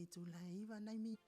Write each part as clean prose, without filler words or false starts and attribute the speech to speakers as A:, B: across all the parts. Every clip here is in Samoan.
A: Itula e 9 nai mi.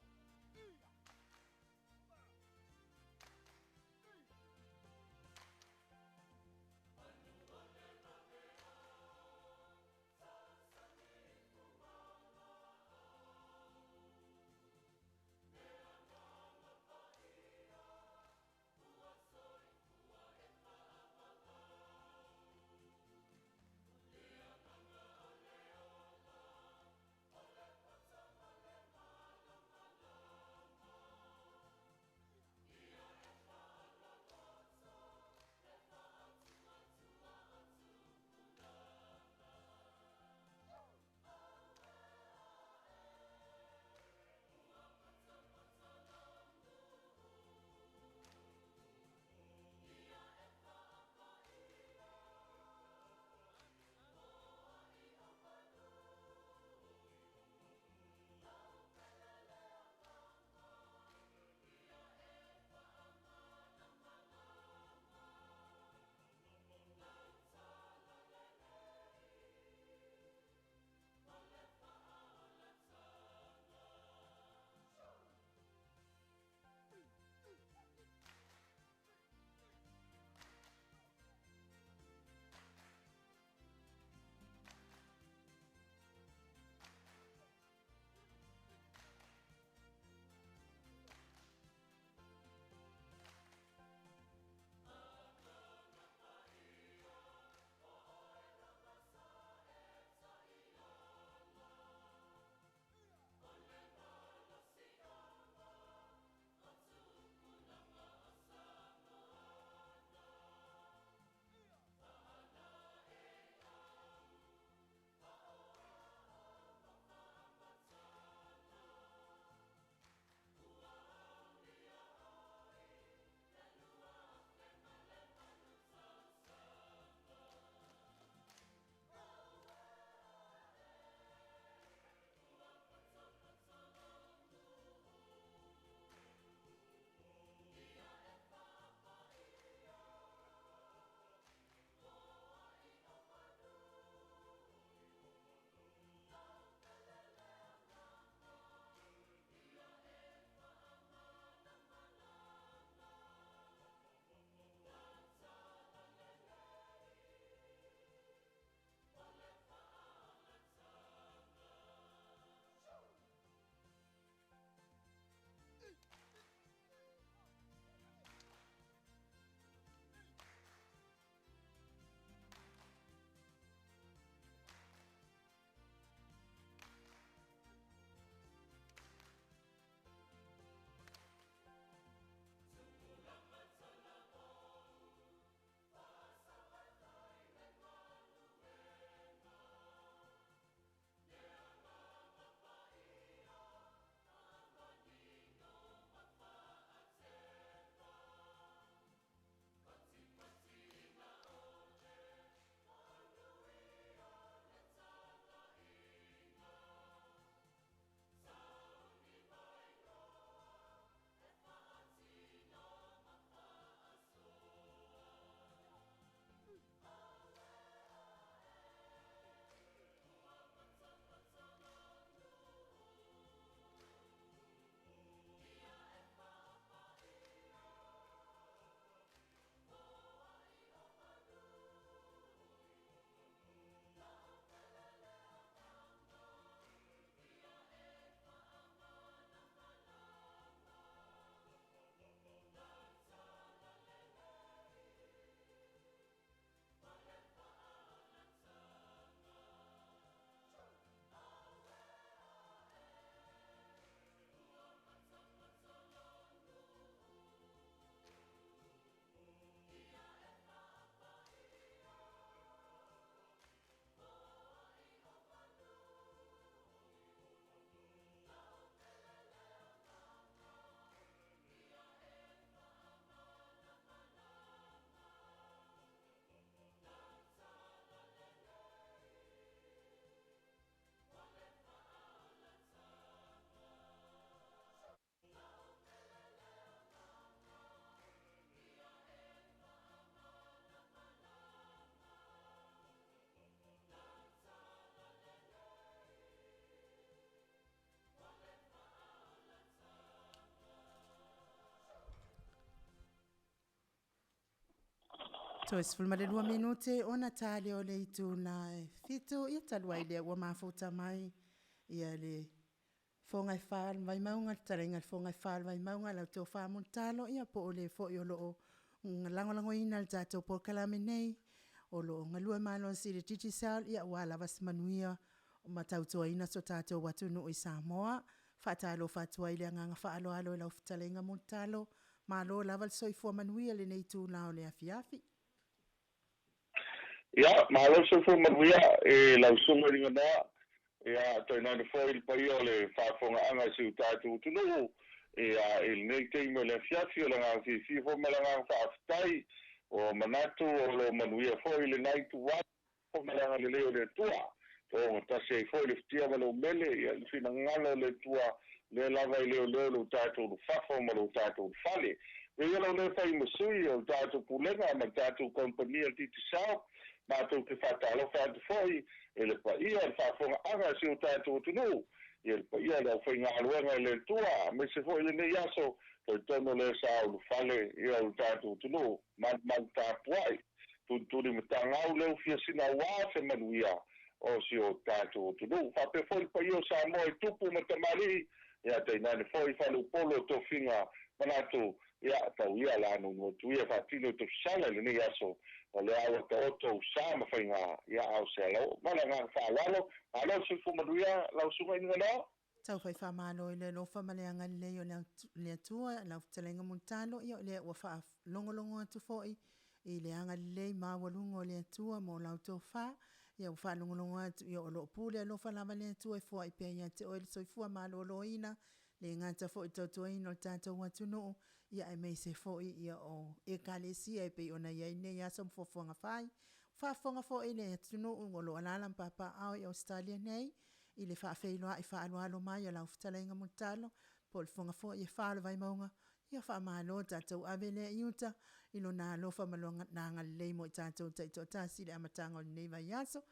A: Toe 12 minute ona ta lea o le itula e 7, ia talu ai lea ua mafuta mai ia le Fofoga e Fa o le Vaimauga, le fetalaiga i le Fofoga e Fa o le Vaimauga, lau Tofa Mulitalo ia po o le foi o lo o lagolagoina le tatou polokalame nei, o lo o galue malosi i le Digicel aua lava se manuia ma tautuaina si o tatou atunuu i Samoa. E faatalofa atu ai i le agaga faaaloalo i lau fetalaiga Mulitalo, malo lava le soifua manuia i lenei itula o le afiafi.
B: Ia, malo le soifua manuia i lau susuga i le Ganoa, ia, tainane foi le paia o le faafofogaaga i si o tatou atunuu, ia, i lenei taimi o le afiafi. O le agaga fiafia foi ma le agaga faafetai, ua manatu o lo o manuia foi lena itu ma le agalelei o le Atua. Togatasi ai foi le futia ma le umele, ia, le finagalo o le Atua, lea lava e leoleo lo tatou lufafo ma lo tatou fale. E ia lau le fai ma sui o le tatou pulega ma le tatou kamupani o le Digicel, matou te faatalofa atu foi i le paia o le faafofogaaga a si o tatou atunuu, ia le paia o le aufaigaluega i le Atua, aemaise foi lenei aso, talitonu lea sa ulufale ia o le tatou atunuu, malumalu tapuai, tulituli matagau leu fia sina aua se manuia o si o tatou atunuu. Faapea foi le paia o Samoa i tupu ma tamalii, ia tainane foi faleupolu o tofiga manatu, ia tau ia la nonu atu ia faatino tafisala i lenei aso, o lea ua taoto usa ma faiga, ia a o se alo ma le agaga faaaloalo. Malo le soifua manuia lau susuga i Ganoa.
A: Tau fai faamalo i le alofa ma le agalelei o le Atua, lau fetalaiga Mulitalo, ia o lea ua faalogologo atu foi i le agalelei maualuga o le Atua mo lau tofa. Ia ua faalogologo atu, ia o lo o pule alofa lava le Atua e foai pea ia te oe le soifua maloloina, le gata foi i le tautuaina o le tatou atunuu, ia aemaise foi ia o Ekalesia e pei ona i ai nei aso ma fuafuaga fai. Faafofoga foi le atunuu o lo o alaala ma papaaao i Ausetalia nei i le faafeiloai faaaloalo mai a lau fetalaiga Mulitalo, po o le Fofoga foi e Fa o le Vaimauga. Ia faamalo, tatou ave lea i uta i lona alofa ma lona agalelei mo i tatou taitoatasi i le amataga o lenei vaiaso.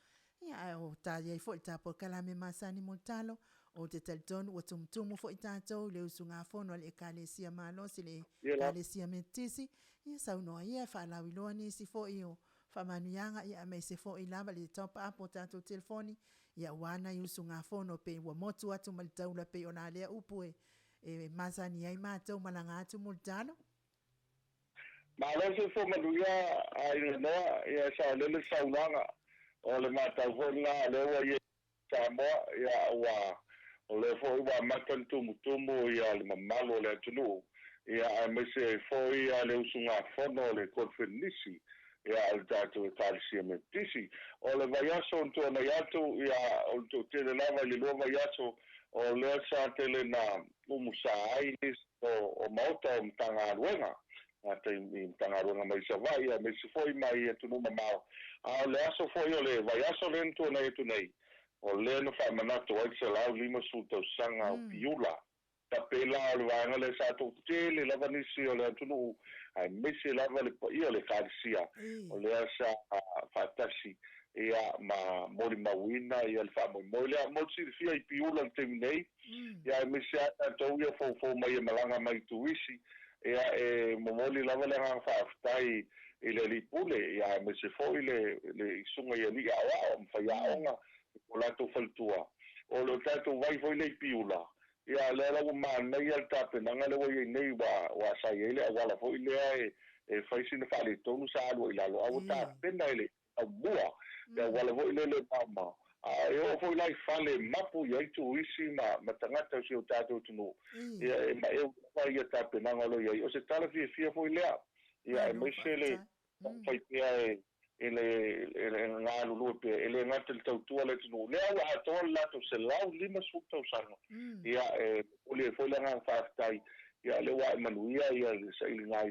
A: Ia ae o ta i ai foi le ta polokalame masani Mulitalo, ou te talitonu ua tumutumu foi tatou i le usugafono a le Ekalesia malosi, le Ekalesia Metotisi. Ia saunoa ia e faalauiloa nisi foi o faamanuiaga, ia aemaise foi lava le top up o tatou telefoni, ia aua nai usugafono pei ua motu atu ma le taula pei ona lea upu e masani ai matou malaga atu Mulitalo.
B: Malo soifua manuia aiga Noa, ia saolele le saunoaga. O le matau foi lena lea ua i Samoa, ia ua o lea foi ua amata ona tumutumu ia le mamalu o le atunuu, ia aemaise ai foi ia le usugafono o le Konfenisi, ia o le tatou Ekalesia Metotisi. O le vaiaso na tuanai atu, ia o le toatele lava i le 2 vaiaso, o lea sa tele na umusa ai nisi o maota o Matagaluega, i Matagaluega mai Savaii, aemaise foi mai atunuu mamao. A o le aso foi o le vaiaso lea na tuanai atu nei, o lea na faamanatu ai le 150 tausaga o Piula. Tapela o le vaega lea sa toatele lava nisi o le atunuu, aemaise lava le paia o le Ekalesia, o lea sa faatasi ia ma molimauina ia le faamoemoe lea. Mo le silafia i Piula i le taimi nei, ia aemaise lava tatou ia foufou mai e malaga mai turisi, ia e momoli lava le agaga faafetai i le alii pule, ia aemaise foi le susuga i alii aoao ma faiaoga o latou faletua. O le tatou vai foi lea i Piula, ia lea la ua manaia le tapenaga lea ua i ai nei, ua sa i ai le auala foi lea e fai sina faaletonu sa alu ai i lalo, a ua tapena i le aumua le auala foi lea le maomao. A e oo foi la i fale mapu i ai turisi ma tagata o si o tatou atunuu, ia e maeu lava ia tapenaga o lo o i ai. O se tala fiafia foi lea, ia aemaise le taumafai pea e le galulue pea, e le gata i le tautua le atunuu. Lea ua atoa le latou 150 tausaga, ia e momoli ai foi le agaga faafetai, ia lea ua ae manuia ia le sailiga,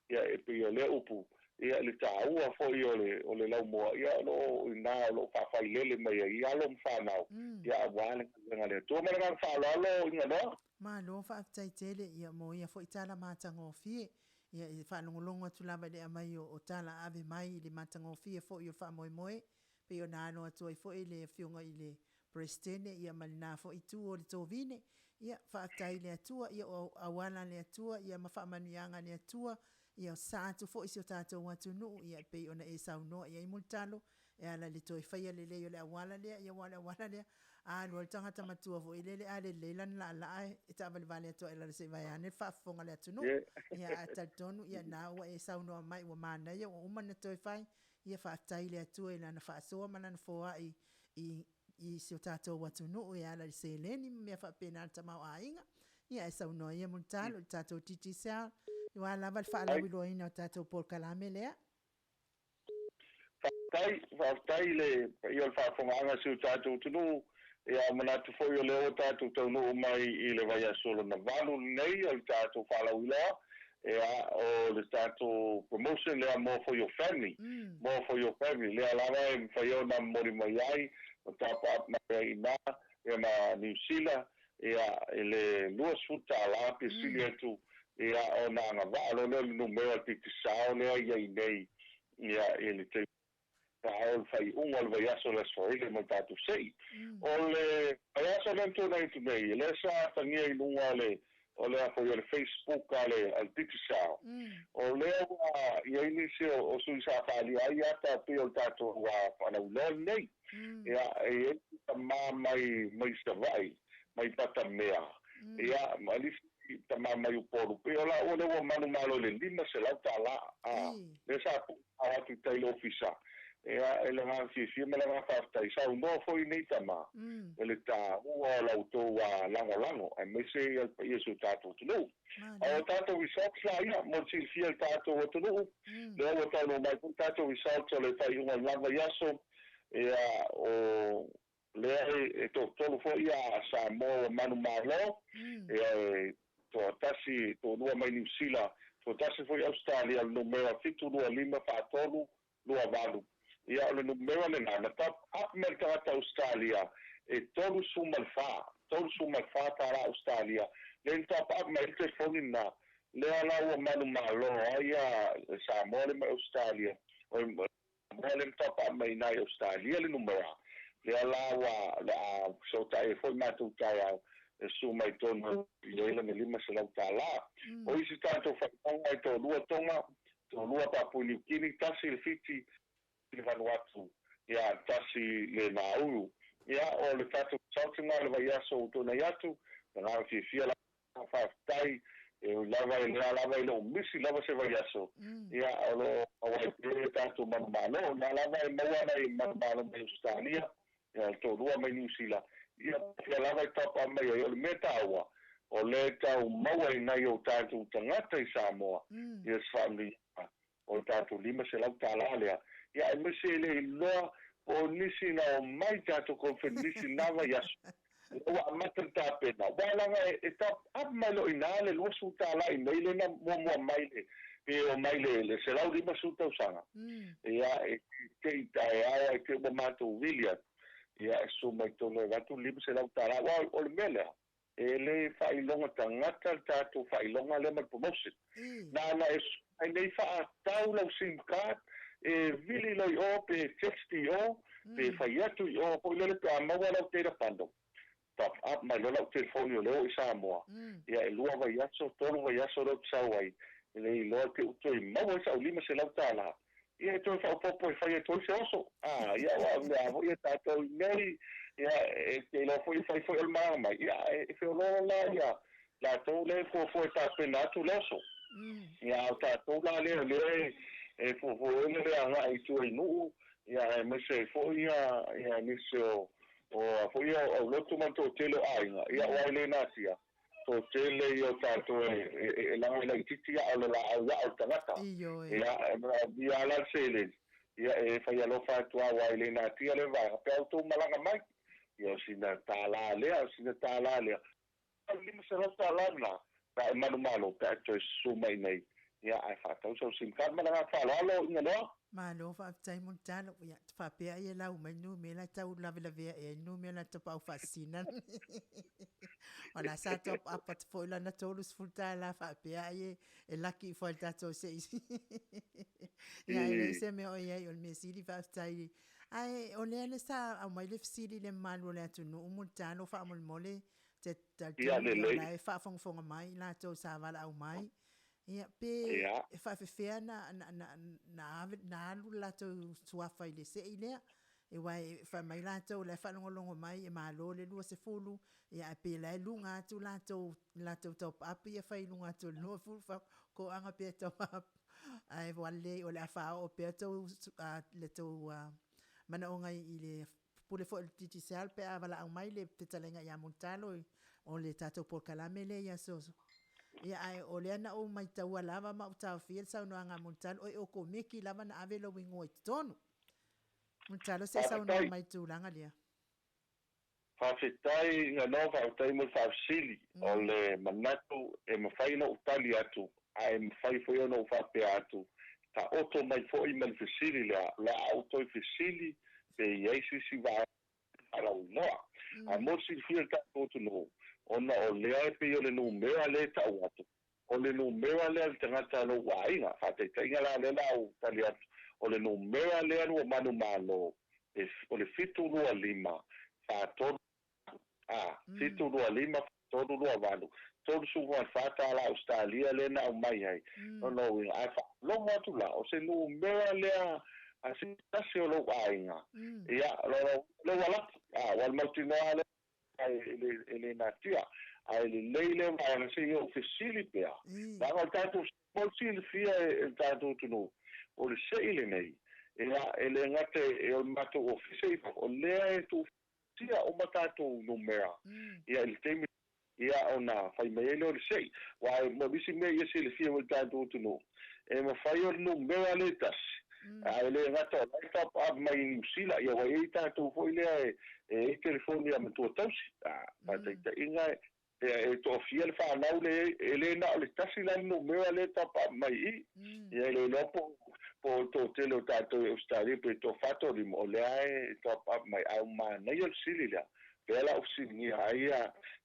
B: ia e pei o lea upu, ia le taua foi o le laumua, ia o lo o i ina o lo o faafailele mai ai i alo ma fanau, ia aua le galuega a le Atua. Ma le agaga faaaloalo i Ganoa.
A: Malo faafetai tele ia mo ia foi tala matagofie. Ia e faalogologo atu lava i le aumai o tala ave mai i le matagofie foi o le faamoemoe, pei ona alo atu ai foi le Afioga i le Peresetene ia ma lena foi itu o le tovine. Ia faafetai i le Atua, ia o auala a le Atua ia ma faamanuiaga a le Atua. Ia o sasaa atu foi si o tatou atunuu, ia e pei ona e saunoa i ai Mulitalo, e ala i le toe faia lelei o le auala lea, ia aua o le auala lea, a alu ai le tagata matua foi lele, a lelei lana laalaa e taavalevale atu lava i lalo se i vaeane le faafofoga a le atunuu. Ia ae talitonu ia na ua e saunoa mai ua manaia ua uma ona toe fai, ia faafetai i le Atua i Lana faasoa ma Lana foai i i si o tatou atunuu e ala i le seleni ma mea faapena le tamaoaiga. Ia ae saunoa ia Mulitalo i le tatou Digicel, aua lava le faalauiloaina o tatou polokalame lea.
B: Faafetai, faafetai i le paia o le faafofogaaga a si o tatou atunuu. Ia, manatu foi o lea ua tatou taunuu mai i le vaiaso lona valu lenei o le tatou faalauiloa, ia, o le tatou promotion lea More for your family, More for your family, lea lava e mafai ona momoli mai ai ma top up mai ai i ina, ia ma Niu Sila, ia, i le $20 pe sili atu, ia, ona agavaa loa lea o le numera Digicel lea e i ai nei, ia, i le taimi a o le faaiuga o le vaiaso o le Aso Faraile ma le tatou se'i. O le vaiaso lea na tuanai atu nei, lea sa atagia i luga o le o le a foi o le Facebook a le a le Digicel, o lea ua i ai nisi o sui sa faaalia ai ata pei o le tatou faalauiloa lenei. Ia, e i ai si tama mai mai Savaii, mai Patamea, ia, ma le isi tama mai Upolu, pei o laua lea ua manumalo i le $500, a, lea sa puu atu i tai i le ofisa. Ia, e le agaga fiafia ma le agaga faafetai, saunoa foi nei tama i le taua o la outou lagolago, aemaise ia le paia o si o tatou atunuu. A o tatou results la ia, mo le silafia e le tatou atunuu, lea ua taunuu mai foi tatou results o le faaiuga o lena vaiaso, ia, o lea e toatolu foi ia Samoa ua manumalo, ia, e toatasi, toalua mai Niu Sila, toatasi foi Ausetalia, o le numera 725 43 28. Ia, o le numera lena, na top up mai le tagata Ausetalia e 34, $34 Ausetalia, lea na top up mai ai le telefoni lena, lea la ua manumalo ai ia Samoa lea mai Ausetalia, Samoa lea na top up mai i ina i Ausetalia le numera, lea la ua le a fesootai ai foi matou taeao e susu mai totonu i ai lana $500. O isi tatou faailoga e toalua Toga, toalua Papua Niu Kini, tasi le Fiti, le Vanuatu, ia, tasi le Nauru. Ia, o le tatou results lena o le vaiaso ua tuanai atu, agaga fiafia lava, faafetai, e ui lava e lea lava e le o misi lava se vaiaso, ia, o lo o maua ai pea le tatou manumalo. O lena lava e maua ana i manumalo mai Ausetalia, ia, le toalua mai Niu Sila, ia, pea lava e tapa mai ai. O le mea taua, o lea e tau maua i nai o tatou tagata i Samoa, ia se faamanuiaga o le tatou $500 lea, ia aemaise e le iloa po o nisi na omai tatou conference nisi na vaiaso, lea ua amata le tapena, aua leaga e top up mai loa i ina le $20 i inei lea na muamua mai le pe omai le 150 tausaga, ia e te i taeao ai te ua matou vili atu, ia e susu mai totonu e avatu le $500, aua o le mea lea, E le faailoga tagata le tatou faailoga lea ma le promotion. Na ona e susu mai nei faatau lau sim card, e vili loa i o pe text i o, pe fai atu i o foi lele pe a maua lau data bundle. Top up mai loa lau telefoni o lea ua i Samoa. Ia e lua vaiaso, tolu vaiaso lea ou te sau ai, e le iloa te u toe maua ai sau $500. Ia e toe faaopoopo e fai atu ai se oso. A, ia aua o mea foi ia tatou i nei, ia e te iloa foi e fai foi o le malaga mai, ia e feoloolo la ia latou lea e fuafua e tapena atu le oso. Ia a o tatou la lea o lea e fuafua ai le agai i tua i nuu, ia aemaise ai foi ia ia nisi o o a foi ia o aulotu ma le toatele o aiga, ia aua e le natia. Toatele ia o tatou e laga e laitiiti a o le laau aa o le tagata. Ia, e manaomia lava la le seleni, ia e fai alofa atu lava aua e le natia lea vaega pe a outou malaga mai. Ia o sina $1 lea, o sina $1 lea. O le $500 lena, pe a e manumalo, pe a e toe susu mai i inei, ia ae faatau sau sim card ma le agaga faaaloalo, Iganoa.
A: Malo faafetai mo le talo. Ia, faapea ai e lau mai numera e tau lavelavea ea i numera tapaau faasisina. O la sa top up atu foi lana $30 faapea ai e, e laki ifo ai le tatou se isi. Ia, e leai se mea o i ai, o le mea sili faafetai. Ae o lea le sa aumai le fesili i le mamalu o le atunuu mo le talo faamolemole, te
B: talitonu
A: o la e faafogafoga mai i latou sa valaau mai. Ia, pe e faafefea na, na, na, na, ave, na alu le latou suafa i le sei lea? Aua e fai mai latou o la e faalogologo mai e malo le 20, ia ae pe la e luga atu latou, latou top up ia fai i luga atu o le 20, toaga pea top up. Ae ua lelei o le a faaoo pea tou, le tou manaoga i le pule foi o le Digicel pe a valaau mai le fetalaiga ia Mulitalo o le tatou polokalame lea i aso. Ia ae o lea na ou maitaua lava ma ou taofia le saunoaga a Mulitalo, e okomeki lava na ave lou igoa i totonu. Mulitalo se i saunoa mai i le tulaga lea.
B: Faafetai Gano, faafetai mo le faafesili. O le manatu e mafai ona ou tali atu, ae mafai foi ona ou faapea atu, taoto mai foi ma le fesili lea, o le a ou toe fesili pe i ai se isi vaega faalauiloa. Ae mo le silafia e le tatou atunuu, ona o lea e pei o le numera lea e tau atu, o le numera lea o le tagata o lou aiga. Faataitaiga la, lea o le a ou tali atu, o le numera lea ua manumalo, o le 725 43 a, 725 4328, 34 tala Ausetalia lea na aumai ai. Lona uiga, ae faalogo atu la, o se numera lea a se tasi o lou aiga, ia, lona uiga, lea ua laki, a, ua mautinoa lea e le natia. Ae lelei lea vaega se i ou fesili pea, leaga o le tatou mo le silafia e le tatou atunuu, o le sei lenei, ia, e le gata e o le matou ofisa i fafo, o lea e tuufatia uma tatou numera, ia, i le taimi, ia, ona fai mai ai lea o le sei. Aua mo nisi mea ia silafia foi e le tatou atunuu, e mafai o le numera lea e tasi, ae le gata o la e top up mai i Niu Sila, ia ua i ai tatou foi lea e i ai telefoni a matua tausi. Faataitaiga e toafia le fanau lea e le na o le tasi la le numera lea e top up mai i i. Ia e le iloa po o le toatele o tatou i Ausetalia pe toafa toalima o lea e top up mai, ae ua manaia le fesili lea. Lea la ua fesiligia ai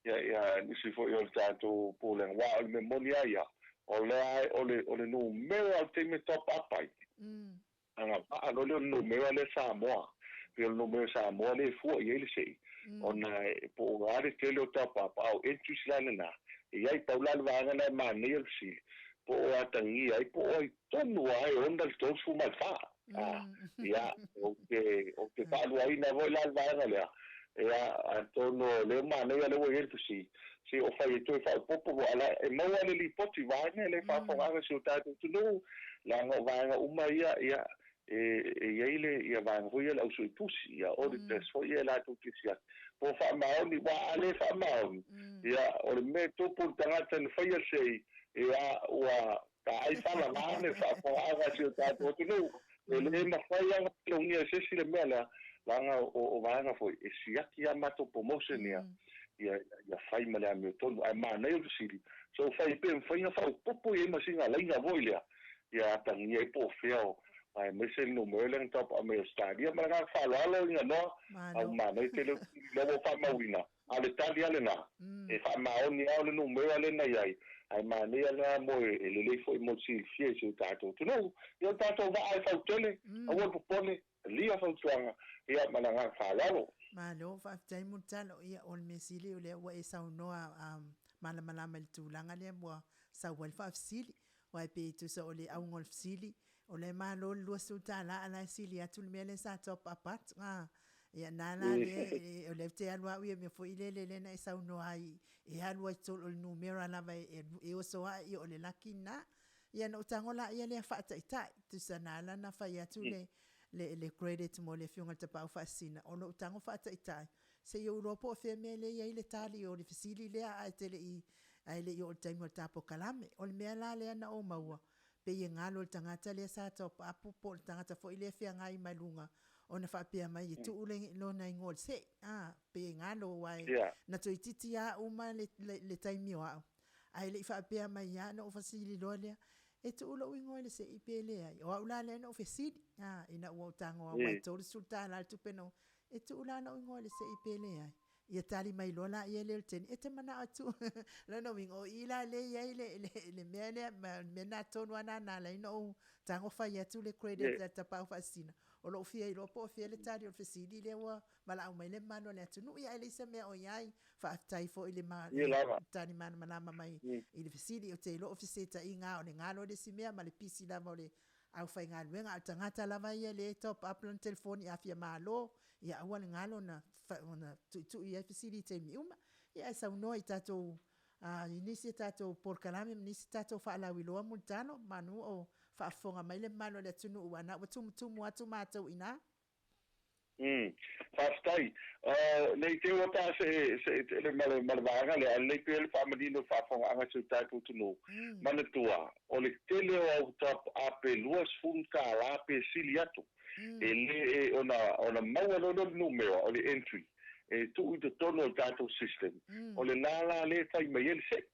B: ia nisi foi o le tatou pulega, aua o le mea moni lava ia, o lea o le o le numera o le taimi e top up ai, agavaa loa lea o le numera lea Samoa, pei o le numera Samoa lea e fua i ai le sei, ona po o a le tele o top up, a o entries la lena, e i ai, pau la le vaega lena e manaia le fesili, po o atagia ai, po o ai tonu lava e ona le 34. Ia, ou te, ou te faaluaina foi la le vaega lea, ia, atonu o lea manaia lea ua i ai le fesili, se o fai e toe faaopoopo foi, a e maua le lipoti vaeane le faafofogaaga a si o tatou atunuu, leaga o vaega uma ia, ia, e i ai le ia vaega foi ia le ausuetusi, ia auditors foi ia latou te siaki, po o faamaoni, aua a le faamaoni, ia, o le mea e tupu i le tagata na faia le sei, ia, ua taai fala vaeane faafofogaaga a si o tatou atunuu, e le mafai lava ona pelogia e se isi le mea lea, leaga o vaega foi e siaki a matou promotion ia, ia fai ma le amiotonu. Ae manaia le fesili, so fai pe mafai ona faaopoopo i ai ma sina laina foi lea, ia atagia ai po o fea o, aemaise le numera lea na taupa'a mai Ausetalia. Ma le agaga faaaloalo ina noa, au manaia tele o fesili lea ua faamauina. A o le tali lava lena, e faamaoni lava o le numera lea na i ai, ae manaia lena mo e lelei foi mo le silafia i si o tatou atunuu. Ia o le tatou vaa e fau tele, aua le popole, talia fautuaga, ia ma le agaga faaaloalo.
A: Malo, faafetai Mulitalo. Ia, o le mea sili o lea ua e saunoa malamalama i le tulaga lea ua sau ai le faafesili. Aua e pei e tusa o le auga o le fesili, o la e malo le 20 tala a la e sili atu le mea lea sa top up atu. A, ia na la lea, o lea ou te alu au ia mea foi lele lea na e saunoa ai, e alu ai tolu, o le numera lava e oso ae, ia o le laki lena. Ia na ou tago laia lea faataitai, tusa na ala ona fai atu le, le, le credit mo le Afioga i le Tapaau Faasisina, o lou tago faataitai, se i ou iloa po o fea mea lea e i ai le tali o le fesili lea ae te le i, ae le i oo i le taimi o le ta polokalame. O le mea la lea na ou maua, pei e galo i le tagata lea sa top up po o le tagata foi lea e feagai mai luga ona faapea mai e tuu le lona igoa i le sei. A, pei e galo aua e na toeitiiti lava uma le, le, le taimi o au. Ae le i faapea mai ia ona ou fesili loa lea, e tuu lou igoa i le sei pe leai. O au la lea na ou fesili, a, ina ua ou tago aua e $30 le tupe na ou, e tuu la lou igoa i le sei pe leai. Ia tali mai loa laia lea o le teni, e te manao e tuu. Lona uiga, o i la lea e i ai le, le, le mea lea, ma le mea lena tonu lava lena na ala ai ona ou tago fai atu le credit a le Tapaau Faasisina. O lou fia iloa po o fea le tali o le fesili lea ua valaau mai le mamalu o le atunuu, ia ae leai se mea o i ai. Faafetai foi i le
B: Ia lava.
A: tali malamalama mai i le fesili. Ou te iloa o fesetaiga lava o le galo le isi mea ma le pisi lava o le aufaigaluega, a o le tagata lava ia lea e top up lana telefoni a fia malo, ia aua le galo ona tuitui i ai fesili i taimi uma. Ia ae saunoa i tatou i nisi o tatou polokalame ma nisi tatou faalauiloa Mulitalo, manu o faafofoga mai le mamalu o le atunuu aua na ua tumutumu atu matou i ina.
B: Faafetai. Ne i te i ua ta see tele ma le vaega lea, ae lelei pea le faamanino i le faafofogaaga a si o tatou atunuu. Manatua, o le tele o au top up e $20 pe sili atu, e le ona maua loa lea o le numera, o le entry, e tuu i totonu o le tatou system, o le la lea e fai mai ai le sei.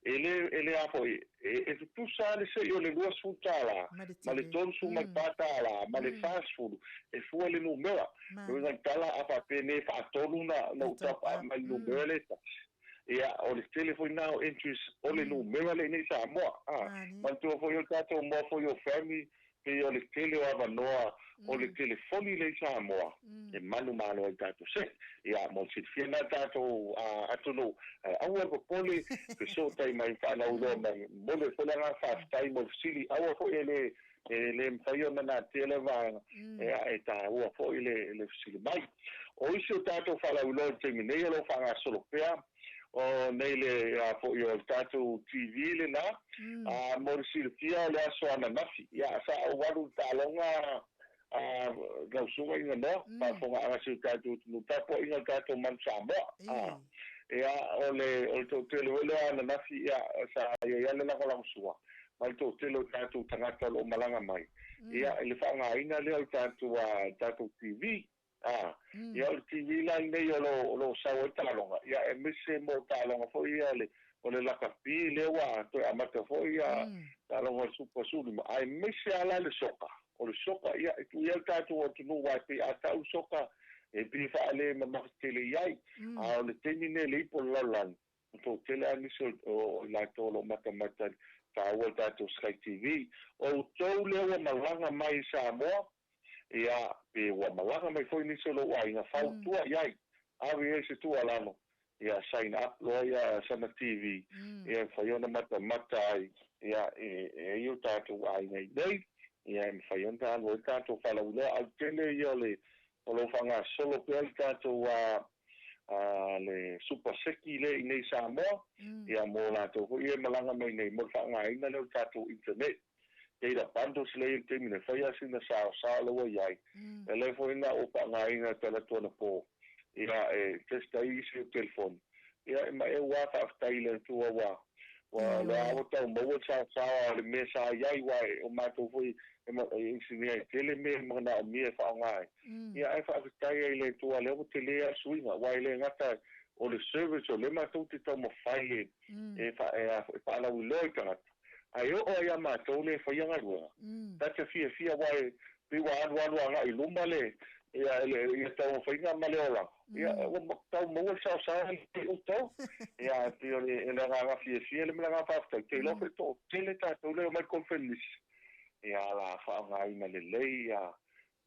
B: E le, e le a foi, e tutusa lava le sei o le $20 ma le $34 ma le 40, e fua i le numera. O le uiga o le tala, a faapea nei e faatolu na ou top up mai le numera lea e tasi, ia, o le tele foi lena o entries o le numera lea i inei i Samoa. Manatua foi o le tatou More for Your Family, pei o le tele o avanoa o le telefoni lea i Samoa e manumalo ai tatou se. Ia, mo le silafia lena tatou atunuu, ae aua le popole, fesootai mai faalauiloa mai. Momoli atu foi le agaga faafetai mo le fesili, aua foi e le e le mafai ona natia lea vaega, e taua foi le fesili mai. O isi o tatou faalauiloa i le taimi nei o lo o faagasolo pea, o nei le a foi o le tatou TV lena, mo le silafia o le aso ananafi, ia sa ou alu i le taaloga a lau susuga i Ganoa, faafofogaaga a si o tatou atunuu, tapuaiga a le tatou Manu Samoa. Ia, o le toatele foi lea ananafi, ia, sa i ai lava le lagolagosua mai le toatele o tatou tagata o lo o malaga mai, ia, i le faaaogaina lea o le tatou TV. Ia, o le TV la lenei o lo o sau ai taaloga, ia, aemaise mo taaloga foi ia o le lakapi lea ua toe amata foi ia taaloga o le Super 15, aemaise lava la le soka. O le soka, ia, e tuu i ai le tatou atunuu, aua e pei a tau le soka, e pei e faale-mamafa tele i ai. A o le taimi lenei i le ipu o le lalolagi, ua toatele lava nisi o i latou o lo o matamata i le taua o le tatou Sky TV. O outou lea ua malaga mai i Samoa, ia, pe ua malaga mai foi nisi o lou aiga, fautua i ai, ave i ai se tuualalo, ia sign up loa ia sana TV, ia e mafai ona matamata ai, ia, e i ai o tatou aiga i inei, ia e mafai ona alu ai le tatou faalauiloa. Ae o le tele ia o le, o lo o faagasolo pea le tatou le Super Seki lea i inei i Samoa, ia mo latou foi ia e malaga mai nei mo le faaaogaina lea o le tatou internet. Data bundles lea i le taimi nei, fai lava sina saosao lea ua i ai. E le foi na ou faaaogaina e talaatu anapo, ia e test ai isi o telefoni. Ia e ma e ua faafetai i le Atua ua ua lea ua tau maua le saosao a o le mea sa i ai aua o matou foi e inisinia e tele mea e manaomia e faaaoga ai. Ia ae faafetai ai i le Atua lea ua tele lava le suiga aua e le gata o le service o lea matou te taumafai e e faalauiloa i tagata, ae oo lava ia matou lea e faia galuega, ta te fiafia aua e pei ua alualu agai i luma le ia taumafaiga ma le olaga, ia ua tau maua le saosaoa i outou. Ia ae pei o le agaga fiafia lea ma le agaga faafetai, ou te iloa foi toatele tatou lea e omai i le koneferenisi, ia o le a faaaogaina lelei ia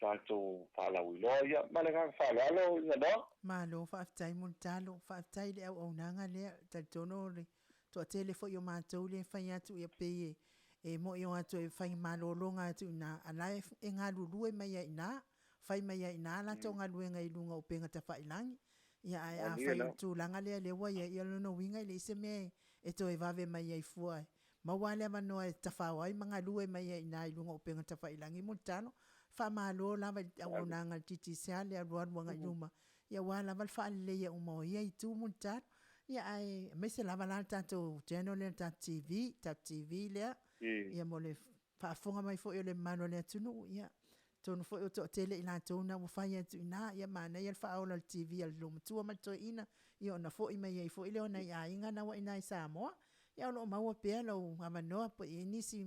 B: tatou faalauiloa ia ma le agaga faaaloalo Iganoa.
A: Malo faafetai Mulitalo, faafetai i le auaunaga lea, talitonu o le toatele foi o matou lea e fai atu ia pei e moi o atu e fai malologa atu i ina, a la e galulue mai ai i ina, fai mai ai i ina latou galuega i luga o upega tafailagi. Ia ae afai o le tulaga lea lea ua i ai, ia o lona uiga e leai se mea e toe vave mai ai fua Maua le avanoa e tafao ai ma galue mai ai i ina i luga o upega tafailagi mo le talo. Faamalo lava i le auaunaga a le Digicel le alualu agai luma, ia aua lava le faaleleia uma o ia itu mo le talo. Ia ae aemaise lava la le tatou channel lea le tatou TV, tatou TV lea, ia mo le faafofoga mai foi o le mamalu o le atunuu, ia atonu foi ua toatele i latou na ua fai atu i ina, ia manaia le faaola o le TV a le loomatua ma le toeaina, ia ona foi mai ai foi lea o nai aiga na ua i ina i Samoa. Ia o lo o maua pea lou avanoa po i ai nisi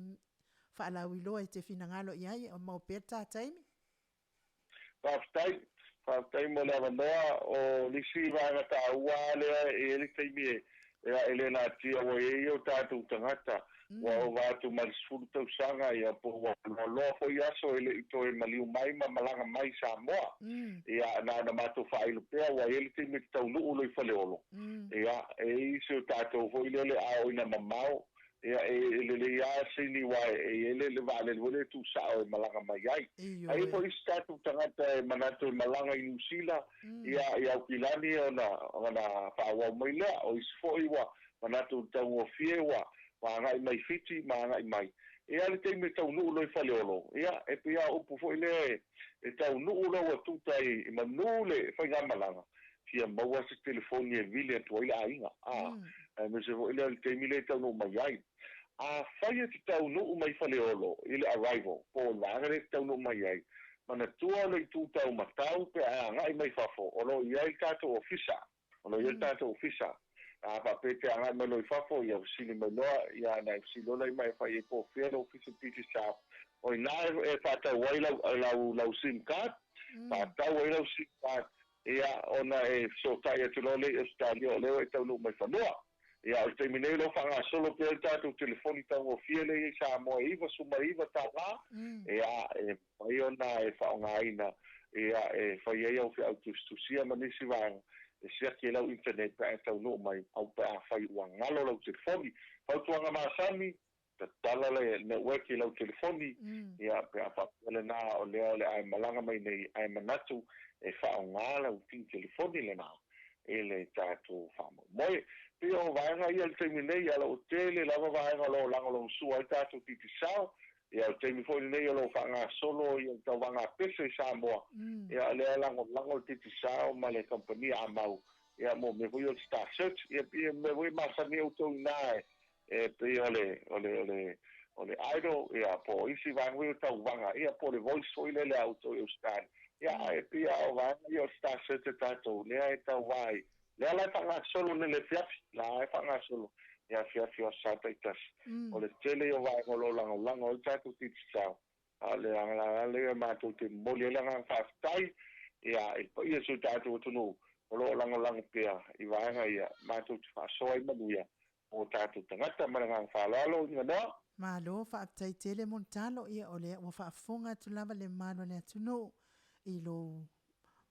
A: faalauiloa e te finagalo i ai, o maua pea le ta taimi.
B: Faafetai. Faafetai mo le avanoa. O nisi vaega taua lava lea e i ai le taimi e Ia, e le natia ua i ai o tatou tagata ua ova atu ma le 10 tausaga, ia po ua loaloa foi aso e le i toe maliu mai ma malaga mai i Samoa. Ia, na ona matou faailo pea ua i ai le taimi e taunuu loa i Faleolo. Ia, e i ai si o tatou foi lele a oo ina mamao, ia e lelei lava sini aua e i ai le vaalele foi lea e tuusao e malaga mai ai. Ae i ai foi isi tatou tagata e manatu e malaga i Niu Sila, ia i Aukilani ona faaauau mai lea. O isi foi ua manatu i le taugofie ua agai mai Fiti ma agai mai. Ia le taimi e taunuu loa i Faleolo, ia e pei lava o upu foi lea e taunuu loa ua tuta i manu le faigamalaga, fia maua se telefoni e vili atu ai le aiga, aemaise foi lea o le taimi lea e taunuu mai ai. Afai e te taunuu mai Faleolo i le arrival, po o le vaega lea e te taunuu mai ai, manatua le itu taumatau pe a agai mai fafo, o lo o i ai le tatou ofisa. O lo o i ai le tatou ofisa. A faapea e te agai mai loa i fafo, ia fesili mai loa, ia ona e fesili loa lea mai e fai ai po o fea le ofisa Digicel. O i ina e faatau ai lau SIM card, faatau ai lau SIM card, ia ona e fesootai atu loa lea i Ausetalia o lea ua e taunuu mai fanua. Ia, o le taimi nei o lo o faagasolo pea le tatou telefoni taugofie lea e i ai i Samoa e $99, ia, e mafai ona e faaaogaina, ia, e fai ai au feau tusitusia ma nisi vaega e siaki ai lau internet pe a e taunuu mai, au pe afai ua galo lau telefoni. Fautuaga masani, tatala le network i lau telefoni, ia, pe a faapea lena o lea o le a e malaga mai nei ae manatu e faaaoga lau pin telefoni lena i le tatou faamoemoe. Pei o vaega ia i le taimi nei, ae o lo o tele lava vaega o lo o lagolagosua ai tatou Digicel. Ia, o le taimi foi lenei o lo o faagasolo ia le tauvaga pese i Samoa. Ia, o lea e lagolago le Digicel ma le kamupani Amau, ia, mo mea foi ia o le Star Search. Ia, pei o mea foi e masani ai outou i ina e pei o le Idol, ia, po o isi vaega foi o tauvaga, ia, po o le Voice foi lele a outou i Ausetalia. Ia, ae pei lava o vaega ia o le Star Search a tatou, lea e tauva ai. Lea la e faagasolo nei le afiafi, la e faagasolo i afiafi o aso Sa taitasi. O le tele ia o vaega o lo o lagolago ai le tatou Digicel, a o le agaga lea matou te momoli ai le agaga faafetai, ia, i le paia o si o tatou atunuu o lo o lagolago pea i vaega ia, matou te faasoa ai manuia mo tatou tagata. Ma le agaga faaaloalo, Iganoa.
A: Malo, faafetai tele Mulitalo, ia o lea ua faafofoga atu lava le mamalu o le atunuu i lou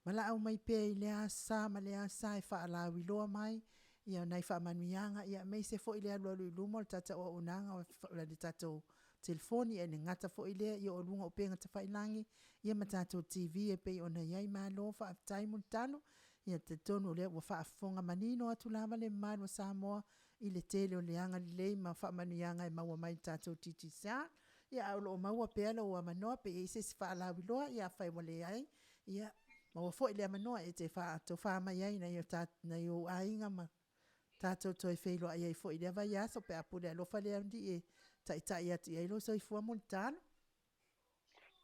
A: valaau mai pea i lea sa ma lea sa e faalauiloa mai ia nai faamanuiaga, ia aemaise foi le alualu i luma o le tatou auaunaga o le tatou telefoni, e le gata foi lea ia o luga o upega tafailagi ia ma tatou TV e pei ona i ai. Malo, faafetai Mulitalo, ia talitonu o lea ua faafofoga manino atu lava le mamalu o Samoa i le tele o le agalelei ma faamanuiaga e maua mai i le tatou Digicel. Ia, ae o lo o maua pea lou avanoa pe i ai se isi faalauiloa, ia afai ua leai, ia, maua foi le avanoa e te faatofa mai ai nai ou aiga ma tatou toe feiloai ai foi i lea vaiaso pe a pule alofa le Alii e taitai atu i ai lou soifua mulitalo.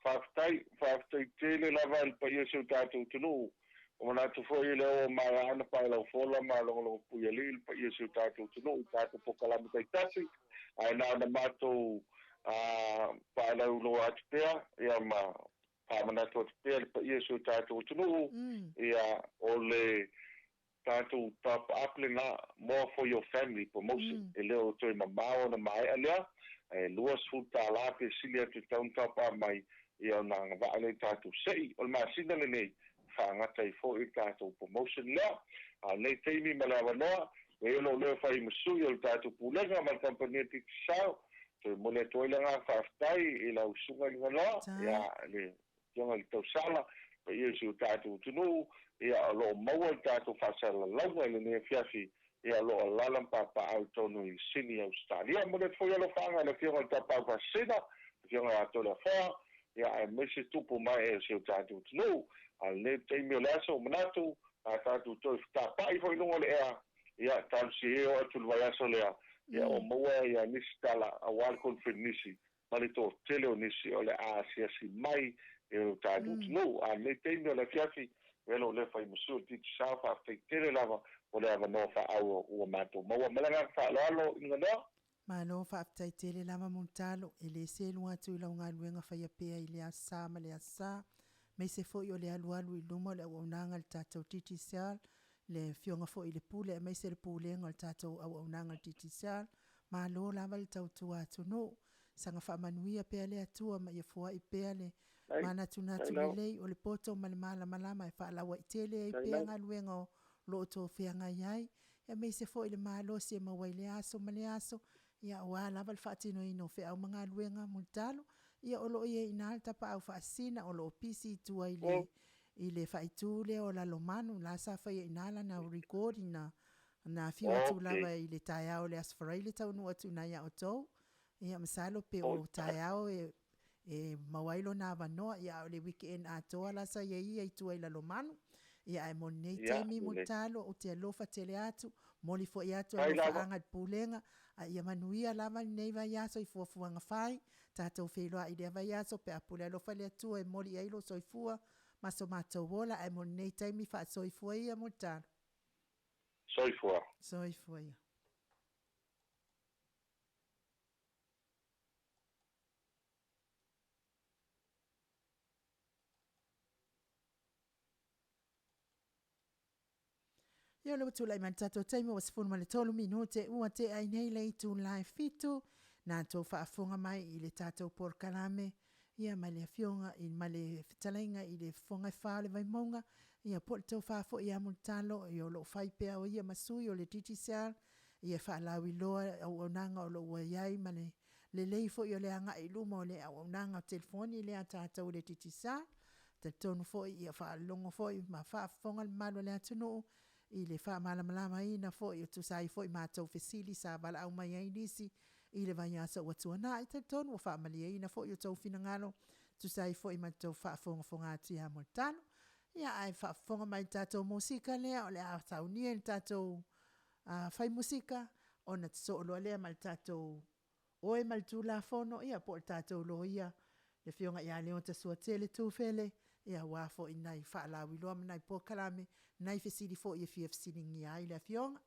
B: Faafetai, faafetai tele lava i le paia o si o tatou atunuu. Ua manatu foi e le o maea ona pae laufola ma logologo puialii le paia o si o tatou atunuu i tatou polokalame taitasi, ae na ona matou faalauiloa atu pea, ia, ma faamanatu atu pea le paia o si o tatou atunuu, ia, o le tatou top up lena, More for your family promotion, e le o toe mamao ona maea lea, e $20 pe sili atu i le tau ona top up mai, ia ona agavaa lea i tatou sei. O le masina lenei, faagata ai foi le tatou promotion lea. A o lenei taimi ma le avanoa, e o lo o leo fai ma sui o le tatou pulega ma le kamupani a Digicel, toe momoli atu ai le agaga faafetai i lau susuga i le Ganoa, ia, le Afioga i le Tausala, paia i si o tatou atunuu, ia, o lo o maua le tatou faasalalauga i lenei afiafi, ia, o lo o alaala ma papaaao i totonu i Sini, Ausetalia. E momoli atu foi alofaaga i le Afioga i le Tapaau Faasisina, le Afioga ia Toleafoa, ia, aemaise tupu mae o si o tatou atunuu. A o lenei taimi o le aso, ua manatu, a tatou toe fetapai foi i luga o le ea, ia, talosia ia oo atu i le vaiaso lea, ia, ua maua ia nisi tala aua le konifenisi ma le toatele o nisi o le a asiasi mai i lo tatou atunuu. A o lenei taimi o le afiafi, e lo o lea fai ma sui o le Digicel, faafetai tele lava mo le avanoa faaauau ua matou maua. Ma le agaga faaaloalo, Inuganoa.
A: Malo faafetai tele lava Mulitalo, e le selu atu i lau galuega faia pea i le aso Sa ma le aso Sa, aemaise foi o le alualu i luma o le auaunaga a le tatou Digicel. le Afioga foi i le Pule aemaise le Pulega o le tatou auaunaga a le Digicel. Malo lava le tautua atunuu, saga faamanuia pea le Atua ma ia foai pea le manatunatu lelei o le poto ma le malamalama e faalauaitele ai pea galuega o lo o outou feagai ai, aemaise foi le malosi e maua ai lea aso ma lea aso, ia aua lava le faatinoina o feau ma galuega. Mulitalo, ia o lo o i ai i ina le Tapaau Faasisina o lo o pisi i tua i le faaitu lea o Lalomanu, la sa faia i ina lana recording na afio atu lava i le taeao o le Aso Faraile taunuu atu i ina ia outou. Ia masalo pe o taeao e maua ai lona avanoa, a o le weekend atoa la sa i ai ia i tua i Lalomanu. Ia ae mo lenei taimi Mulitalo, ou te alofa tele atu, momoli foi atu alofaaga i le Pulega, a ia manuia lava lenei vaiaso i fuafuaga fai. Tatou feiloai i lea vaiaso pe a pule alofa le Atua e momoli i ai lou soifua ma so matou ola. Ae mo lenei taimi, faasoifua ia Mulitalo.
B: Soifua.
A: Soifua ia. Ia o lea ua tulai mai le tatou taimi ua 13 minute ua tea ai nei le itula e 7 na tou faafofoga mai i le tatou polokalame ia ma le afioga i ma le fetalaiga i le Fofoga e Fa o le Vaimauga ia po o le tofa foi ia Mulitalo ia o lo o fai pea o ia ma sui o le Digicel ia e faalauiloa auaunaga o lo o ua i ai ma le lelei foi o le agai i luma o le auaunaga o telefoni lea a tatou le Digicel. Talitonu foi ia faalogo foi ma faafofoga le mamalu o le atunuu i le faamalamalamaina foi e tusa ai foi ma a outou fesili sa valaau mai ai nisi i le vaiaso ua tuanai. E talitonu ua faamalieina foi outou finagalo e tusa ai foi ma le tou faafogafoga atu ia Mulitalo. Ia, ae faafofoga mai i le tatou musika lea o le a saunia e le tatou fai musika ona sosoo loa lea ma le tatou oe ma le Tulafono, ia po o le tatou loia le Afioga ia Leota Suatele Tufele, aua foi nai faalauiloa ma nai polokalame, nai fesili foi e fia fesiligia ai le Afioga.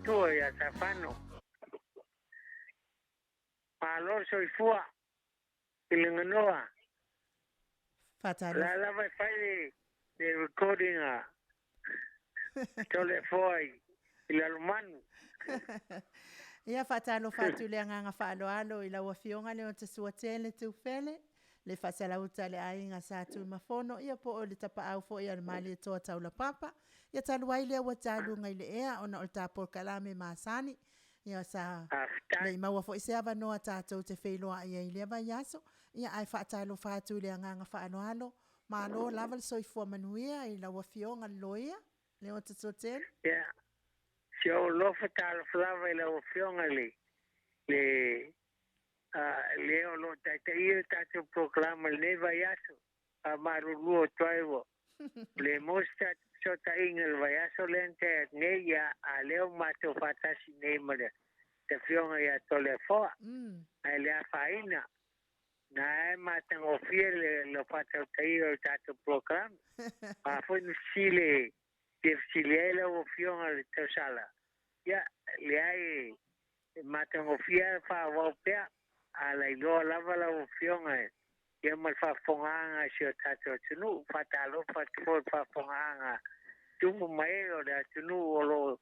C: matua ia Safano. Malo le soifua i le ganoa.
A: Faatalofa.
C: La lava e fai le, le recording a Toleafoa i Lalomanu.
A: Ia faatalofa atu le agaga faaaloalo i lau Afioga Leotasuatele Tufele, le faasalauta a le aiga Sa Tuimafono, ia po o le tapaau foi a le Malietoa Taulapapa. Ia talu ai lea ua taluga i le ea ona o le ta polokalame masani, ia sa le i maua foi se avanoa tatou te feiloai ai i lea vaiaso. Ia ae faatalofa atu i le agaga faaaloalo, malo lava le soifua manuia i lau Afioga i le Loia, Leotasuatele.
C: Ia, si ou alofa talofa lava i lau Afioga i le le le o lo o taitaia le tatou polokalame i lenei vaiaso. Faamalulu atu ai ua le maua se tatou fesootaiga i le vaiaso lea na tea atu nei, ia, a lea ua matou faatasi nei ma le Afioga ia Toleafoa. Ae le afaina, na e matagofie le faatautaia o le tatou polokalame. A foi ni fesili e fia fesili ai lau Afioga i le tausala, ia, leai, e matagofie lava le faaauau pea, a lailoa lava lau Afioga ia ma le faafofogaaga a si o tatou atunuu. Faatalofa atu foi i le faafofogaaga tupu ma ee o le atunuu o lo o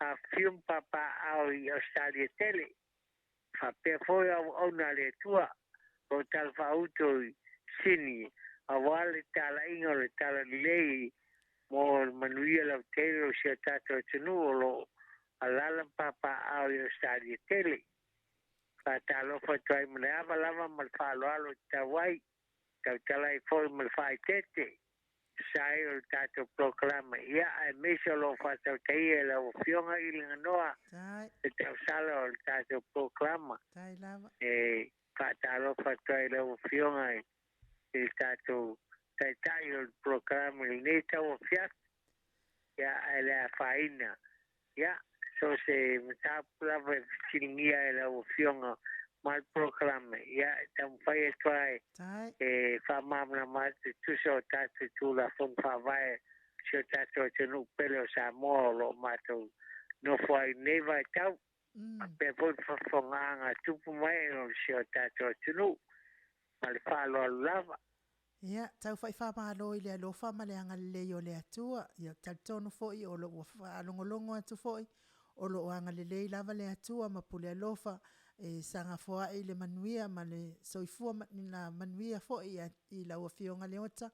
C: afifio ma papaaao i Ausetalia tele, faapea foi auauna a le Atua o lo o talafaauto i Sini aua le talaiga o le Talalelei mo le manuia lautele o si o tatou atunuu o lo o alaala ma papaaao i Ausetalia tele. Faatalofa atu ai ma le ava lava ma le faaaloalo i tatau ai, tautala ai foi ma le faaeteete, tusa ai o le tatou polokalame, ia, aemaise o lo o faatautaia e lau Afioga i le Ganoa le tausala o le tatou polokalama. E faatalofa atu ai i lau Afioga i le tatou Taitai o le polokalame i lenei tauafiafi, ia, ae le afaina, ia, so o se mataupu lava e fesiligia e lau Afioga ma le polokalame, ia, e taumafai atu ai e faamalamalama atu e tusa o tatou Tulafono Faavae o si o tatou atunuu pele o Samoa o lo o matou nofo ai i lenei vaitau, faapea foi le faafofoga tupu mai o si o tatou atunuu ma le faaaloalo lava.
A: Ia, tau fai faamalo i le alofa ma le agalelei o le Atua. Ia, talitonu foi o lo o ua faalogologo atu foi, o lo o agalelei lava le Atua ma pule alofa e sagafoai le manuia ma le soifua manuia foi i lau Afioga Leota.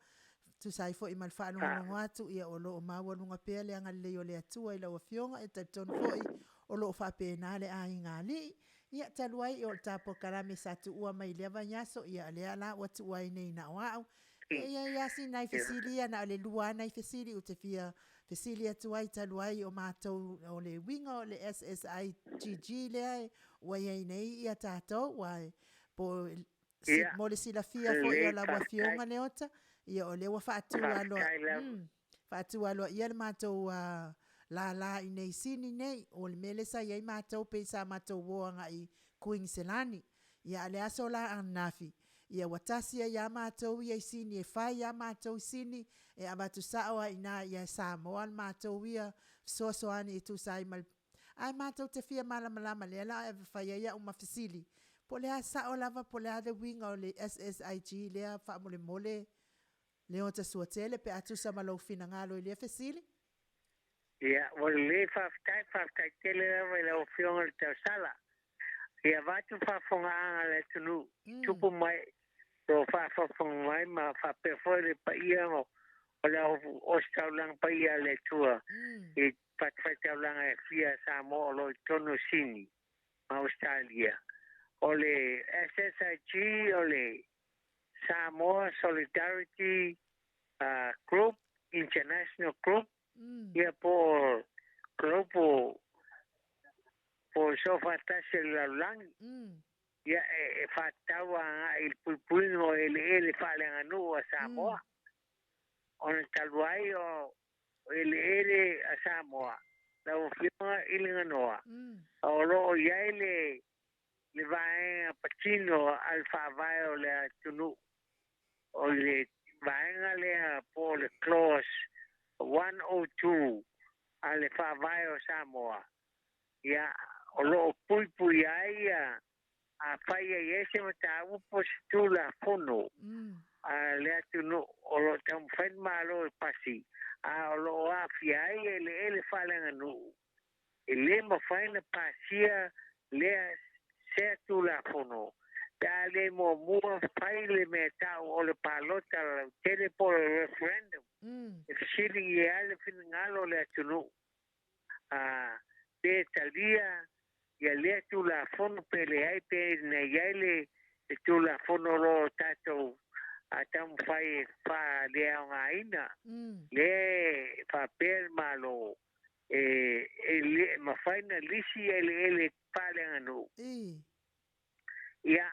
A: Tusa ai foi ma le faalogologo atu, ia o lo o maualuga pea le agalelei o le Atua i lau Afioga. E talitonu foi o lo o faapena le aiga alii. Ia, talu ai o le ta polokalame sa tuua mai i lea vaiaso, ia lea la ua tuua ai nei na o au. E i ai lava si nai fesili ia, na o le lua lava nai fesili ou te fia fesili atu ai talu ai o matou o le uiga o le SSIGG lea ua i ai nei ia tatou, ua po mo le silafia foi o lau Afioga Leota, ia o lea ua faatu aloa, faatu aloaia le matou lala i inei i Sini nei. O le mea lea sa i ai matou pei sa matou o agai i Kuiniselani. Ia a o le aso la ananafi, ia ua tasi ai lava matou ia i Sini, e fai lava matou i Sini, e avatu sao lava i ina ia Samoa le matou ia fesoasoani e tusa ai ma le. Ae matou te fia malamalama, lea la e fai ai au ma fesili, po o le a sao lava, po o le a le uiga o le SSIG lea faamolemole Leota Suatele pe a tusa ma lou finagalo i lea fesili?
C: Ia, ua lelei, faafetai, faafetai tele lava i lau Afioga i le Tausala. Ia avatu faafofogaaga a le atunuu i tupu mai o lo o faafogafoga mai ma faapea foi le paia o le Ositaulaga Paia a le Atua i fatafaitaulaga e fia a Samoa o lo o i totonu o Sini ma Ausetalia. O le SSIG o le Samoa Solidarity Group, International Group, ia po o Global po o Soofaatasi a le Lalolagi. Ia e faatatau agai i le puipuiga o eleele faaleaganuu a Samoa. Ona talu ai o eleele a Samoa, lau Afioga i le Ganoa, o lo o i ai le vaega patino a le faavae o le atunuu, o le vaega lea po o le Clause 102 a le faavae o Samoa. Ia, o lo o puipuia ai ia, afai e i ai se mataupu o se Tulafono a le atunuu o lo o taumafai le Malo e pasi, a o lo o aafia ai eleele faaleaganuu, e le mafai ona pasia lea sea Tulafono pe a le muamua fai le mea tau o le palota lautele po o le referendum e fesiligia ai le finagalo o le atunuu a pe talia ia lea Tulafono pe leai, pe na i ai le Tulafono o lo o tatou taumafai e faaleaogaina. Lea e faapea le Malo e le mafai ona lisi eleele faaleaganuu. Ia,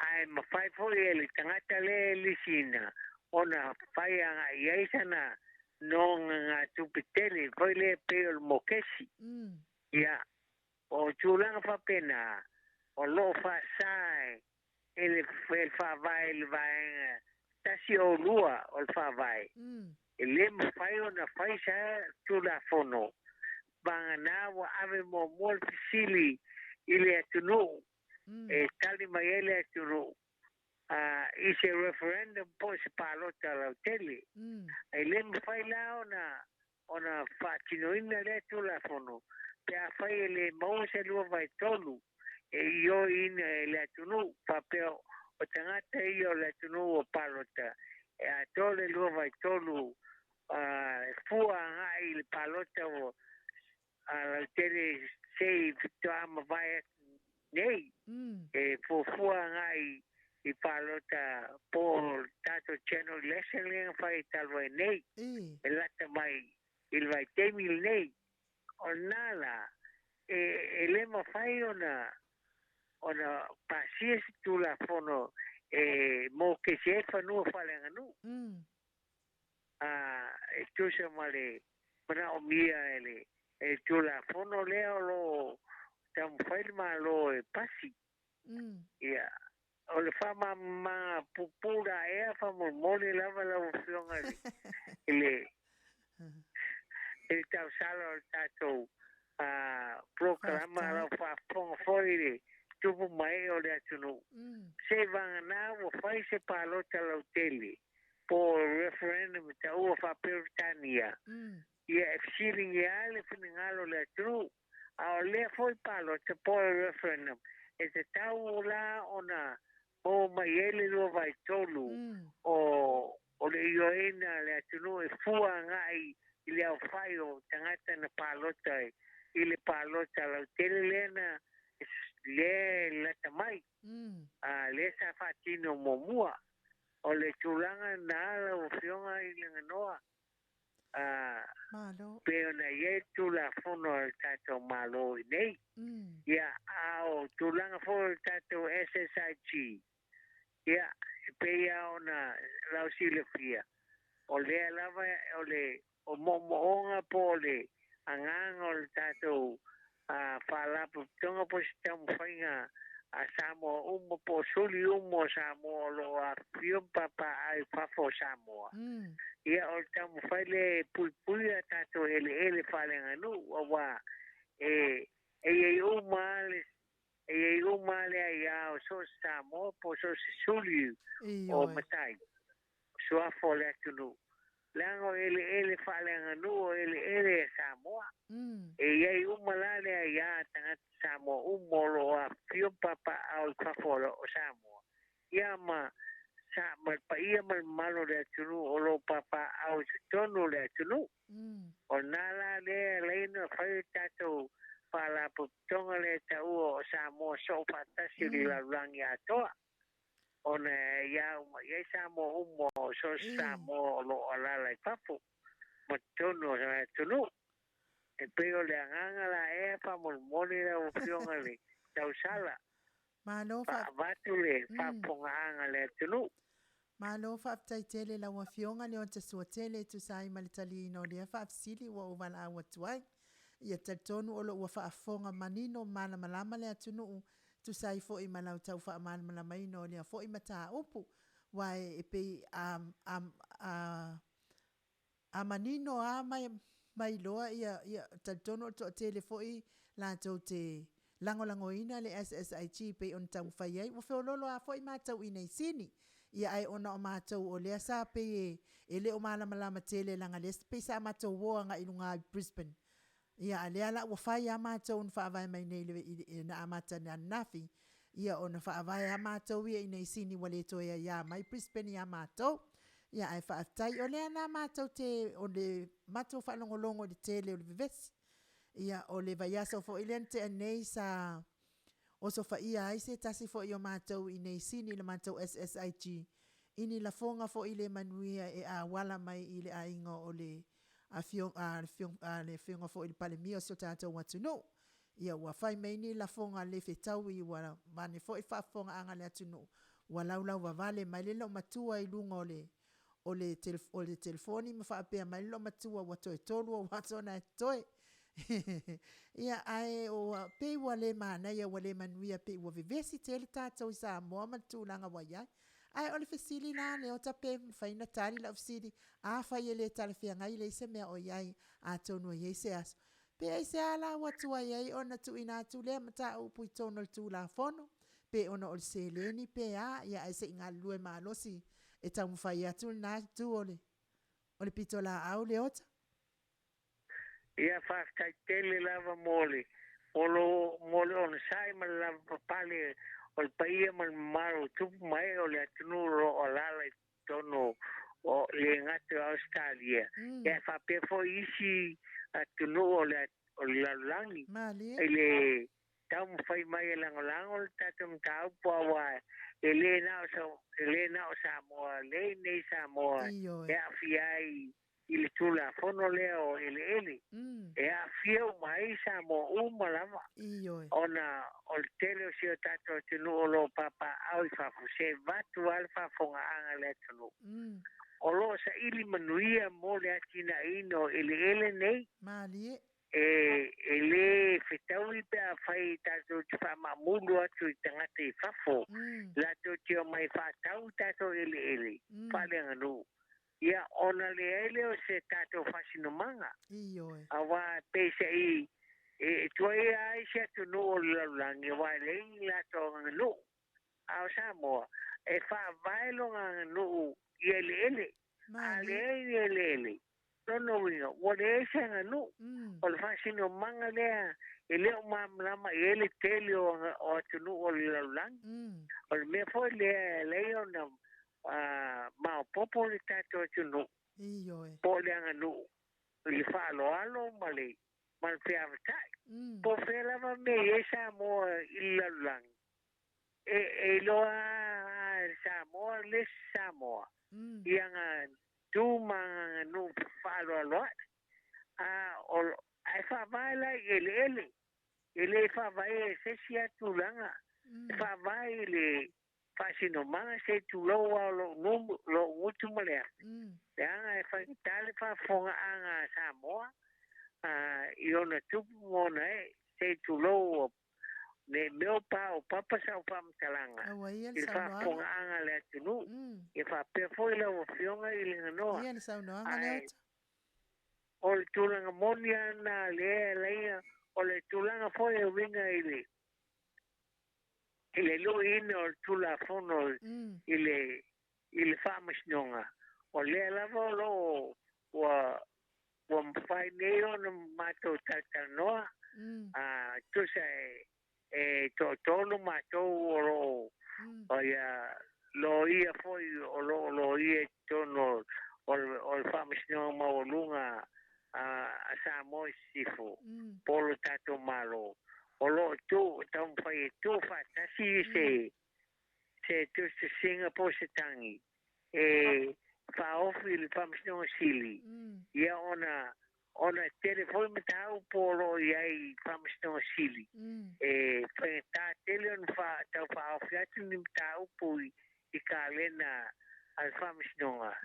C: ae mafai foi e le tagata lea e lisiina ona fai agai i ai sana nogagatupe tele foi lea pei o le mokesi. Ia, o tulaga faapena o lo o faasa e le Faavae i le Vaega 102 o le Faavae, e le mafai ona fai sa Tulafono vagana ua ave muamua le fesili i le atunuu e tali mai ai le atunuu i se referendum po o se palota lautele. E le mafai la ona faatinoina lea Tulafono pe afai e le maua se 2/3 e ioeina e le atunuu, faapea o tagata ia o le atunuu o palota e atoa le 2/3 fua agai i le palota o lautele sei faatoa mavae atu nei, e fuafua agai i palota po o tatou general election lea na fai talu ai nei, e lata mai i le vaitaimi lenei. O lena la e le mafai ona pasia se Tulafono e mokesi ai fanua faaleaganuu. E tusa ma le manaomia e le Tulafono lea o lo o taumafai le Malo e pasi. Ia, o le faamamaga pupuu la ea faamolemole lava lau Afioga i le tausala o le tatou polokalama lau faafofoga foi i le tupu mai o le atunuu. Se vagana ua fai se palota lautele po o referendum taua faa-Peretania, ia e fesiligia ai le finagalo o le atunuu, a o lea foi palota po o le referendum e tatau la ona maua mai ai le 2/3 o le ioeina le atunuu e fua agai i le aofai o tagata na palota i le palota lautele lea na lea lata mai, lea sa faatino muamua. O le tulaga na lau Afioga i le ganoa pe ona i ai Tulafono a le tatou Malo i nei. Ia, a o tulaga foi o le tatou SSIG, ia, e pei lava ona lau silafia, o lea lava o le o moomooga po o le agaga o le tatou faalapotopotoga po o se taumafaiga a Samoa uma po o suli uma o Samoa o lo o afifio ma papaaao i fafo o Samoa. Ia, o le taumafai lea e puipui a tatou eleele faaleaganuu, auā e i ai uma le aiā o so o se Samoa po o so o se suli o matai suafa o le atunuu. Leaga o eleele faaleaganuu o eleele a Samoa. E i ai uma la le aiā a tagata Samoa uma o lo o afifio ma papaaao i fafo o Samoa. Ia ma le paia ma le mamalu o le atunuu o lo o papaaao i totonu o le atunuu. O lena la lea e ala ai ona fai le tatou faalapotopotoga lea e taua o Samoa Soofaatasi i le lalolagi atoa, ona e ia uma i ai Samoa uma o so o se Samoa o lo o alaala i fafo ma totonu o le atunuu. E pei o le agaga la ea faamolemole lau Afioga i le tausala.
A: Malo
C: faavatu le faafofogaaga a le atunuu.
A: Malo faafetai tele lau Afioga Leota Suatele e tusa ai ma le taliina o lea faafesili ua ou valaau atu ai. Ia talitonu o lo o ua faafofoga manino malamalama le atunuu tusa ai foi ma lau tau faamalamalamaina o lea foi mataupu, aua e pei a a a a manino lava ma iloa ia, ia talitonu o le toatele foi latou te lagolagoina le SSIG pei ona taumafai ai. Ua feoloolo lava foi matou i inei i Sini, ia ae ona o matou o lea sa pei e le o malamalama tele leaga o lea pei sa matou o agai i luga i Brisbane. Ia a o lea la ua fai lava matou na faavae mai nei na amata ananafi, ia ona faavae lava matou ia i inei i Sini ua le toe aia mai Brisbane ia matou. Ia ae faafetai, o lea la matou te, o le matou faalogologo i le tele o le vevesi. Ia o le vaiaso foi lea na tea nei sa osofaia ai se tasi foi o matou i inei i Sini i le matou SSIG i ni lafoga foi le manuia e auala mai i le aiga o le Afioga foi i le Palemia o si o tatou atunuu. Ia ua fai mai ni lafoga le fetaui ua vaeane foi le faafofogaaga a le atunuu, ua laulauvavale mai le loomatua i luga o le telefoni ma faapea mai le loomatua ua toe 3 ou aso na e totoe. Ia, ae pei ua le manaia ua le manuia pei ua vevesi tele tatou i Samoa ma le tulaga ua i ai. Ae o le fesili la Leota pe mafai ona tali lau fesili, afai e le talafeagai e leai se mea o i ai atonu e i ai se aso. Pe aisea la ua tuai ai ona tuuina atu lea mataupu i totonu o le Tulafono, pe ona o le seleni pe a, ia ae se i galulue malosi e taumafai atu lena itu o le pitolaau Leota.
C: Ia, faafetai tele lava mo le mo le onosai ma le lavapapale o le paia ma le mamalu o tupu ma ee o le atunuu o lo o alaala i totonu o le gata o Ausetalia, ia faapea foi isi atunuu o le lalolagi i le taumafai mai e lagolago le tatou mataupu, aua e le na o Samoa lea i nei Samoa e aafia ai i le Tulafono lea o eleele, e aafia uma ai Samoa uma lava, ona o le tele o si o tatou atunuu o lo o papaau i fafo, se vatu lava le faafofogaaga a le atunuu. O lo o saili manuia mo le atinaeina o eleele nei. E le fetaui pe afai tatou te faamaamulu atu i tagata i fafo, latou te omai faatau tatou eleele faaleaganuu. Ia, ona leai lea o se tatou faasinomaga. Aua peiseai e tuaia ai se atunuu o le lalolagi, aua e leai ni latou aganuu. A o Samoa, e faavae lona aganuu i eleele. A leai ni eleele, lona uiga, ua leai se aganuu. O le faasinomaga lea e le o malamalama i ai le tele o atunuu o le lalolagi. O le mea foi lea e leai ona maopoopo le tatou atunuu po o le aganuu i le faaaloalo ma le feavatai. Po o fea lava mea i ai Samoa i le lalolagi, e iloa lava Samoa le isi Samoa i aga tu ma aganuu faaaloaloai. Ae faavae la i eleele, e le faavae e se isi lava tulaga, e faavae i le faasinomaga se tulou lava o lou gutu ma le afi. Leaga e faigata le faafofogaaga a Samoa i ona tupu ma ona ee, se tulou ne mea o pa o papa sau faamatalaga i le faafofogaaga a le atunuu. Ia faapea foi lau Afioga i le ganoa. Ae o le tulaga moni lava lena lea e laia, o le tulaga foi e uiga i le luiina o le Tulafono i le Faamasinoga, o lea lava o lo o ua mafai nei ona matou talatalanoa, tusa e toatolu matou o lo o loia foi o lo o loia i totonu o le Faamasinoga Maualuga a Samoa i Sisifo, po o le tatou Malo, o lo o taumafai e tuufaatasi se tusitusiga po o se tagi e faaofi i le Faamasinoga Sili, ia ona tele foi mataupu o lo o i ai i Faamasinoga Sili, e faigata tele ona tau faaofi atu ni mataupu i kalena a le Faamasinoga.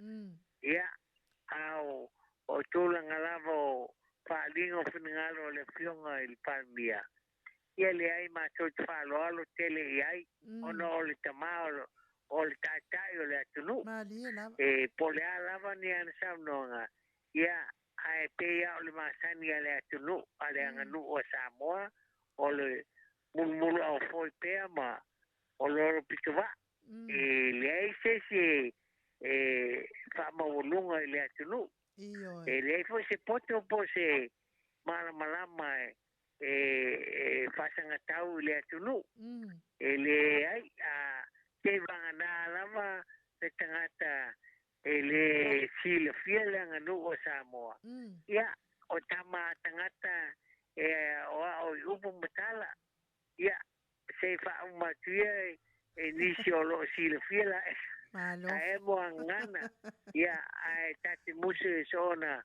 C: Ia, a o tulaga lava o faaaliga o finagalo o le Afioga i le Palemia, ia leai matou te faaaloalo tele i ai, ona o le tama o le taitai o le atunuu. E po o le a lava ni ana saunoaga, ia Ae pei lava o le masani a le atunuu, a le aganuu a Samoa, o le mulumulu aufoe pea ma o le olo pitovaa. E leai se isi e faamaualuga i le atunuu. E leai foi se poto po o se malamalama e faasagatau i le atunuu. E leai, a seivagana lava le tagata e le silafia le aganuu a Samoa. Ia, o tama a tagata e o ao i upu ma tala. Ia, se i faauma atu ia e nisi o loo silafia la ae mo gagana. Ia, ae ta te musu e soona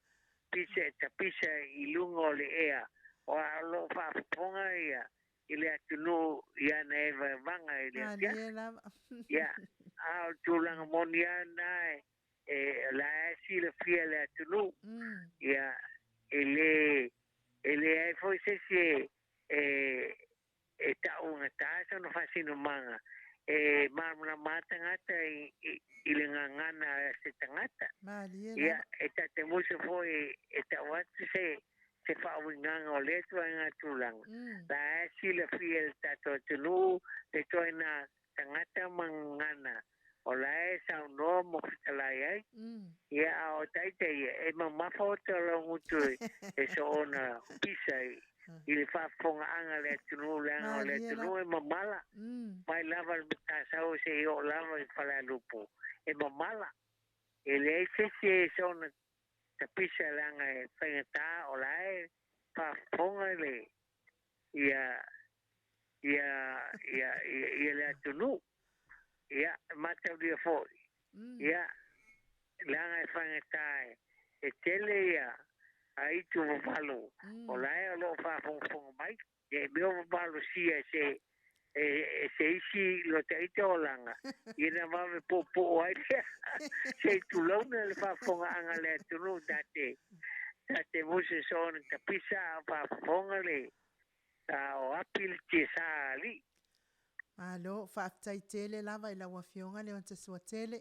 C: pisa e tapisa i luga o le ea, o a o loo faafofoga ia i le atunuu i ana e vaevaga i le afiafi. Ia, a o le tulaga moni lava lena e o la e silafia le atunuu. Ia, e leai foi se isi e tauagata sona faasinomaga e malamalama tagata i le gagana a se tagata. Ia, e ta te musu foi e tau atu se faauigaga o lea ituaiga tulaga. La e silafia e le tatou atunuu le ituaiga tagata ma gagana o la e saunoa ma fetalai ai. Ia, a o taita ia, e mamafa o te laugutu e soona pisa i le faafofogaaga a le atunuu, leaga o le atunuu e mamala. Mai lava le Matasau seia oo lava i Falealupo, e mamala. E leai se isi e soona tapisa leaga e faigata o la e faafofoga le ia ia ia ia le atunuu. Ia, e mataulia foi. Ia, leaga e faigata e tele ia aitu vavalo o la e o loo faafogafoga mai. Ia e mea o vavalosia e se isi lo taita olaga, ia na vave puupuu ai lea. Se i tulauna le faafofogaaga a le atunuu ta te musu soona tapisa a o faafofoga le a o api le tiasā a alii.
A: Malo, faafetai tele lava i lau Afioga Leonta-Suatele,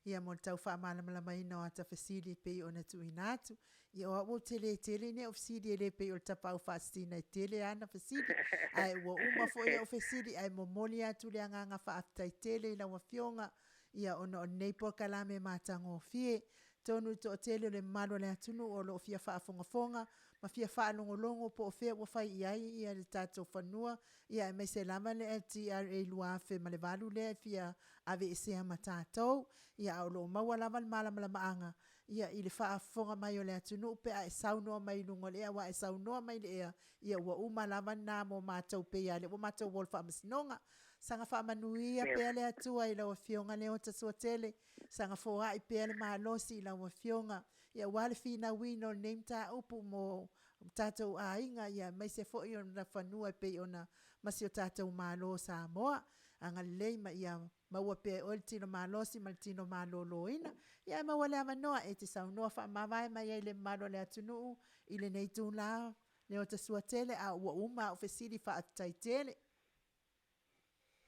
A: ia mo le tau faamalamalamaina o ata fesili e pei ona tuuina atu. Ia o au ou te le tele ni au fesili e le pei o le tapaau faasisina e tele ana fesili, ae ua uma foi au fesili ae momoli atu le agaga faafetai tele i lau Afioga, ia ona o lenei polokalame matagofie. Atonu i le toatele o le mamalu o le atunuu o lo o fia faafogafoga ma fia faalogologo po o fea ua fai i ai ia le tatou fanua, ia aemaise lava le LTRA 2008 lea e fia aveesea ma tatou, ia a o lo o maua lava le malamalamaaga ia i le faafofoga mai o le atunuu pe a e saunoa mai i luga o le ea, aua e saunoa mai i le ea, ia ua uma lava lena mo matou pei lava o lea ua matou o i le faamasinoga. Saga faamanuia pea le Atua i lau Afioga Leota-Suatele, saga foai pea le malosi i lau Afioga, ia aua le finauina o lenei mataupu mo tatou aiga, ia aemaise foi o na fanua e pei ona ma si o tatou Malo o Samoa. Agalelei ma ia maua pea e oe le tino malosi ma le tino malōlōina, ia ae maua le avanoa e te saunoa faamavae mai ai i le mamalu o le atunuu i lenei itulā Leota-Suatele, a ua uma a'u fesili faafetai tele.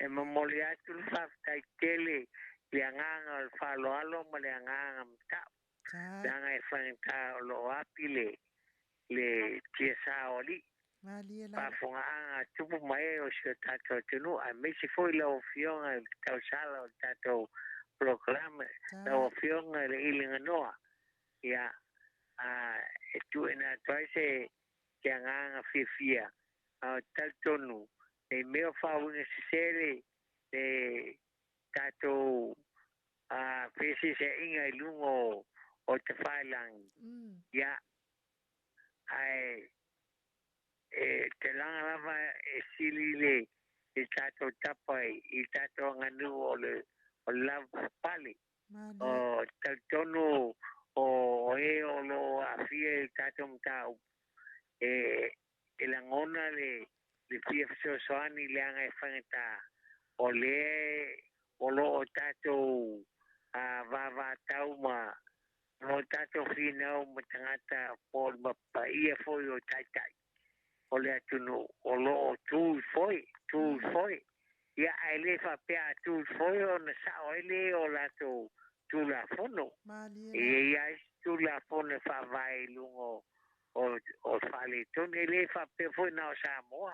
C: E momoli atu le faafetai tele i le agaga o le faaaloalo ma le agaga mata'u, leaga e faigata o lo o api le le tiasa o alii. Faafofogaaga a tupu ma ee o si o tatou atunuu, aemaise foi lau Afioga i le tausala o le tatou polokalame, lau Afioga i le Iliganoa, ia, a e tuuina atu ai se agaga fiafia, a o talitonu nei mea o faauiga sese le tatou feeseeseaiga i luga o tafailagi, ia, ae e te laga lava e sili le tatou tapa i tatou aganuu o le lavapapale. O talitonu o e o lo o aafia i le tatou mataupu e lagona le fia fesoasoani leaga e faigata o lea o lo o tatou vavatau ma o tatou finau ma tagata po o le mapaia foi o taitai o le atunuu o lo o tu foi, tu foi. Ia, ae le faapea a tu foi ona sao ai le o latou Tulafono.
A: Malie
C: E
A: lava.
C: i ai se Tulafono e faavae i luga o faaletonu, e lē faapea foi na o Samoa.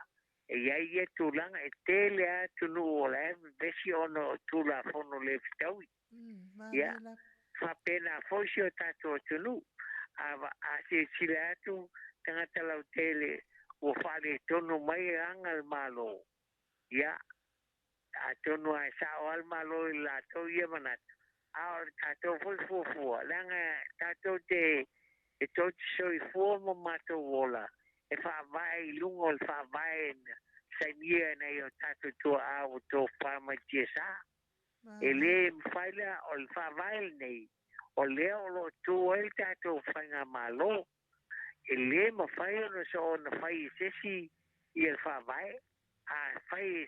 C: E iai ia tulaga e tele a atunuu o la e vevesi ona o Tulafono lē fetaui. Ia
A: Malie lava.
C: faapena foi si o tatou atunuu. A silasila atu tagata lautele ua faaletonu mai e aga le Malo. Ia atonu a e sa'o a le Malo i latou ia manatu, a o le tatou foi fuafua, leaga tatou te e tou te soifua ma matou ola e faavae i luga o le faavae na sainia e nai o tatou tua'a ua tofā mai tiasā. E
A: Malie.
C: lē mafai la o le faavae lenei o lea o lo'o tu ai le tatou faigamālō. E lē mafai ona soona fai i sesi ia le faavae. A fai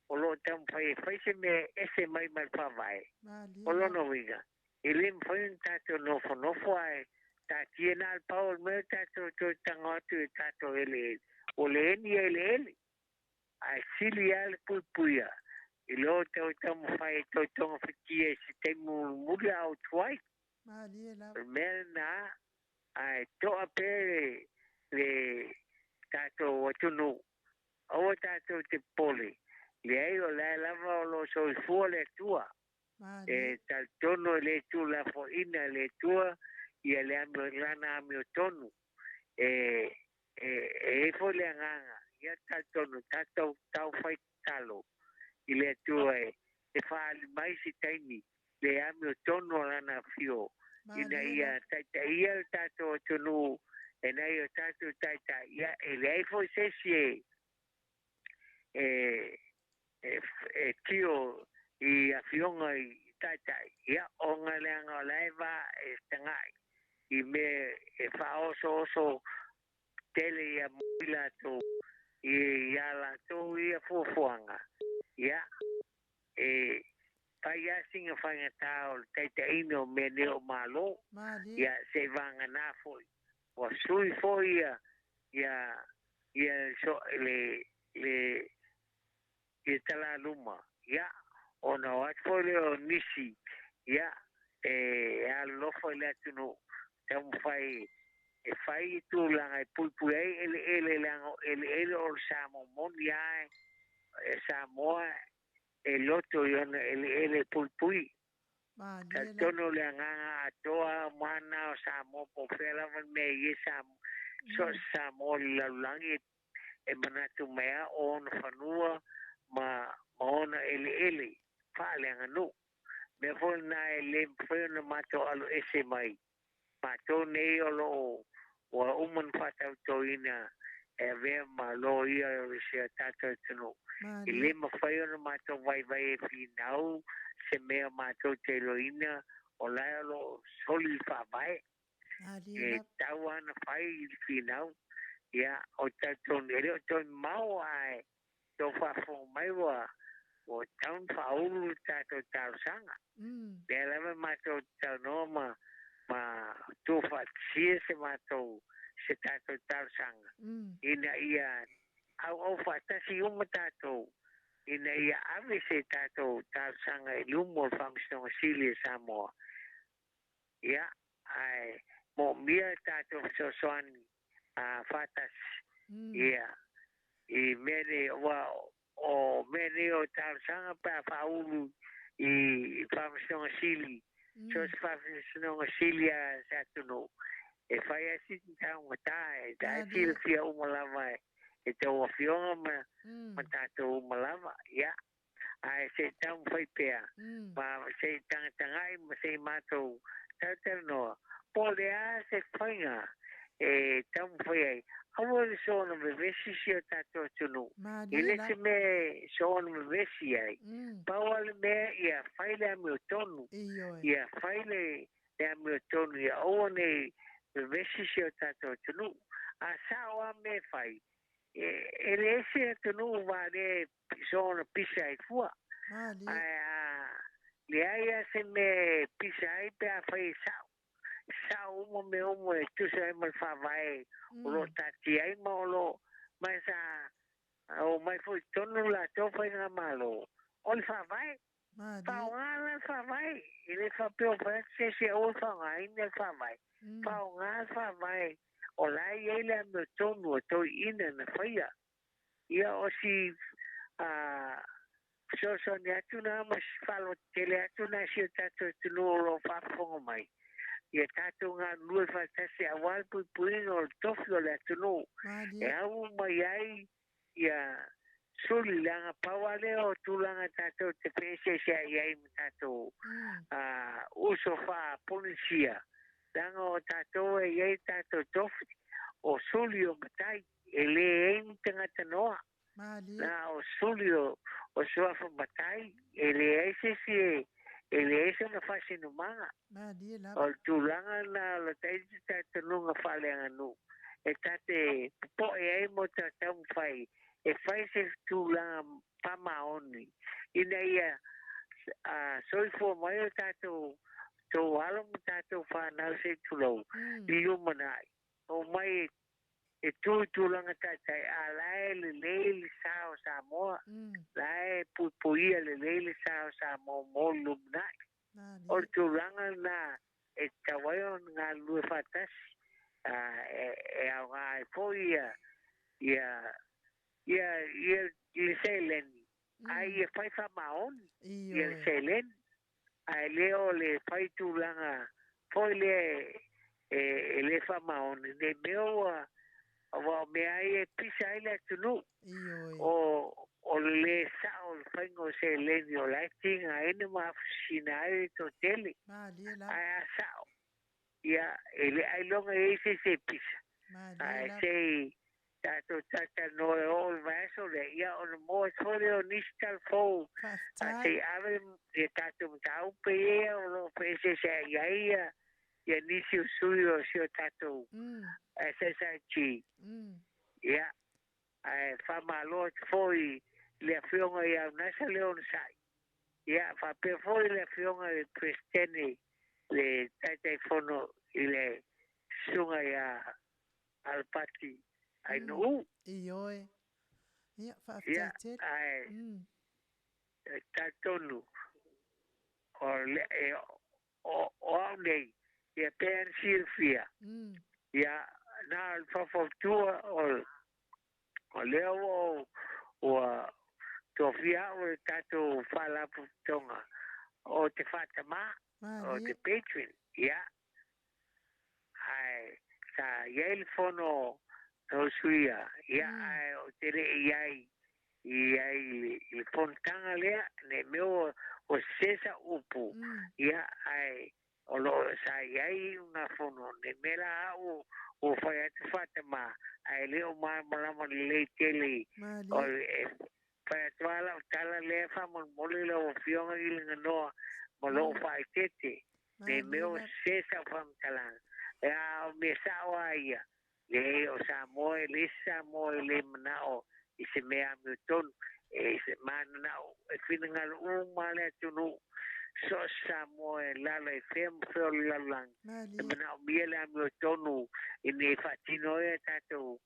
C: o lo'o taumafai e fai se mea ese mai ma le faavae,
A: Malie
C: o
A: lava.
C: lona uiga e lē mafai ona tatou nofonofo ae tatia na le pau o le mea tatou toe tago atu i tatou eleele o le eni ia eleele ae sili a le puipuia i lo tau taumafai e toe togafitia i se taimi mulimuli a o tuai.
A: Malie
C: O
A: lava.
C: le mea lenā ae to'a pea le tatou atunuu. Aua tatou te popole, leai o lae lava o loo soifua le Atua.
A: Malie.
C: E talitonu e lē tulafo'ina e le Atua ia le amio lana amiotonu e e e ai foi le agaga ia talitonu tatou taufai tatalo i le Atua e fa'aali mai se taimi le amiotonu o lana afio ina
A: Malie
C: ia
A: lava.
C: ta'ita'ia le tatou atunuu e nai o tatou ta'ita'i. Ia e leai foi se isi e e e tio i afioga i ta'ita'i, ia ona leaga o lae va e taga'i i mea e fa'aosooso tele ia moi latou i iā latou ia fuafuaga. Ia e fai a siga faigatā o le taitaʻina o mea nei o mālō.
A: Malie.
C: Ia se'i vaganā fo'i ua sui foi ia ia ia so le ia talaluma. Ia ona o atu foi lea o nisi ia e alolofa i le atunuu taumafai e fai i tulaga e puipui ai eleele, leaga o eleele o le Samoa moni a e Samoa e loto i ona eleele puipui.
A: Malie lava.
C: Talitonu o le agaga atoa mana o Samoa po o fea lava le mea i e Samoa so o se Samoa o le lalolagi e manatu mai a o ona fanua ma ona eleele faaleaganuu. Mea foi lenā e lē mafai ona matou alo ese mai matou nei o loo ua uma ona faatautoina e avea ma loia o se tatou atunuu. E lē
A: Malie.
C: mafai ona matou vaivai e finau se mea matou te iloina o lae o loo soli le faavae.
A: Malie
C: E
A: lava.
C: tau ana fai i le finau. Ia o talitonu e le o toe mamao ae tou faafofoga mai ua tau ona faaulu le tatou talosaga. Lea lava matou talanoa ma tuufaatasia se matou se tatou talosaga ina ia auau faatasi uma tatou ina ia ave se tatou talosaga i luma o le Faamasinoga Sili e Samoa. Ia ae moomia tatou fesoasoani a faatasi ia i mea nei ua o mea nei o talosaga pe a faaulu i Faamasinoga Sili, so se Faamasinoga Sili a se atunuu e fai ai si taugatā e tae
A: Malie.
C: silafia uma lava e tou afioga ma tatou uma lava. Ia ae se'i taumafai pea ma se'i tagataga'i ma se'i matou talatalanoa po o le a se faiga e taumafai ai. Aua le soona vevesi si o tatou atunuu e
A: Malie
C: le
A: lava.
C: se mea e soona vevesi ai. Pau a le mea ia fai le amiotonu.
A: Ioe.
C: Ia fai le amiotonu ia aua nei vevesi si o tatou atunuu. A sa'o a mea e fai e le ese atunuu valea e soona pisa ai fua.
A: Malie.
C: Ae a leai a se mea e pisa ai pe a fai e sa'o sa'o uma mea uma e tusa ai ma le faavae o loo tatia ai ma o loo ma sa o mai foi tonu latou faigamālō o le faavae.
A: Malie.
C: Faaaoga la le Faavae, e le faapea o fai atu se isi e aua le faaaogaina le Faavae. Faaaoga le Faavae o la e i ai le amiotonu a toeaiina na faia. Ia o si fesoasoani atu na ma si faalototele atu na i si o tatou atunuu o lo o faafofoga mai, ia tatou galulue faatasi aua le puipuiga o le tofi o le atunuu e
A: Malie.
C: au mai ai ia suli, leaga pau lava lea o tulaga tatou te feeseeseai ai ma tatou uso faa-Polisia, leaga o tatou e i ai tatou tofi o suli o matai, e leai ni tagata noa.
A: Malie.
C: Na o suli o suafa matai, e leai se isi e leai sona faasinomaga.
A: Malie
C: O
A: lava.
C: le tulaga lena o lo taiti talitonuga faaleaganuu e ta te popoe ai mo ta taumafai e fai se tulaga faamaoni ina ia soifua mai o tatou tou alo ma tatou fanau se i tulou i lumanai. O mai e tu i tulaga taitai, a la e lelei le sa o Samoa, la e puipuia lelei le sa o Samoa mo le lumanai. O le
A: Malie.
C: tulaga lena e tatau ai ona galulue faatasi, e aoga ai foi ia ia ia ia le seleni, ae ia fai faamaoni ia le
A: Ioe.
C: seleni, ae le o le fai tulaga foi lea e le faamaoni nei mea ua aua o mea ai e pisa ai le atunuu.
A: Ioe.
C: O le lē sa'o o le faiga o seleni o la e tigaina ma afusina ai le toatele.
A: Malie lava.
C: Ae a sa'o ia e le ailoga i ai se isi e pisa.
A: Malie
C: Ae
A: lava.
C: sei tatou talatalanoa e oo le vaiaso lea ia ona maua ai foi lea o nisi talafou
A: Faafetai.
C: sei ave ia tatou mataupu ia o loo feeseeseai ai ia ia nisi o sui o si o tatou SSIG. Ia ae faamalo atu foi i le afioga ia Unasa le onosai. Ia faapea foi le afioga i le Peresetene le Taitaifono i le susuga ia Alapati Ainuu.
A: Ioe. Ia,
C: Ia
A: faafetai tele.
C: ae e talitonu o le e o au nei ia pei ona silafia ia na o le faufautua o lea ua ua tofia au e le tatou faalapotopotoga o te faatamā o te
A: Malie.
C: patron. Ia ae sa i ai le fono na usuia ia ae ou te le i ai i ai i le fonotaga lea nei mea ua sese sau upu. Ia ae o loo sa i ai ugafono nei mea la au ua fai atu faatamā ae le o malamalama lelei tele o
A: Malie.
C: le e fai atu lava lau tala lea faamolemole lau afioga i le ganoa ma lou faaeteete nei
A: Malie
C: mea ua
A: lava.
C: sese sau faamatalaga. E a o mea sa'o a ia leai o Samoa e le isi Samoa e lē mana'o i se mea amiotonu e se manana'o e finagalo uma le atunuu so o se Samoa e lala i fea ma fea o le lalolagi e
A: Malie.
C: manaomia le amiotonu ina ia faatino ai a tatou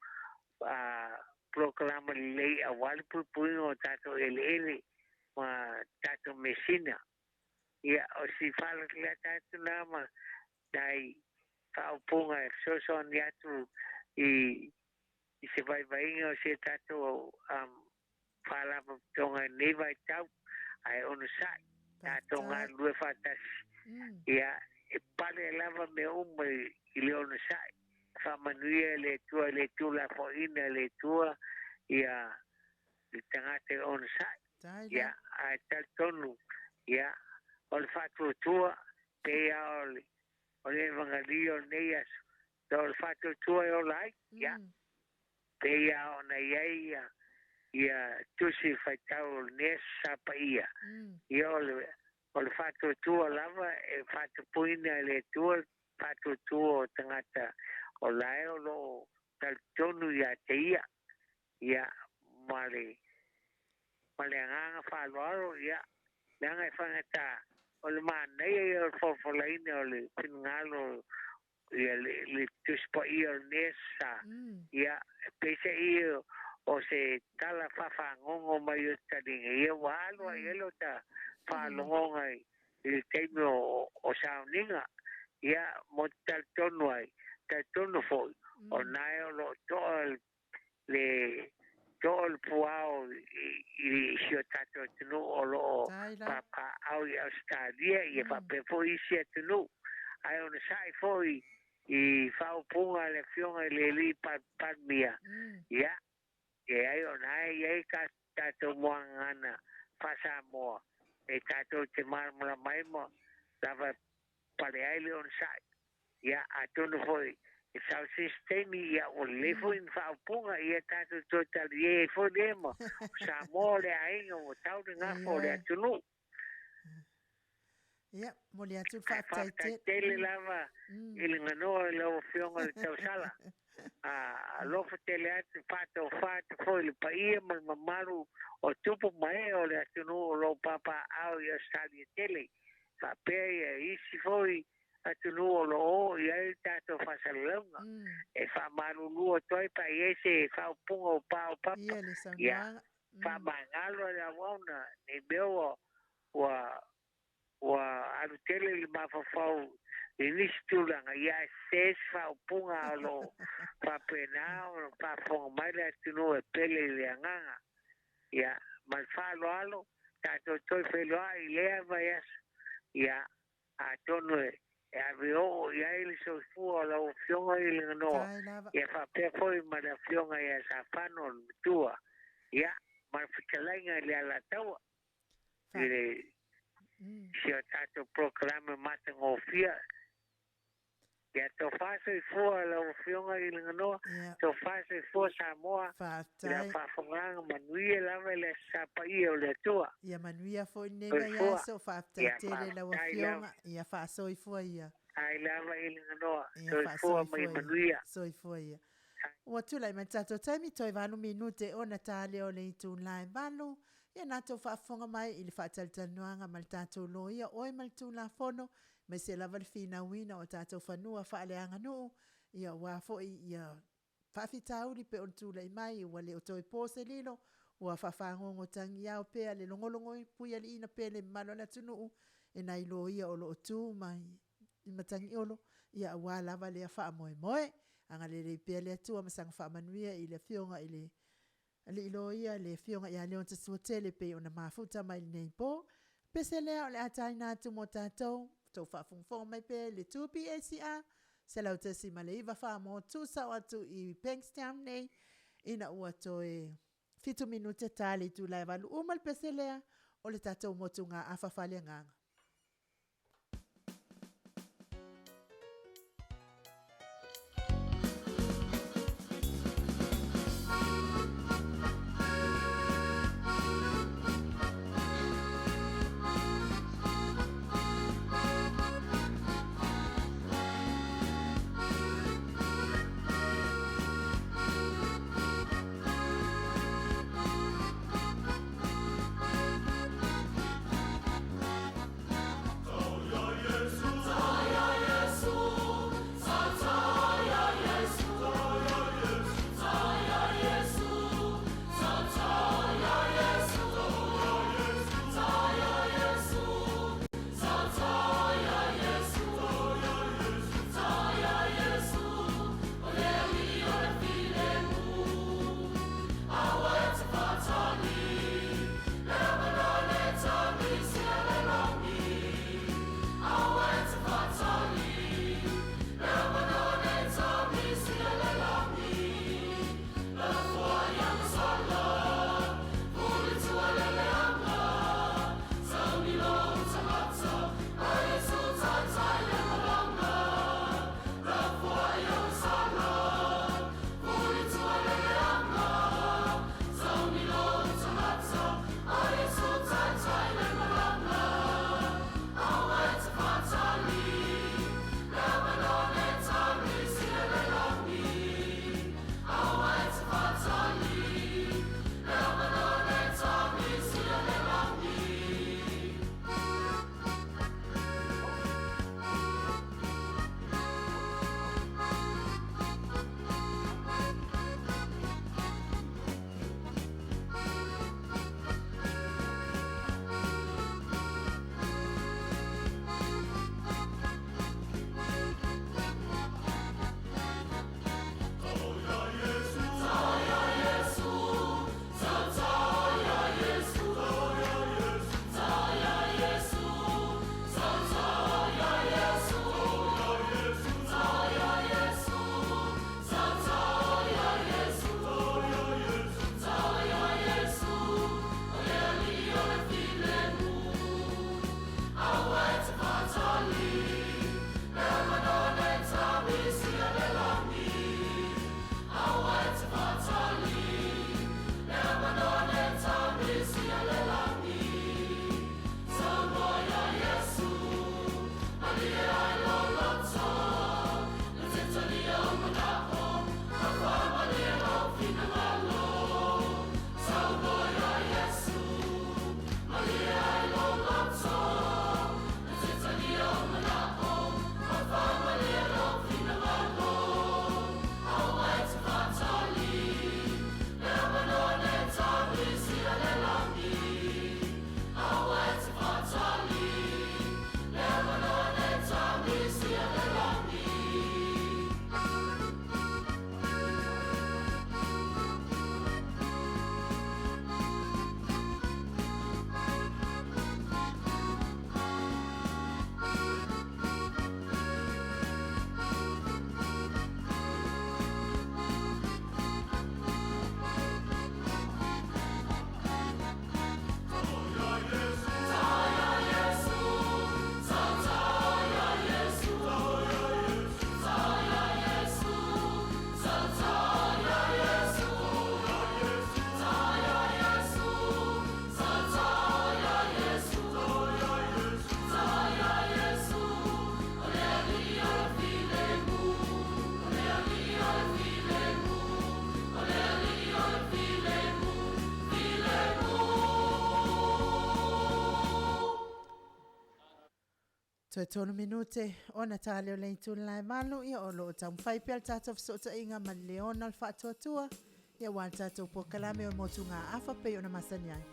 C: polokalama lelei auā le puipuiga o tatou eleele ma tatou mesina. Ia o si faalatalata atu na ma nai faaupuga e fesoasoani atu i i se vaivaiga o se tatou faalapotopotoga i lenei vaitau ae onosa'i tatou
A: Faafetai.
C: galulue faatasi. Ia e pale lava mea uma i le onosa'i faamanuia e le Atua i le tulafo'oina e le Atua ia le tagata e onosa'i.
A: Tai
C: Ia
A: lava.
C: ae talitonu ia o le faatuatua pei lava o le evagalia o lenei aso o le faatuatua e ola ai. Ia pei lava ona i ai ia ia tusi faitau o lenei aso sa paia. Ia o le faatuatua lava e faatupuina e le Atua le faatuatua o tagata o lae o loo talitonu iā te ia. Ia ma le agaga faaaloalo ia leaga e fagatā o le manaia ia o le folafolaina o le finagalo ia le tusi paia o lenei aso sa. Ia e peiseai o se tala faafagogo mai o taliga ia ua alu ai e lo ta Faalogoga i le taimi o sauniga. Ia, mo te talitonu ai, talitonu foi, o nae o loo toa le toa le puao i si o tatou atunuu o loo papaau i Ausetalia, ia faapea foi isi atunuu. Ae ona sa'i foi i faaupuga a le Afioga i le Alii Palemia, ia, e ai o nae i ai tatou muagagana faa-Samoa e tatou te malamalama ai ma lava pale ai le onosai. Ia, atonu foi e sau se isi taimi, ia, ua lelei foi ni faaupuga, ia tatou toe taliē ai foi lea ma Samoa o le aiga ua tau le gafa o le atunuu.
A: Ia, momoli atu le faafetai
C: tele. Tele lava i le ganoa i lau Afioga i le Tausala. Alofa tele atu, faatofa atu foi i le paia ma le mamalu o tupu ma ee o le atunuu o lo o papaaao i Ausetalia tele, faapea ia isi foi atunuu o lo o oo i ai le tatou faasalalauga. E faamalulu atu ai pe a i ai se faaupuga ua paopapa, ia faamagalo e le auauna nei mea ua alu tele le mafaufau i nisi tulaga, ia ae sese se faaupuga o lo o faapena ona faafofoga mai le atunuu e pele i le agaga. Ia, ma le faaaloalo, tatou toe feiloai i lea vaiaso, ia, atonu e ave oo i ai le soifua o lau Afioga i le ganoa, ia faapea foi ma le Afioga ia Safano le Matua, ia, ma le fetalaiga i le Alataua, i le si o tatou polokalame matagofie. Ia tofa soifua lau Afioga i le ganoa, tofa soifua Samoa, i lau faafofogaaga, manuia lava i le Aso Sa paia o le Atua.
A: Ia manuia foi lenei vaiaso, faafetai tele lau Afioga, ia faasoifua ia.
C: Ai lava i le ganoa, soifua ma ia manuia.
A: Soifua ia. Ua tulai mai le tatou taimi, toe 8 minute ona ta lea o le itula e 8. Ia na tou faafofoga mai i le faatalatalanoaga ma le tatou loia oe ma le Tulafono, aemaise lava le finauina o tatou fanua faaleaganuu, ia aua foi ia faafitauli pei ona tulai mai, ua le o toe po se lilo, ua faafagogo tagiao pea le logologo puialiiina pea le mamalu o le atunuu e nai loia o lo o tu mai i Matagiolo, ia aua lava lea faamoemoe. Agalelei pea le Atua ma saga faamanuia i le Afioga i le Alii Loia, le Afioga ia Leota Suatele pei ona mafuta mai lenei po. Pese lea o le a taina atu mo tatou, tou faafogafoga mai pea i le 2PACR 101.9 fa mo tuusao atu i Bankstown nei, ina ua toe 7 minute ta le itula e 8 uma le pese lea o le tatou motugaafa faaleagaga. Toe 3 minute ona ta lea o le itula e 8, ia o lo o taumafai pea le tatou fesootaiga ma le Leona o le Faatuatua, ia ua le tatou polokalame o Motugaafa pei ona masani ai.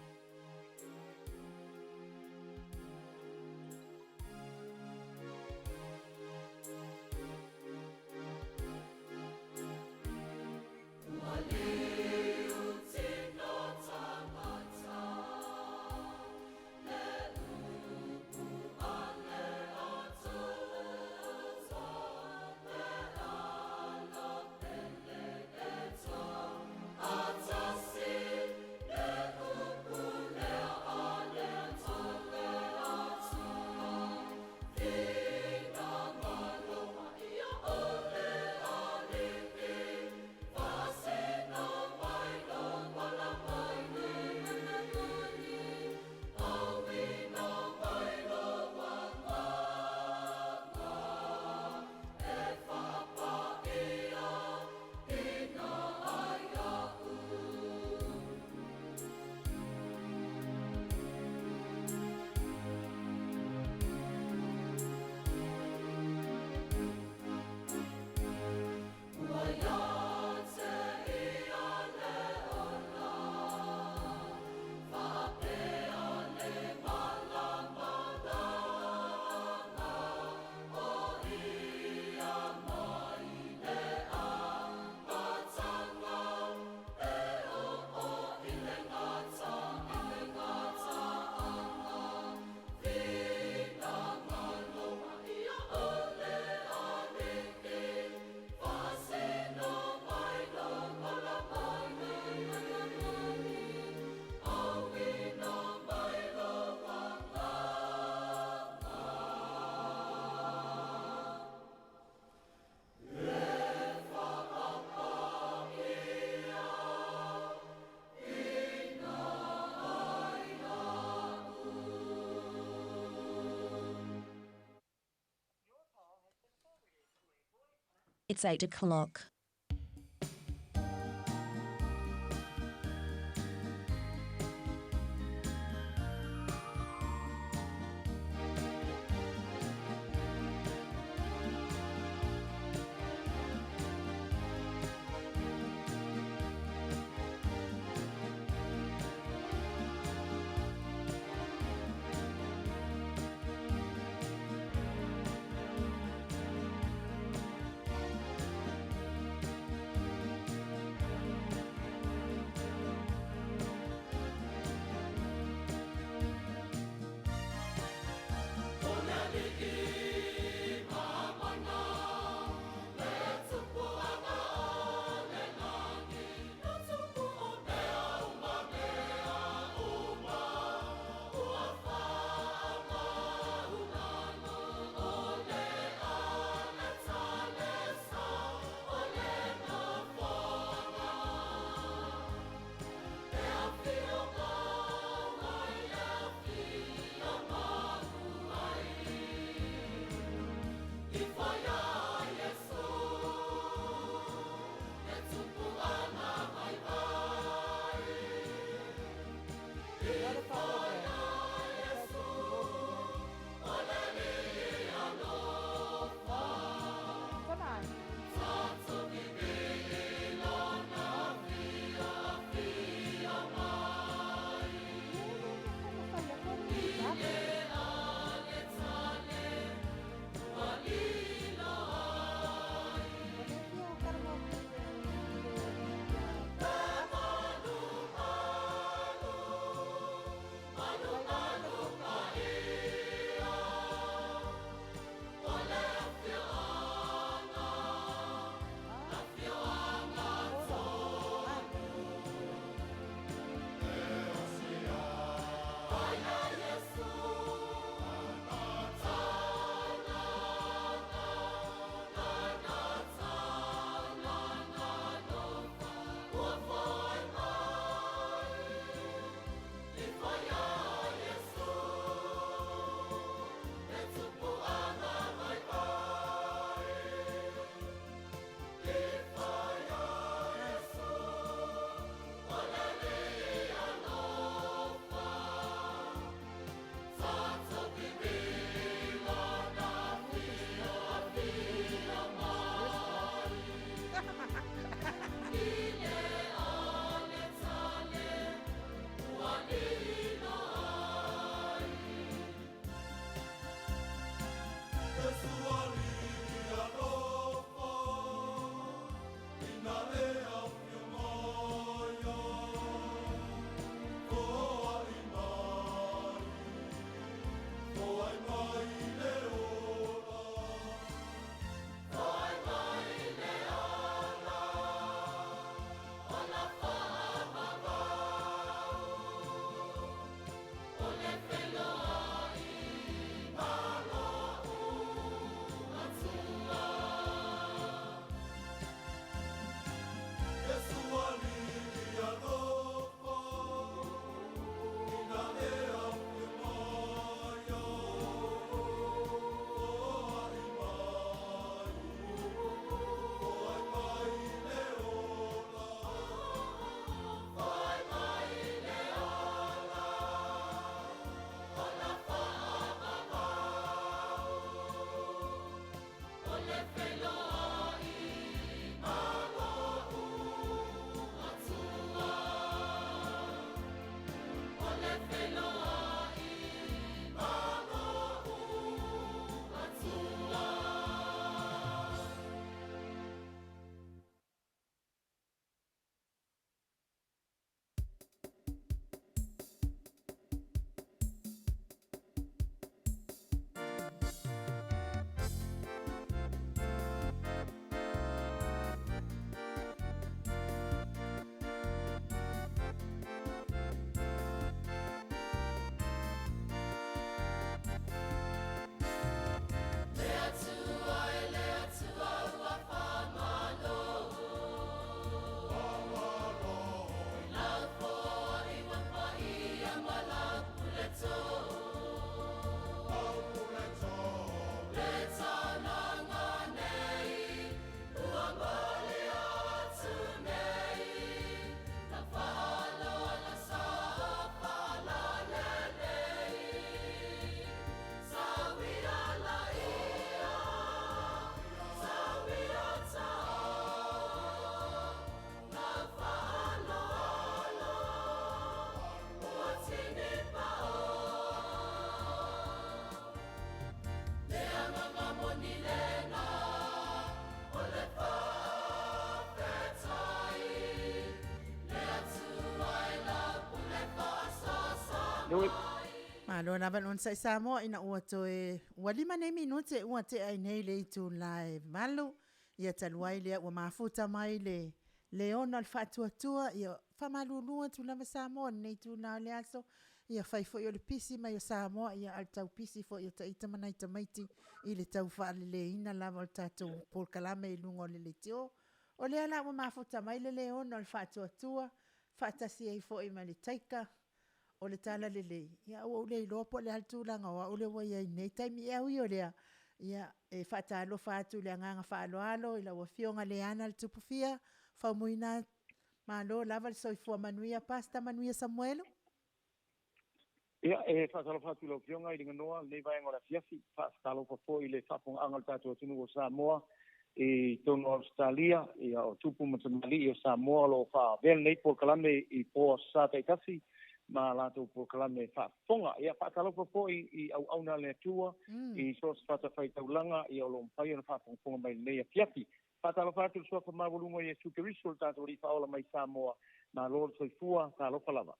D: It's 8 o'clock.
A: Malo lava le onosai Samoa ina ua toe ua 5 nei minute ua tea ai nei le itula e 8. Ia talu ai lea ua mafuta mai le leona o le faatuatua, ia faamalulu atu lava Samoa i lenei itula o le aso. Ia fai foi o le pisi mai o Samoa, ia a o le tau pisi foi o ita ma nai tamaiti i le tau faaleleina lava o le tatou polokalame i luga o le leitio. O lea la ua mafuta mai le leona o le faatuatua, faatasi ai foi ma le taika o le talalelei. Ia ua ou le iloa po o le a le tulaga o au lea ua i ai i lenei taimi. Ae ui o lea, ia e faatalofa atu i le agaga faaaloalo i lau Afioga Leana Leaana Tupu Faumuina. Malo lava le soifua manuia, Pastor Manuia Samuelu.
D: Ia, e faatalofa atu i lau Afioga i Liganoa lenei vaega o le afiafi, faatalofa foi i le faafofogaaga o le tatou atunuu o Samoa i totonu o Ausetalia, ia o tupu ma tamalii o Samoa o lo o faaavea lenei polokalame i po aso Sa taitasi ma latou polokalame faafofoga. Ia, faatalofa foi i auauna a le Atua i so o se fatafaitaulaga ia o lo o mafai ona faafogafoga mai i lenei afiafi. Faatalofa atu i le suafa maualuga o Iesu Keriso, le tatou Alii Faaola mai Samoa, malo le soifua, talofa lava.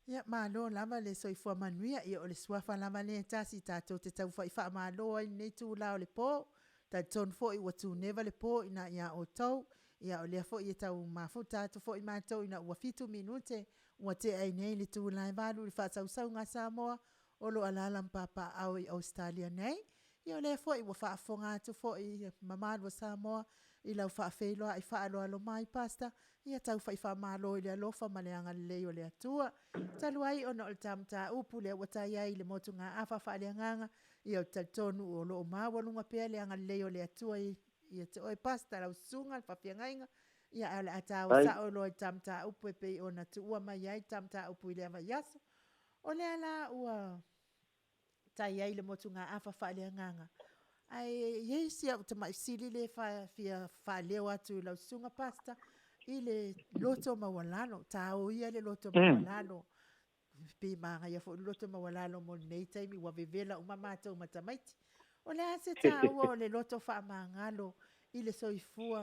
A: Ia, malo lava le soifua manuia. Ia, o le suafa lava lea e tasi tatou te taufai faamalo ai i lenei itula o le po. Talitonu foi ua tuneva le po ina ia outou. Ia, o lea foi e tau mafuta atu foi matou ina ua 7 minute ua tea ai nei le itula e 8 i le faasausauga a Samoa o lo o alaala ma papaaao i Ausetalia nei. Ia o lea foi ua faafofoga atu foi mamalu o Samoa i lau faafeiloai faaaloalo mai, Pastor, ia taufai faamalo i le alofa ma le agalelei o le Atua. Talu ai ona o le ta mataupu lea ua tai ai i le motugaafa faaleagaga, ia ou te talitonu o lo o maualuga pea le agalelei o le Atua ia te oe, Pastor, lau susuga, le faafeagaiga, ia ae o le a taua sao loa i le ta mataupu e pei ona tuua mai ai le ta mataupu i lea vaiaso. O lea la ua tai ai le motugaafa faaleagaga. Ae i ai si au tamai fesili lea e fia faaleo atu i lau susuga, Pastor, i le loto maualalo, taoia le loto maualalo. Pe magaia foi le loto maualalo mo lenei taimi ua vevela uma matou ma tamaiti. O le a se taua o le loto faamagalo i le soifua,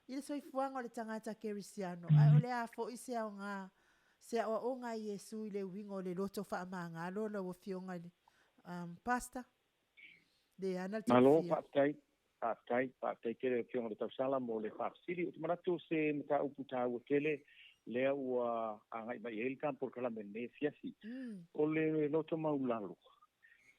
A: i le soifuaga o le tagata kerisiano, ae o le a foi se aoga, se aoaoga a Iesu i le uiga o le loto faamagalo lau Afioga i le Pastor? Leana le
D: Malo, Tupufia. faafetai, faafetai, faafetai tele lau Afioga i le Tausala mo le faafesili. Ou te manatu se mataupu taua tele lea ua agai mai ai le ta polokalame i lenei afiafi. O le loto maulalo,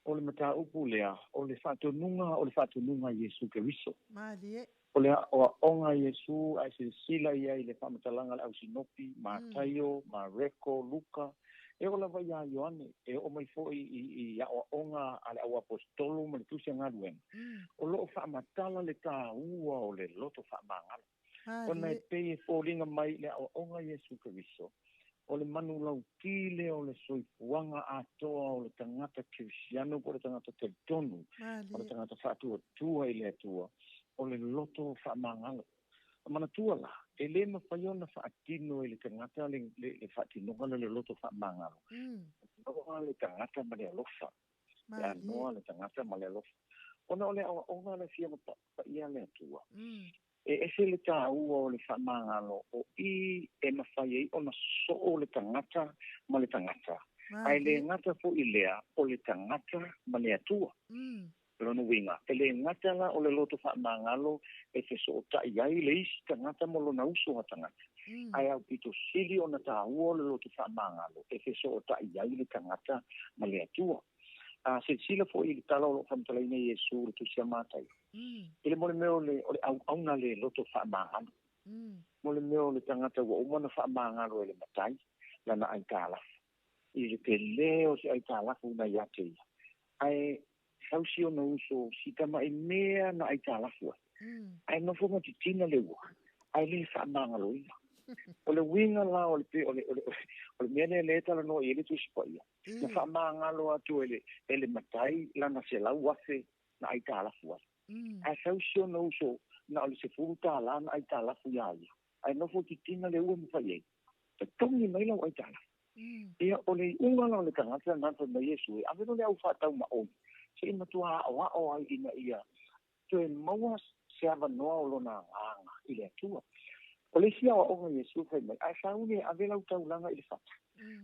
D: o le mataupu lea, o le faatonuga, o le faatonuga a Iesu Keriso.
A: Malie.
D: O le aoaoga a Iesu ae silasila ia i le faamatalaga a le ausinopi, Mataio, Mareko, Luka, e oo lava iā Ioane, e oo mai foi i aoaoga a le auaposetolo ma le tusi a galuega, o lo o faamatala le taua o le loto faamagalo. Ona e pei e foliga mai i le aoaoga a Iesu Keriso, o le manulauti lea o le soifuaga atoa o le tagata kerisiano po o le tagata talitonu, o le tagata faatuatua i le Atua, o le loto faamagalo. Manatua la, e le mafai ona faatino e le tagata le faatinoga lea o le loto faamagalo. Noa le tagata ma le alofa. Ia noa le tagata ma le alofa. Ona o le aoaoga le fia paia le Atua. E ese le taua o le faamagalo o i e mafai ai ona soo le tagata ma le tagata. Ae le gata foi lea o le tagata ma le Atua. Lona uiga, e le gata la o le loto faamagalo e fesootai ai le isi tagata ma lona uso a tagata. Ae aupito sili ona taua o le loto faamagalo e fesootai ai le tagata ma le Atua. A silasila foi i le tala o lo o faamatalaina Iesu le tusi a Mataio. I le mo le mea o le auauna le loto faamagalo. Mo le mea o le tagata ua uma ona faamagalo e le matai lana aitalafu. I le tele o se aitalafu na ia te ia. Ae sausi ona uso si tamai mea na aitalafu ai. Ae nofo ma titina le ua, ae le faamagaloina. O le uiga la o le o le o le o le mea lea le talanoa i ai le Tusi Paia. Na faamagalo atu e le matai lana 100,000 na aitalafu ai. Ae sausi ona uso na o le $10 na aitalafu ia ia. Ae nofo titina le ua mafai ai. Totogi mai lau aitalafu. Ia o le iuga la o le tagata na fai mai Iesu e ave loa le au faatau maoli. Se i matua aoao ai ina ia toe maua se avanoa o lona agaga i le Atua. O le isi aoaoga a Iesu fai mai, a e sauni e ave lau taulaga i le fata,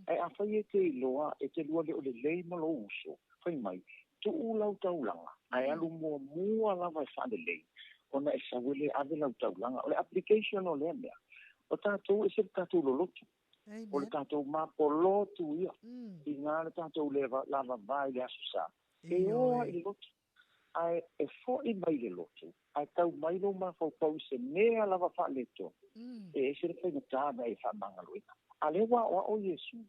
D: ae afai e te iloa e te lua le o lelei ma lou uso, fai mai, tuu lau taulaga, ae alu muamua lava e faalelei, ona e sau ai lea e ave lau taulaga. O le application o lea mea, o tatou e ese le tatou lolotu, o le tatou mapolotu ia, tiga le tatou le lavavā i le Aso Sa, e o lava i le lotu, ae e foi mai le lotu, ae tau mai lou mafaufau i se mea lava faaletonu, e ese le faigata ona e faamagaloina. A lea ua aoao Iesu,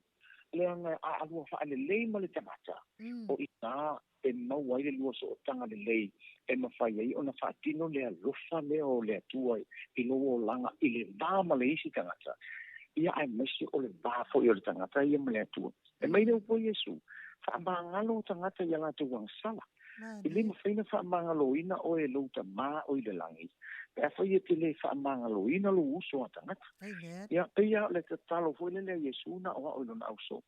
D: leaga a alua faalelei ma le tagata, o i ina e maua ai le lua sootaga lelei e mafai ai ona faatino le alofa lea o le Atua i lou olaga i le va ma le isi tagata, ia aemaise o le va foi o le tagata ia ma le Atua. E mai le upu a Iesu, faamagalo tagata i a latou agasala. E le mafai ona faamagaloina oe e lou Tama o i le lagi, pe afai e te le faamagaloina lou uso a tagata. Ia, pei lava o le tatalo foi lele a Iesu na aoao i lona ausoo,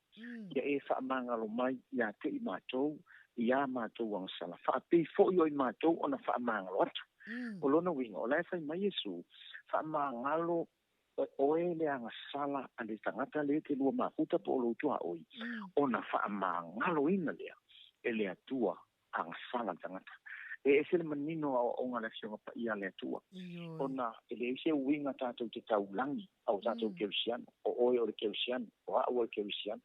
D: Ia e faamagalo mai ia te i matou i ā matou agasala, faapei foi o i matou ona faamagalo atu. O lona uiga, o la e fai mai Iesu, faamagalo oe le agasala a le tagata lea e te lua mafuta po o lou tuaoi, ona faamagaloina lea e le Atua agasala le tagata. E ese le manino o aoaoga a le Afioga Paia a le Atua, ona e leai se uiga tatou te taulagi a o tatou kerisiano, o oe o le kerisiano, o a'u o le kerisiano.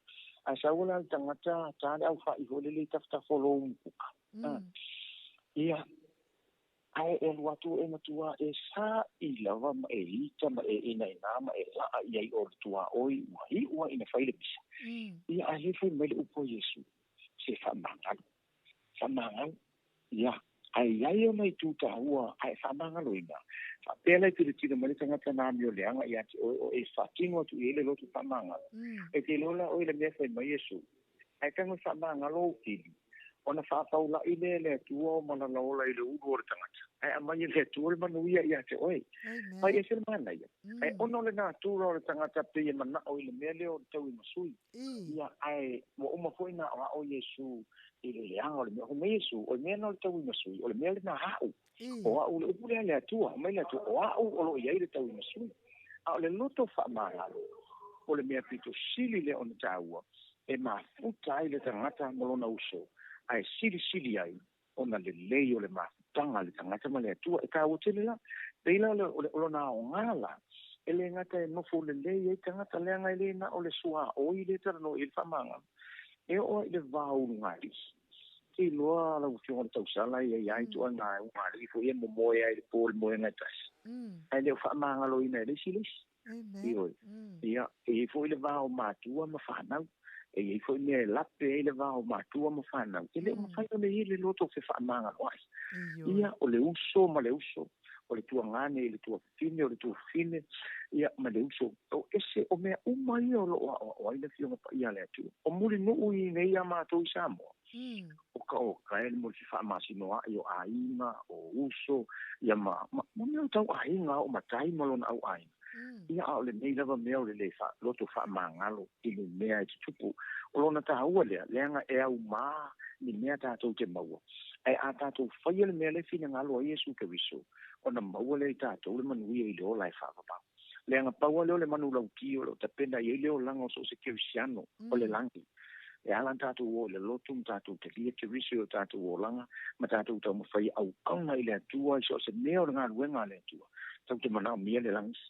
D: Ae sau la le tagata ta le aufa'i foi lele i tafatafa o lou umukuka, ia, ae e alu atu e matua e sa'i lava ma e ita ma e inaina ma e la'a i ai o le tuaoi ua iu lava ina fai le misa. Ia, ae le fai mai le upu a Iesu, se faamagalo. Faamagalo, ia, ae i ai ona itu taua a e faamagaloina, faapea la e tilotilo mai le tagata na amio leaga ia te oe o e faatino atu i ai le loto faamagalo. E te iloa la oe i le mea fai mai Iesu, ae tago e faamagalo ou fili, ona faafaula'i lea e le Atua o malalaola i le ulu o le tagata, ae aumai e le Atua le manuia ia te oe. Fai ese le manaia, ae ona o le natura o le tagata pei e mana'o i le mea lea o le tauimasui, ia, ae ua uma foi ona aoao Iesu i le leaga o le mea. Fai mai Iesu, o le mea lena o le tauimasui, o le mea lena a'u, o a'u le upu lea a le Atua, fai mai le Atua, o a'u o lo o i ai le tauimasui. A o le loto faamagalo, o le mea pito sili lea ona taua, e mafuta ai le tagata ma lona uso, ae silisili ai ona lelei o le mafutaga a le tagata ma le Atua. E taua tele la, pei la o lona aoga la, e le gata e nofo lelei ai tagata, leaga e le na o le suaoi lea e talanoa i ai le faamagalo, e oo lava i le va o ulugalii. Te iloa lau Afioga i le tausala e i ai ituaiga ulugalii foi e momoe ai i le po i le moega e tasi, ae le o faamagaloina e le isi le isi. Ioe. Ia, e i ai foi le va o matua ma fanau. E i ai foi mea e lape ai le va o matua ma fanau. E le o mafai ona i ai le loto fefaamagaloa'i. Ia, o le uso ma le uso, o le tuagane i le tuafafine, o le tuafafine, ia, ma le uso. O ese, o mea uma ia o lo o aoao ai le Afioga Paia a le Atua. O Mulinuu i inei iā matou i Samoa, o ka o ka e le mo le fefaamasinoa'i o aiga, o uso, ia ma, ma, ma mea o tau aiga, o matai ma lona au aiga. Ia, a o lenei lava mea o le lē loto faamagalo i le mea e tutupu. O lona taua lea, leaga e aumā ni mea tatou te maua, ae a tatou faia le mea lea e finagalo ai Iesu Keriso, ona maua lea i tatou le manuia i le ola e faavavau. Leaga pau lava lea o le manulauti o lo o tapena i ai le olaga o so o se Kerisiano o le lagi. E ala ona tatou o i le lotu ma tatou talia Keriso i o tatou olaga ma tatou taumafai e auauna i le Atua i so o se mea o le galuega a le Atua, tatou te manaomia le lagi.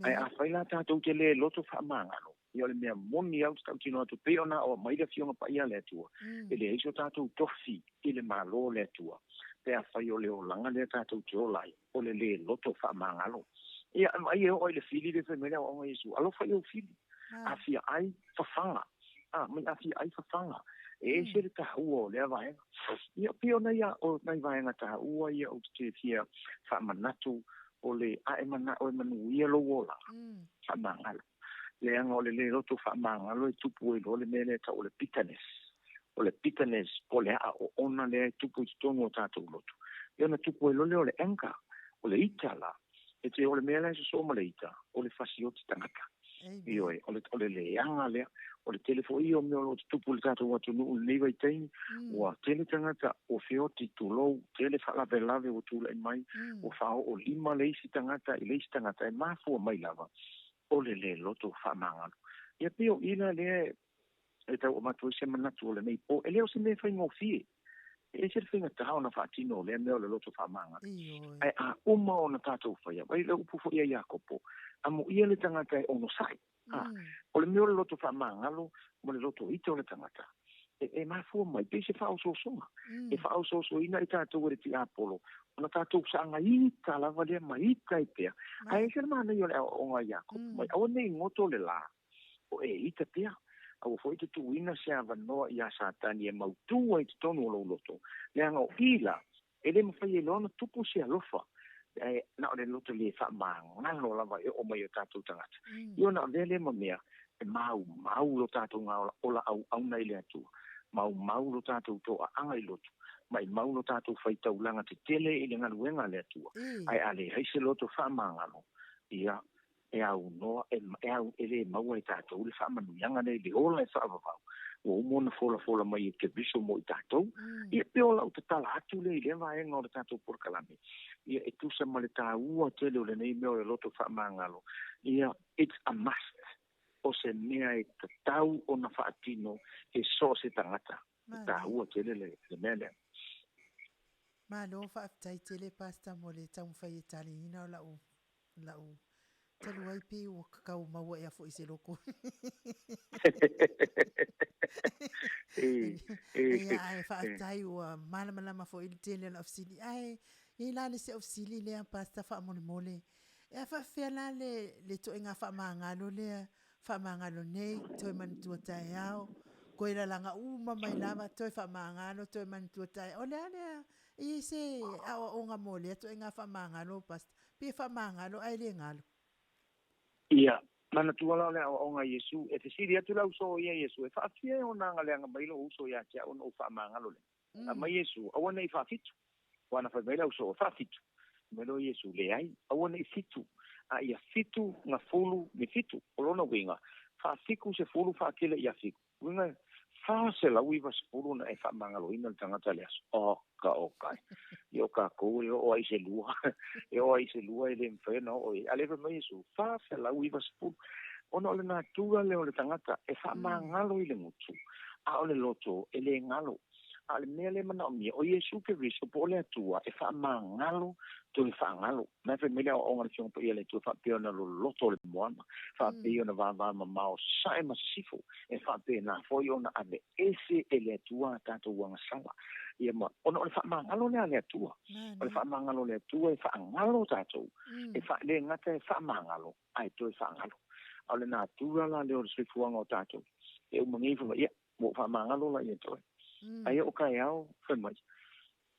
D: Ae afai la tatou te le loto faamagalo, ia o le mea moni lava ou te tautino atu pei ona aoa mai le Afioga Paia a le Atua, e leai so tatou tofi i le Malo o le Atua pe afai o le olaga lea tatou te ola ai, o le le loto faamagalo. Ia, ai e oo i le fili lea fai mai le aoaoga a Iesu, alofa i ou fili, a fia ai, fafaga. A, mai a fia ai, fafaga. E ese le taua o lea vaega. Ia, pei o nai, o nai vaega taua ia ou te fia faamanatu o le a e manao e manuia lou olaga, faamagalo. Leaga o le le loto faamagalo e tupu ai loa le mea lea e tau o le bitterness. O le bitterness po o le a'a oona lea e tupu i totonu o tatou loto. Ia ona tupu ai loa lea o le anger, o le ita la. E te o le mea la e sosoo ma le ita, o le fasioti tagata. Ioe, o le leaga lea, o le tele fo'i o mea o loo tutupu i le tatou atunuu i lenei vaitaimi, ua tele tagata ua feoti tulou, tele faalavelave ua tula'i mai, ua faaoo lima le isi tagata i le isi tagata, e mafua mai lava o le lē loto faamagalo. Ia pei o i la lea e tau avatu ai se manatu o lenei po, e lē o se mea faigofie, e ese le faigatā ona faatino o lea mea o le loto faamagalo. Ae a uma ona tatou faia vai le upu fo'i a Iakopo, amuia le tagata e onosa'i. A o le mea o le loto faamagalo ma le loto ita o le tagata, e mafua mai pei se faaosoosoga, e faaosoosoina i tatou e le tiapolo, ona tatou saagaita lava lea ma ita ai pea. Ae ese le manaia o le aoaoga a Iakopo mai, aua nei goto le lā o e ita pea, aua fo'i tutuuina se avanoa iā Satani e mautū ai totonu o lou loto, leaga o i la e lē mafai e loa ona tupu se alofa, ae na o le loto lē faamagalo lava e oo mai o tatou tagata. Ia ona avea lea ma mea e maumau lo tatou ola auauna i le Atua, maumau lo tatou toaaga i loto, maimau lo tatou faitaulaga tetele i le galuega a le Atua. Ae a leai se loto faamagalo, ia e aunoa e au e lē maua e tatou le faamanuiaga lea i le ola e faavavau ua uma ona folafola mai e Keriso mo i tatou. Ia pe o lau tatala atu lea i lea vaega o le tatou polokalame, ia e tusa ma le tāua tele o lenei mea o le loto faamagalo. Ia it's a must, o se mea e tatau ona faatino e so o se tagata, e tāua tele le mea lea.
A: Malo faafetai tele Pastor mo le taumafai e taliina o lau talu ai pe ua kakau maua ea fo'i se loko. Ia ae faafetai ua malamalama fo'i le tele o lau fesili. Ae i ai la le isi au fesili lea Pastor faamolemole, e a faafefea la le toega faamagalo lea, faamagalo nei, toe manatua taeao, toe lalaga uma mai lava, toe faamagalo, toe manatua taeao. O le a lea, e i ai se aoaoga mo lea toega faamagalo Pastor, pe faamagalo ae le galo?
D: Ia, manatua la o le aoaoga a Iesu, e fesili atu le ausoo ia Iesu, e faafia e ona agaleaga mai lou uso ia te au ona ou faamagalo lea. Aumai Iesu, aua nei faafitu. Ua na fai mai le ausoo, faafitu. Mai loa Iesu, leai, aua nei fitu, a ia fitu gafulu me fitu. O lona uiga, faafiku sefulu faatele ia fiku. Uiga, 490 na e faamagaloina le tagata le aso. Oka oka e. Ia o tatou e oo ai se lua. E oo ai se lua e le mafai ona oo i ai. A lea fai mai Iesu, 490. Ona o le natura lea o le tagata e faamagalo i le gutu, a o le loto e le galo. A o le mea lea e manaomia, o Iesu Keriso po o le Atua e faamagalo toe faagalo. Ma e fai mai le aoaoga a le Afioga Paia a le Atua, faapea ona loloto le moana, faapea ona vavamamao sae ma sisifo, e faapena foi ona aveese e le Atua a tatou agasala. Ia ma, ona o le faamagalo lea a le Atua. O le faamagalo a le Atua e faagalo tatou, e le gata e faamagalo, ae toe faagalo. A o le natura la lea o le soifuaga o tatou, e uma nei fai mai, ia, ua ou faamagalo la ia te oe. Ae oo taeao, fai mai,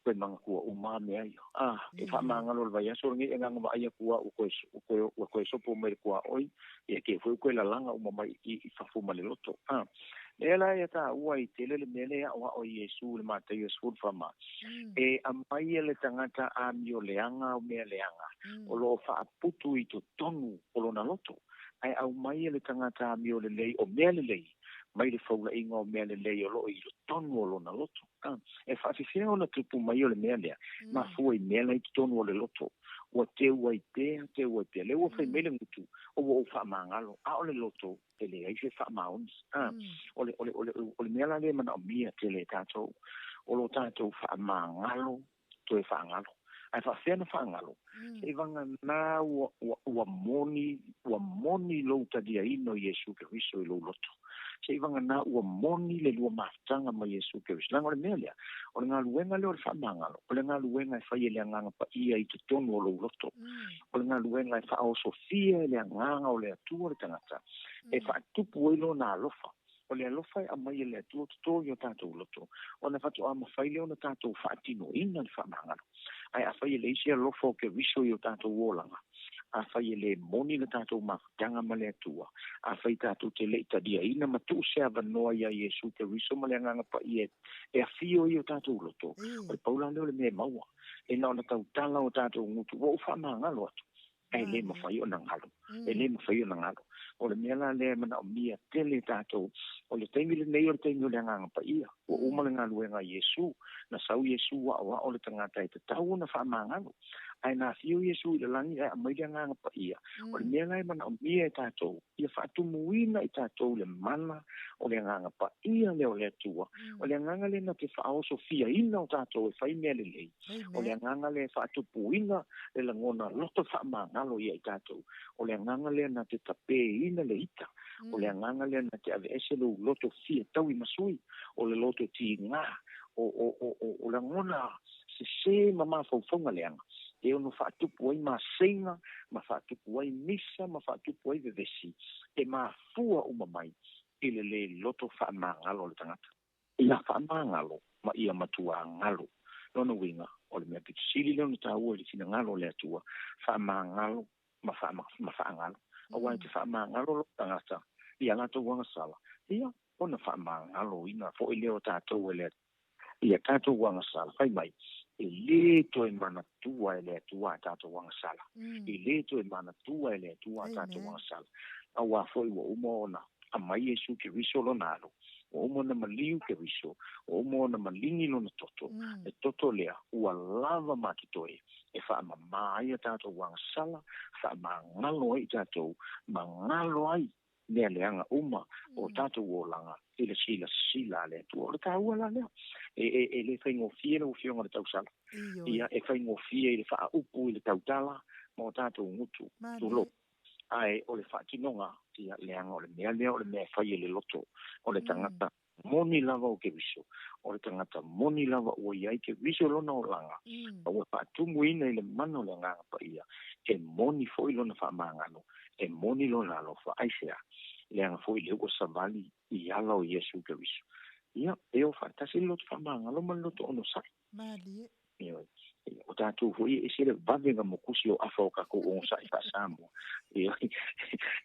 D: koe manatua uma mea ia. Ah, e faamagalo le vaiaso lenei e agaga vaai atu a ua toe sopo mai le tuaoi, ia te foi koe lalaga uma mai i fafo ma le loto. Ah, lea la ia taua ai tele le mea lea aoao i Iesu i le Mataio 14, e aumai e le tagata amioleaga o mea leaga o loo faaputu i totonu o lona loto, ae aumai e le tagata amiolelei o mea lelei mai le faulaiga o mea lelei o loo i totonu o lona loto. E faafefea ona tupu mai o le mea lea, mafua i mea la i totonu o le loto, ua teu ai pea, teu ai pea. Lea ua fai mai le gutu, o ua ou faamagalo, a o le loto e leai se faamaoni. O le mea la lea e manaomia tele e tatou, o lo tatou faamagalo toe faagalo. Ae faafefea na faagalo? Seivagana ua moni, ua moni lou taliaina o Iesu Keriso i lou loto. Seivagana ua moni le lua mafutaga ma Iesu Keriso. Leaga o le mea lea, o le galuega lea o le faamagalo, o le galuega e fai e le Agaga Paia i totonu o lou loto. O le galuega e faaosofia e le Agaga o le Atua le tagata, e faatupu ai lona alofa. O le alofa e aumai e le Atua toto i o tatou loto, ona faatoa mafai lea ona tatou faatinoina le faamagalo. Ae afai e leai se alofa o Keriso i o tatou olaga, afai e le moni le tatou mafutaga ma le Atua, afai tatou te le i taliaina ma tuu se avanoa iā Iesu Keriso ma le Agaga Paia e afio i o tatou loto, o le pau la lea o le mea e maua, e na ona tautala o tatou gutu, ua ou faamagalo atu. Ae le mafai ona galo, e le mafai ona galo. O le mea la lea e manaomia tele tatou, o le taimi lenei o le taimi o le agaga paia, ua uma le galuega a Iesu, na sau Iesu aoao le tagata e tatau ona faamagalo. Ae na afio Iesu i le lagi ae aumai le agaga paia. O le mea la e manaomia e tatou, ia faatumuina i tatou le mana o le agaga paia lea o le Atua. O le agaga lea na te faaosofiaina o tatou e fai mea lelei. O le agaga lea e faatupuina le lagona loto faamagalo ia i tatou. O le agaga lea na te tapeina le ita. O le agaga lea na te aveese lou loto fia taui masui. O le loto tiga, o lagona sesē ma mafaufauga leaga. E ono faatupu ai maseiga, ma faatupu ai misa, ma faatupu ai vevesi. E mafua uma mai i le lē loto faamagalo o le tagata. Ia faamagalo ma ia matua galo. Lona uiga, o le mea pitosili lea ona taua i le finagalo o le Atua, faamagalo ma faagalo. Auā e te faamagalo lou tagata i a latou agasala, ia ona faamagaloina foi lea o tatou e le Atua i a tatou agasala. Fai mai, e lē toe manatua e le Atua a tatou agasala. E lē toe manatua e le Atua a tatou agasala. Auā foi ua uma ona aumai Iesu Keriso lona alo, ua uma ona maliu Keriso, ua uma ona maligi lona toto. Le toto lea ua lava ma totoe e faamamā ai a tatou agasala, faamagalo ai i tatou, magalo ai mea leaga uma o tatou olaga i le silasila a le Atua. O le taua la lea. E le faigofie lau Afioga i le tausala. Ia, e faigofie i le faaupu i le tautala ma o tatou gutu, tulou. Ae o le faatinoga, ia, leaga o le mea lea o le mea e fai e le loto o le tagata moni lava o Keriso, o le tagata moni lava ua i ai Keriso lona olaga, ma ua faatumuina i le mana o le agaga paia, e moni foi lona faamagalo, e moni lona alofa. Aisea? Leaga foi lea ua savali i ala o Iesu Keriso. Ia, e o faatasi le loto faamagalo ma le loto onosai.
A: Malie.
D: Ioe. O tatou foi e ese le vavega mokusi o afa o kakou ogosaʻi faasamoa. Ioe.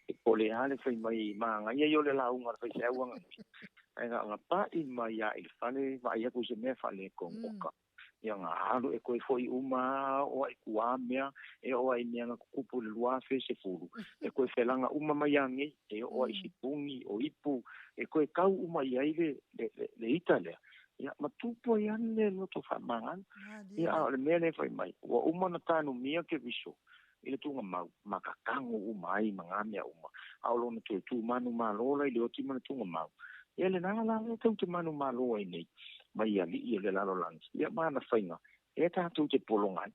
D: E po o le a le fai mai magaia ia o le lauga a le faifeau aganui. Ae gaga paʻi mai a i le fale vaai aku i se mea faaletonu oka. Ia ga alu e toe foʻi uma oo ai tuā mea e oo ai mea na tutupu i le 2010. E toe felaga uma mai agei e oo ai sipuni o ipu e toe tau uma i ai le ita lea. Ia ma tupu ai ane le loto faamagalo. Ia a o le mea lea e fai mai, ua uma ona tanumia Keriso i le tugamau, ma kakago uma ai ma ngā mea uma. A o lona toe tu manumalo la i le oti ma le tugamau. Ia lenā la lea tou te manumalo ai nei, mai alii o le lalolagi. Ia ma ana faiga, e tatou te pologa ai.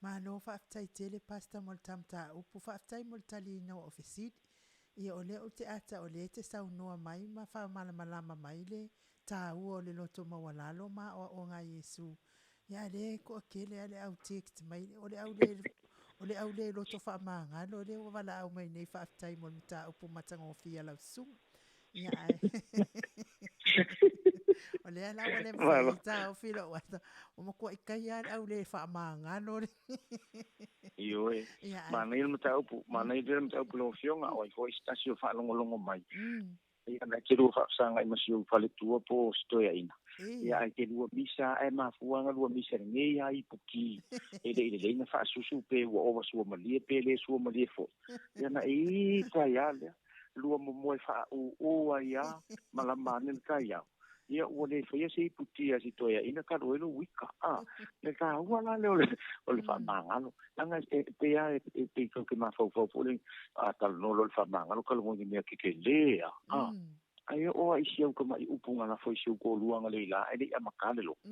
A: Malo faafetai tele Pastor mo le ta mataupu, faafetai mo le taliina o au fesili. Ia o lea ou te ata o lea e te saunoa mai ma faamalamalama mai le taua o le loto maualalo ma aoaoga a Iesu. Ia a lea e toatele lava le au text mai, o le au le o le au le loto faamagalo lea ua valaau mai nei faafetai mo le mataupu matagofie a lau susuga. Ia ae o lea la ua le mafai ai taofi lou ata, ua matuai taia lava le au le faamagalo le.
D: Ioe,
A: Ia ae
D: manaia le mataupu, manaia tele le mataupu lau Afioga, o ai foi se tasi o faalogologo mai. Ia na e te lua faafesagai ma si ou faletua po o se toeaina. Ia ae te lua misa ae mafua na lua misa lenei lava ipuki e le i lelei na faasusu pe ua ova suamalie pe le suamalie foi. Ia na ita ai lava lea, lua momoe faaūū ai lava ma lama ane le taeao. Ia ua le faia se iputi a si toeaina talu ai lou ika. Le taua la lea o le faamagalo. Leaga e pei lava e pei tou te mafaufau foi le a talanoa loa i le faamagalo talanoa i ni mea kekelē a. Ae oo lava i si au tamaʻi upu na lafo i si ou toalua analeila ae le i amatā le lotu.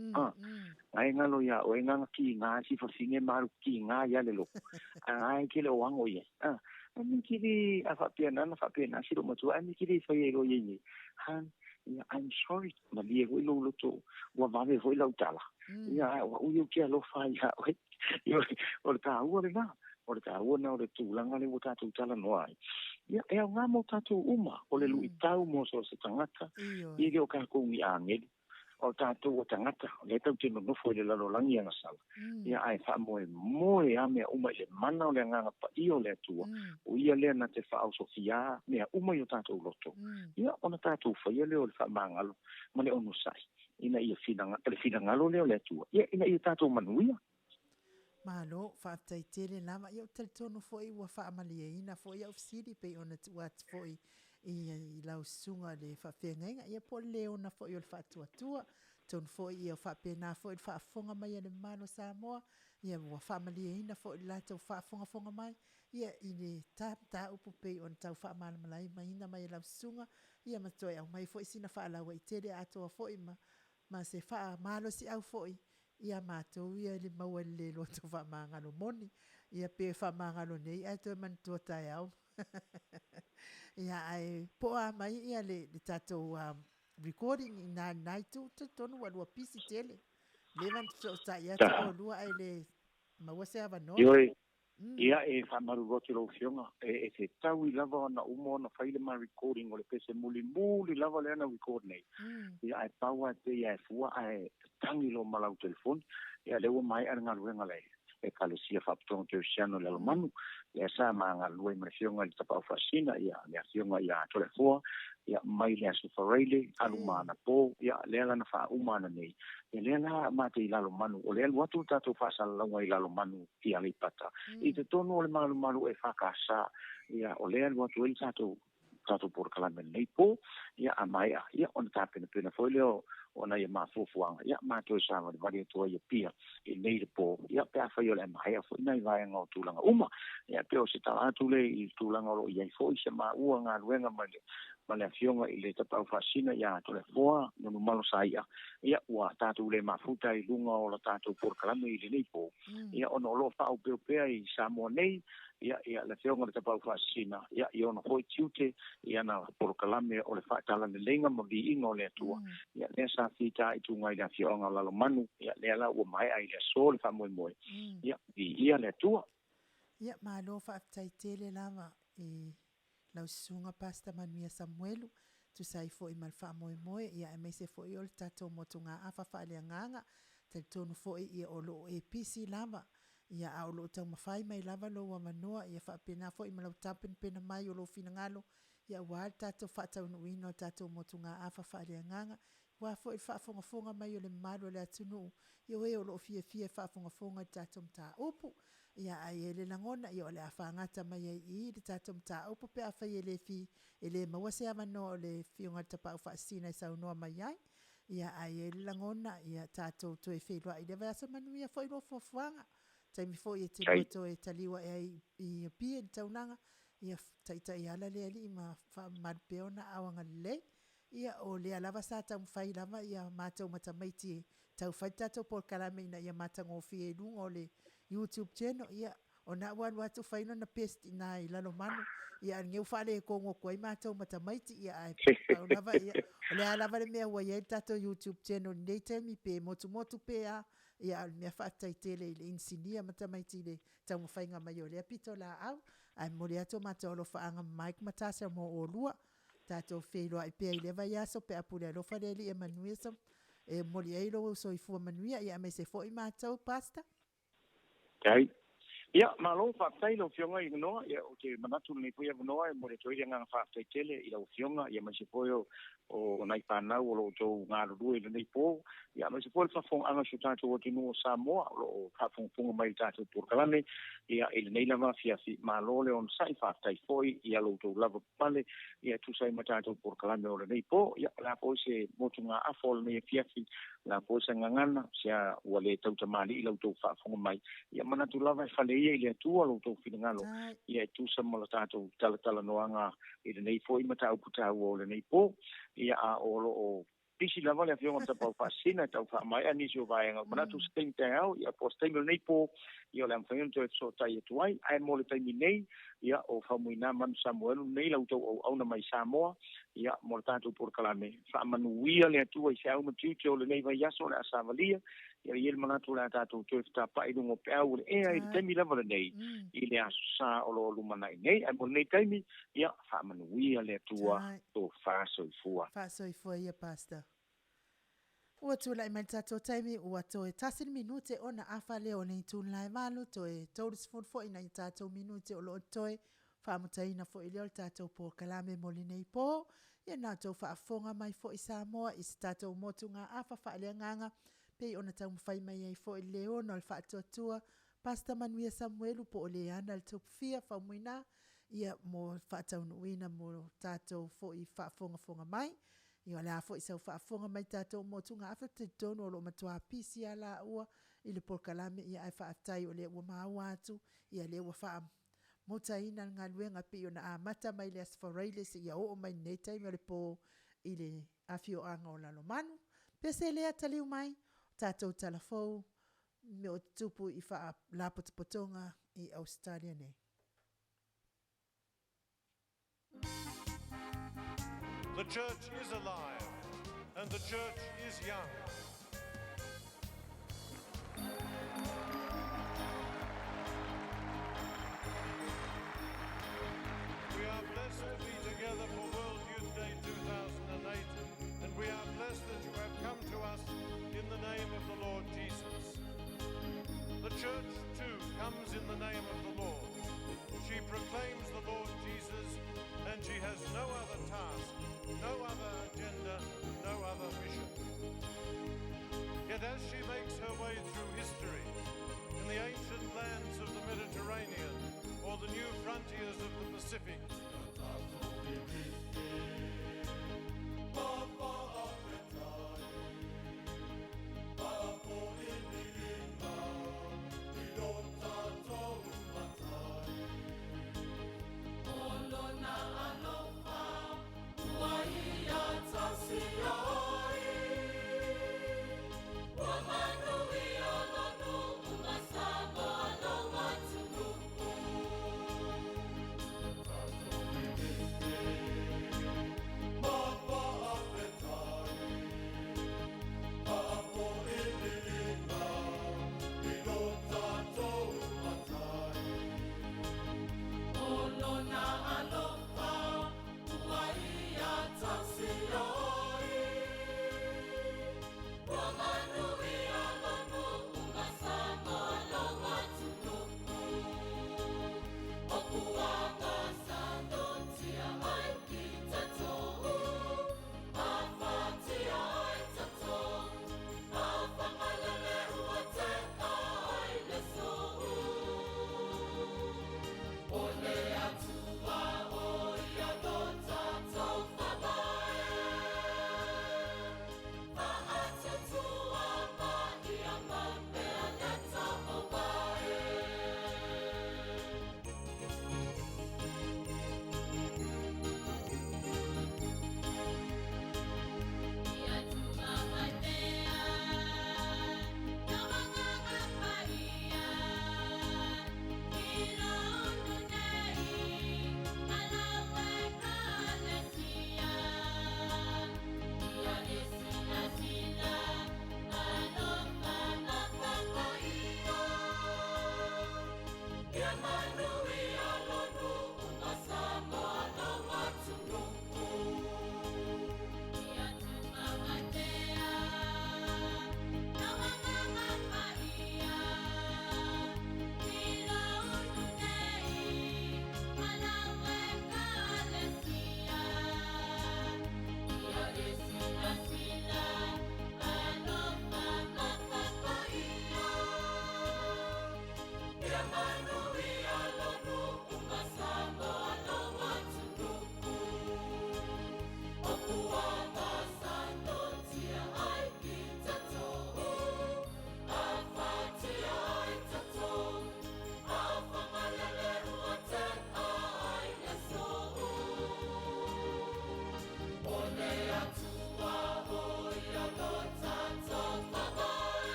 D: Ae galo iā oe gana kigā si fafine ma alu kigā iā le lotu. Ae tele o ago i ai. Ae mikili a faapena na faapena si lou matua ae mikili i fai ai loa iai nei. Han, ia, I'm sorry, malie foi lou loto ua vave foi lau tala. Ia, ae o au ia ou te alofa ai iā oe. Ioe, o le taua lenā. O le taua lena o le tulaga lea ua tatou talanoa ai. Ia, e aoga mo tatou uma, o le luitau mo so o se tagata, e le o tatou ni agelu. O tatou o tagata, o lea tatou te nonofo i le lalolagi agasala. Ia, ae faamoemoe lava mea uma i le mana o le Agaga Paia o le Atua, o ia lea na te faaosofia mea uma i o tatou loto. Ia, ona tatou faia lea o le faamagalo ma le onosai, ina ia le finagalo lea o le Atua, ia, ina ia tatou manuia.
A: Malo, faafetai tele lava. Ia ou te talitonu foi ua faamalieina foi au fesili pei ona tuu atu foi i lau susuga i le faafeagaiga, ia po o le leona foi o le faatuatua. Atonu foi ia faapena foi le faafofoga mai a le mamalu o Samoa, ia ua faamalieina foi le latou faafogafoga mai, ia i le ta mataupu pei ona tau faamalamalamaina mai e lau susuga, ia ma toe aumai foi sina faalauaitele atoa foi ma se faamalosiau foi ia matou ia i le maua i le le loto faamagalo moni, ia pe faamagalo nei ae toe manatua taeao. Ia ae po o a mai ia le tatou recording i na i na itu, talitonu ua lua pisi tele. Leva ona fesootai atu oulua ae le maua se avanoa.
D: Ioe, Ia, e faamalulu atu i lau Afioga, e fetaui lava ona uma ona fai le ma recording o le pese mulimuli lava lea na record nei. Ia, ae pau lava e pei lava e fua ae tagi loa ma lau telefoni. Ia, lea ua maea le galuega a le Ekalesia Faaputoga Kerisiano i Lalomanu, lea sa ma galulue ai ma le Afioga i le Tapaau Faasisina, ia, le Afioga ia Toleafoa, ia, mai le Aso Faraile, alu ma anapo, ia, lea la na faauma ananei. Ia, lea la matei i Lalomanu, o lea alu atu le tatou faasalalauga i Lalomanu i Aleipata, i totonu o le malumalu EFKS, ia, o lea alu atu ai le tatou tatou polokalame lenei po, ia, a maea, ia, ona tapenapena foi lea o nai a ma fuafuaga, ia, ma toe savalivali atu ai i Apia i lenei le po, ia, pe afai o le a maea foi nai vaega o tulaga uma. Ia, pei o se tala atu lea i tulaga o lo o i ai foi se maua galuega ma le ma le Afioga i le Tapaau Faasisina ia Toleafoa Nonumalo Saia, ia, ua tatou le mafuta i luga o la tatou polokalame i lenei po, ia, ona o lo o faaopeopea i Samoa nei, ia, ia, le Afioga i le Tapaau Faasisina, ia, i ona foi tiute, i ana polokalame o le faatalaneleiga ma viiga o le Atua, ia, lea sa fitaituga i le afioaga o Lalomanu, ia, lea la ua maea i le aso le faamoemoe, ia, viia le Atua.
A: Ia, malo faafetai tele lava i lau susuga Pastor Manuia Samuelu, tusa ai foi ma le faamoemoe, ia aemaise foi o le tatou motugaafa faaleagaga, talitonu foi ia o lo o e pisi lava, ia a o lo o taumafai mai lava lou avanoa, ia faapena foi ma lau tapenapena mai o lou finagalo, ia aua le tatou faataunuuina o tatou motugaafa faaleagaga, aua foi le faafogafoga mai o le mamalu o le atunuu, ia o e o lo o fiafia e faafogafoga i le tatou mataupu. Ia, ae i ai le lagona, ia o le a fagata mai ai i i le tatou mataupu pe afai e le fi, e le maua se avanoa o le Afioga i le Tapaau Faasisina e saunoa mai ai. Ia, ae i ai le lagona, ia tatou toe feiloai i lea vaiaso manuia foi lua fuafuaga. Taimi foi e te lua toe taliu ae ai i Apia i le taulaga, ia taitai ala le Alii ma faamamalu pea ona aao agalelei. Ia, o lea lava sa taumafai lava ia matou ma tamaiti e tau fai le tatou polokalame ina ia matagofie i luga o le YouTube channel, ia, o na ua alu atu fai lona paste i ina i Lalomanu, ia, a o lenei ua faaletonu atu ai matou ma tamaiti, ia, ae pau lava, ia, o le a lava le mea ua i ai le tatou YouTube channel i lenei taimi, pe motumotu pe a, ia, a o le mea faafetai tele i le inisinia ma tamaiti i le taumafaiga mai o lea pitolaau, ae momoli atu o matou alofaaga ma Mike ma Tasha mo oulua. Tatou feiloai pea i lea vaiaso pe a pule alofa le Alii e manuia sa e momoli ai lou soifua manuia ia aemaise foi matou Pastor.
D: Kai. Ia, malo, faafetai lau Afioga i Noa. Ia, ou te manatu lenei foi avanoa e momoli atu ai le agaga faafetai tele i lau Afioga, ia aemaise foi o, o nai fanau o lo o outou galulue i lenei po, ia aemaise foi le faafofogaaga a si o tatou atunuu o Samoa o lo o faafogafoga mai i le tatou polokalame, ia, i lenei lava afiafi. Malo le onosai, faafetai foi i lo outou lava pale, ia, e tusa ai ma tatou polokalame o lenei po. Ia, o le a foi se motugaafa o lenei afiafi, o le a foi se gagana, sea ua le tautamalii la outou faafofoga mai, ia manatu lava e fale ia i le Atua lo outou finagalo, ia e tusa ma la tatou talatalanoaga i lenei foi mataupu taua o lenei po. Ia, a o lo o pisi lava le Afioga i le Tapaau Faasisina e tau faamaea nisi o vaega. Manatu se taimi taeao, ia po o se taimi o lenei po, ia o le a mafai ona toe fesootai atu ai. Ae mo le taimi nei, ia o Faumuina Manu Samuelu lenei la outou auauna mai Samoa, ia mo le tatou polokalame. Faamanuia le Atua i feau ma tiute o lenei vaiaso o le a savalia. Ia i ai le manatu o le a tatou toe fetapa'i i luga o peau o le ea i le taimi lava lenei, i le Aso Sa o lo o lumanai nei. Ae mo lenei taimi, ia faamanuia le Atua tofa soifua.
A: Faasoifua ia Pastor. Ua tulai mai le tatou taimi ua toe tasi le minute ona afa lea o le itula e valu, toe 30 foi nai tatou minute o lo o toe faamutaina foi lea o le tatou polokalame mo lenei po. Ia na outou faafofoga mai foi Samoa i se tatou motugaafa faaleagaga pei ona taumafai mai ai foi le leona o le faatuatua. Pastor Manuia Samuelu po o Leana le Topufia Faumuina, ia mo faataunuuina mo tatou foi faafogafoga mai. Ia o le a foi sau faafofoga mai tatou motugaafa, ou te talitonu o lo o matua pisi lava laua i le polokalame, ia ae faafetai o lea ua maua atu, ia lea ua faamutaina le galuega pei ona amata mai le Aso Faraile seia oo mai lenei taimi o le po i le afioaga o Lalomanu. Pese lea taliu mai, tatou talafou mea o tutupu i faalapotopotoga i Ausetalia nei.
E: The church is alive and the church is young. We are blessed to be together for World Youth Day 2008, and we are blessed that you have come to us in the name of the Lord Jesus. The church, too, comes in the name of the Lord. She proclaims the Lord Jesus, and she has no other task, no other agenda, no other mission. Yet as she makes her way through history, in the ancient lands of the Mediterranean or the new frontiers of the Pacific,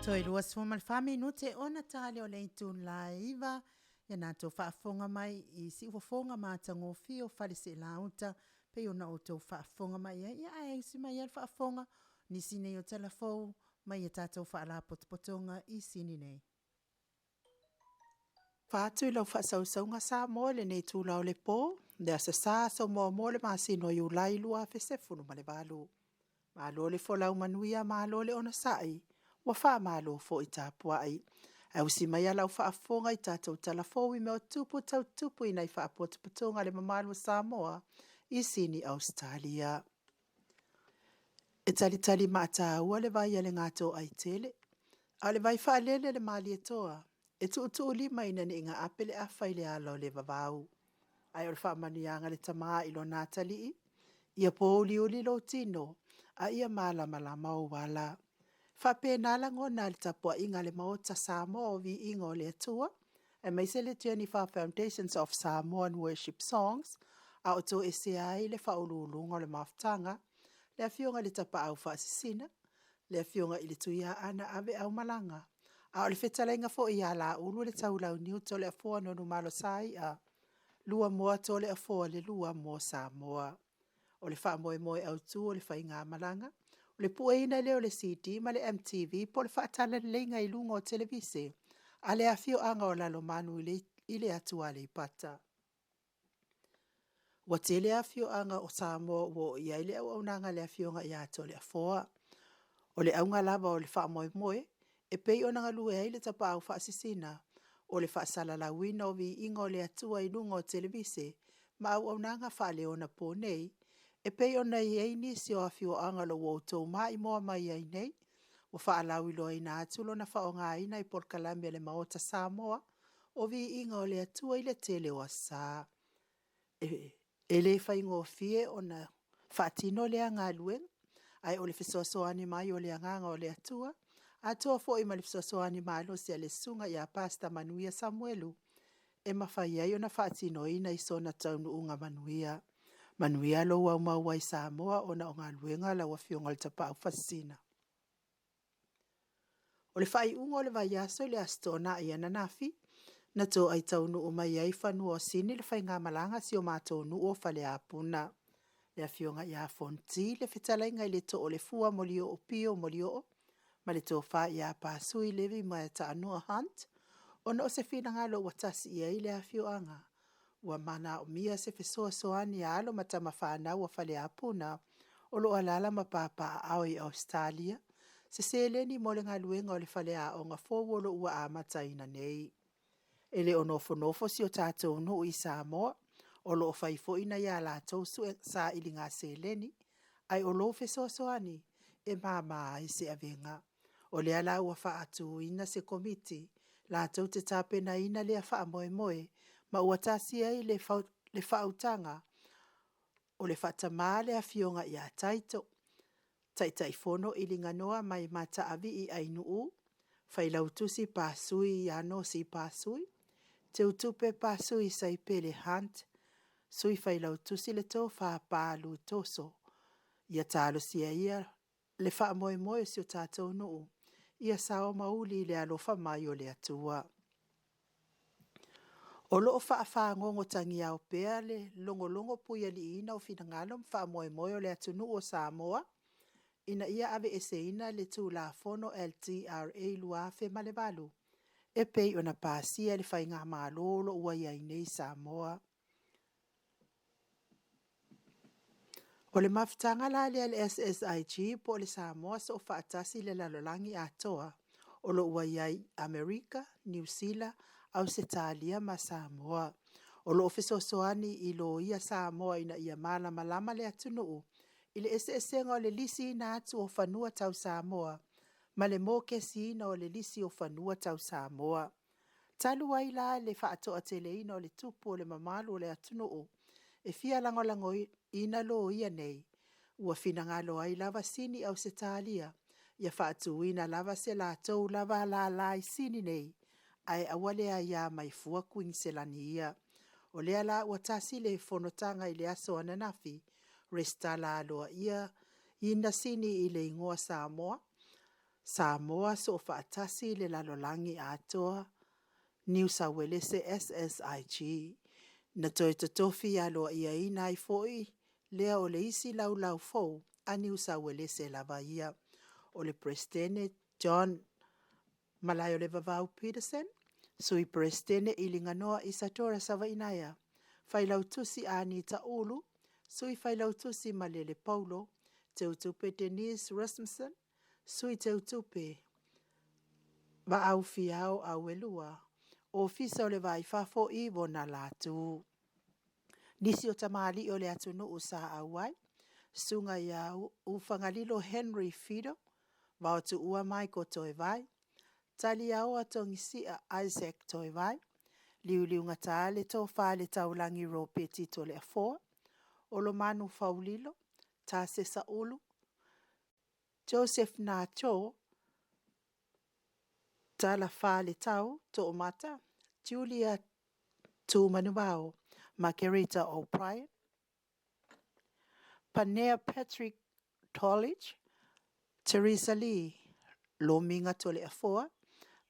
A: Toe 24 minute ona tale o le itula e 9, ia na outou faafofoga mai i siufofoga matagofie o Faleseelauta pei ona outou faafofoga mai ai. Ia ae usi mai lava le faafofoga, nisi nei o talafou mai a tatou faalapotopotoga i Sini nei. Fa atu i lau faasausauga Samoa i lenei itula o le po, le Aso Sa, aso muamua o le masina o Iulai 2018. Malo le folau manuia, malo le onosai, ua faamalo foi tapuai. Ae usi maia lau faafofoga i tatou tala fou i mea o tutupu tau tutupu i nai faapotopotoga a le mamalu o Samoa i Sini Ausetalia. E talitali maataua le vai a le gatoaitele, a o le vai faalele a le Malietoa, e tuutuulima ina ne i gaape le afa i le ala o le vavau. Ae o le faamanuiaga a le Tama i lona atalii, ia pouliuli lou tino, a ia malamalama ou ala. E faapena lagona i le tapuaiga a le Maota Samoa o Viiga o le Atua, aemaise le Genifa Foundation of Samoan Worship Songs, a o toesea ai le Faauluuluga o le Mafutaga, le Afioga i le Tapaau Faasisina, le Afioga i le Tuiaana Aveaumalaga, a o le fetalaiga foi ia Laulu le Taulauniu Toleafoa Nonumalosaia Luamoa Toleafoa le II mo Samoa. O le faamoemoe autu o le faigamalaga, o le pueina lea o le CD ma le MTV po o le faatalaleleiga i luga o televise a le afioaga o Lalomanu i le atu Aleipata. Ua tele afioaga o Samoa ua oo i ai le auaunaga a le Afioga ia Toleafoa. O le auga lava o le faamoemoe, e pei ona galue ai le Tapaau Faasisina, o le faasalalauina o viiga o le Atua i luga o televise ma auaunaga faaleonaponei, e pei ona i ai nisi o afioaga o lo o ua outou maimoa mai ai nei, ua faalauiloaina atu lona faaaogaina i polokalame a le Maota Samoa o Viiga o le Atua i le tele o aso Sa. E le faigofie ona faatino lea galuega, ae o le fesoasoani mai o le Agaga o le Atua, atoa foi ma le fesoasoani malosi a le Susuga ia Pastor Manuia Samuelu, e mafai ai ona faatinoina i sona taunuuga manuia. Manuia lou aumau ai i Samoa ona o galuega a lau Afioga i le Tapaau Faasisina. O le faaiuga o le vaiaso i le Aso Toonai ananafi, na toai taunuu mai ai i fanua o Sini le faigamalaga a si o matou nuu o Faleapuna, le afioga ia Fonoti le fetalaiga i le Toolefua Molioo Pio Molioo ma le Tofa ia Pasui Levi Maeataanua Hunt, ona o se finagalo ua tasi i ai le afioaga, ua manaomia se fesoasoani a alo ma tama fanau a Faleapuna o lo o alaala ma papaaao i Ausetalia, se seleni mo le galuega o le faleaoga fou o lo o ua amataina nei. E le o nofonofo si o tatou nuu i Samoa, o lo o fai foi nai a latou sailiga seleni, ae o lou fesoasoani e mama ai se avega. O lea la ua faatuina se Komiti latou te tapenaina lea faamoemoe, ma ua tasi ai le faautaga, o le faatama le Afioga ia Taito, Taitaifono Iliganon Mataalii Ainuu, Failautusi Pasui Yanose Pasui, Teutupe Pasui Saipele Hunt, Sui Failautusi le Tofa Pa Lutoso. Ia talosia ia le faamoemoe o si o tatou nuu, ia sao ma uli i le alofa mai o le Atua. O lo o faafagogotagiao pea le logologo puialiiina o finagalo ma faamoemoe o le atunuu o Samoa, ina ia aveeseina le Tulafono LTRA 2008, e pei ona pasia e le Faigamalo o lo o ua i ai nei i Samoa. O le mafutaga la lea a le SSIG po o le Samoa Soofaatasi i le Lalolagi Atoa, o lo o ua i ai i Amerika, Niu Sila, Ausetalia ma Samoa. O lo o fesoasoani i loia Samoa ina ia malamalama le atunuu i le eseesega o le lisiina atu o fanua tau Samoa, ma le mokesiina o le lisi o fanua tau Samoa. Talu ai la le faatoateleina o le tupu o le mamalu o le atunuu e fia lagolagoina loia nei, ua finagalo ai lava Sini Ausetalia, ia faatuina lava se latou lava lala i Sini nei, ae aua le aia mai fua Kuiniselani ia. O lea la ua tasi le fonotaga i le aso ananafi, resitala aloaia ina Sini i le igoa Samoa. Samoa Soofaatasi i le Lalolagi Atoa, Niusauelese SSIG. Na toe totofi aloaiaina ai foi lea o le isi laulau fou a Niusauelese lava ia, o le Peresetene John Malaeolevavau Peterson, Sui Peresetene Iliganoa Isadora Savaiinaea, Failautusi Anita Ulu, Sui Failautusi Malele Paulo, Teutupe Denise Rasmussen, Sui Teutupe Vaau Fiao Auelua, Ofisa o le Va i Fafo Ivona Latu. Nisi o tamalii o le atunuu sa auai, Susuga ia Ufagalilo Henry Fido, Vaotuua Michael Toevai, Taliaoa Togisia Isaac Toevai, Liuliugata le Tofa i le Taulagi Ropati Toleafoa, Olomalu Faulilo, Tasesa Ulu, Joseph Nato, Talafaletau Toomata, Julia Tumanuvao, Margarita O'Brien, Panea Patrick Tolich, Teresa Lee, Lomiga Toleafoa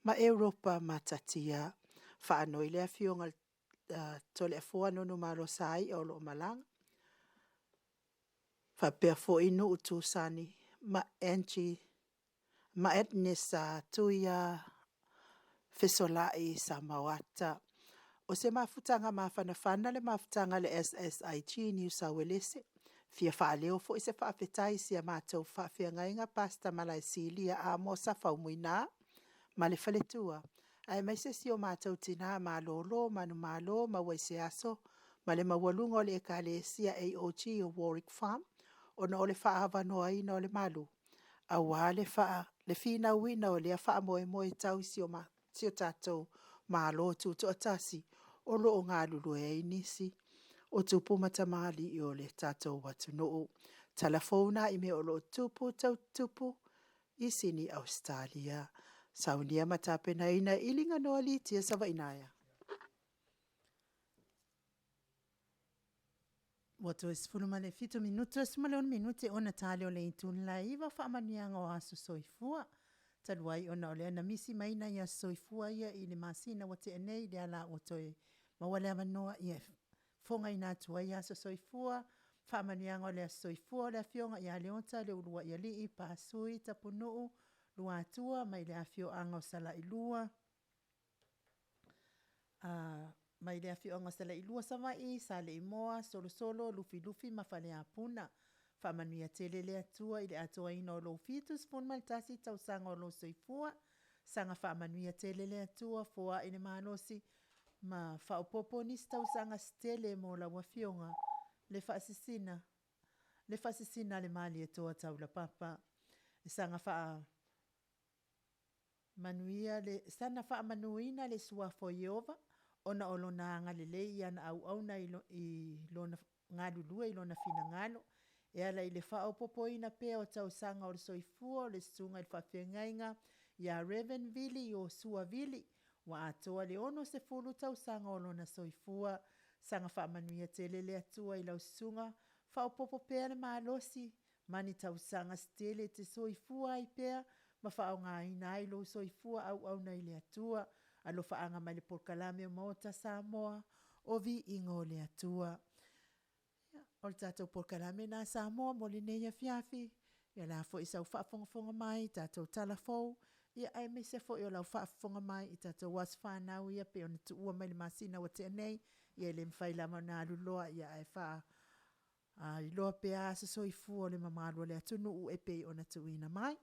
A: ma Europa Matatia. Faanoi le Afioga Toleafoa Nonu Malo Saia o lo o malaga, faapea foi Nuu Tusani ma Angie ma Agnes Tuia Fesolai Samoata. O se mafutaga mafanafana le mafutaga a le SSIG i Niu Sauelese. Fia faaleo foi se faafetai i si a matou faafeagaiga Pastor Malaesilia Amosa Faumuina ma le faletua, aemaise si o matou tina malolo manumalo Mauaiseaso ma le maualuga o le Ekalesia AOG o Warwick Farm, ona o le faaavanoaina o le malu, aua le finauina o lea faamoemoe tau i si o tatou Malo Tutoatasi, o lo o galulue ai nisi o tupu ma tamalii o le tatou atunuu. Talafou na i mea o lo o tupu tau tupu i Sini Ausetalia. Saunia ma tapenaina e Iliganoa Litia Savaiinaea. Ua toe 17 minute, 16 minute ona tali o le itula e 9 faamanuiaga o aso soifua. Talu ai ona o lea na misi mai nai aso soifua ia i le masina ua tea nei, lea la ua toe maua le avanoa e fofogaina atu ai aso soifua, faamanuiaga o le aso soifua o le afioga ia Leota Leuluaialii Pasui Tapunuu Luatua mai le afioaga o Salailua, mai le afioaga o Salailua Savaii, Saleimoa, Solosolo, Lufilufi ma Faleapuna. Faamanuia tele le Atua i le atoaina o lou 71 tausaga o lou soifua, saga faamanuia tele le Atua, foai le malosi ma faaopoopo nisi tausaga se tele mo lau Afioga, le faasisina a le Malietoa Taulapapa. E saga faamanuina le suafa o Ieova ona o lona agalelei i ana auauna i lona galulue i lona finagalo, e ala i le faaopoopoina pea o tausaga o le soifua o le susuga i le faafeagaiga ia Reverend Vili Iosua Vili, ua atoa le 60 tausaga o lona soifua. Saga faamanuia tele le Atua i lau susuga, faaopoopo pea le malosi ma ni tausaga se tele e te soifua ai pea ma faaaogaina ai lou soifua auauna i le Atua. Alofaaga mai le polokalame o Maota Samoa, o Viiga o le Atua. O le tatou polokalame lena Samoa mo lenei afiafi. Ia o le a foi sau faafogafoga mai i tatou tala fou, ia aemaise foi o lau faafofoga mai i tatou aso fanau ia pei ona tuua mai i le masina ua tea nei, ia e le mafai lava ona alu loa ae faailoa pea aso soifua o le mamalu o le atunuu e pei ona tuuina mai.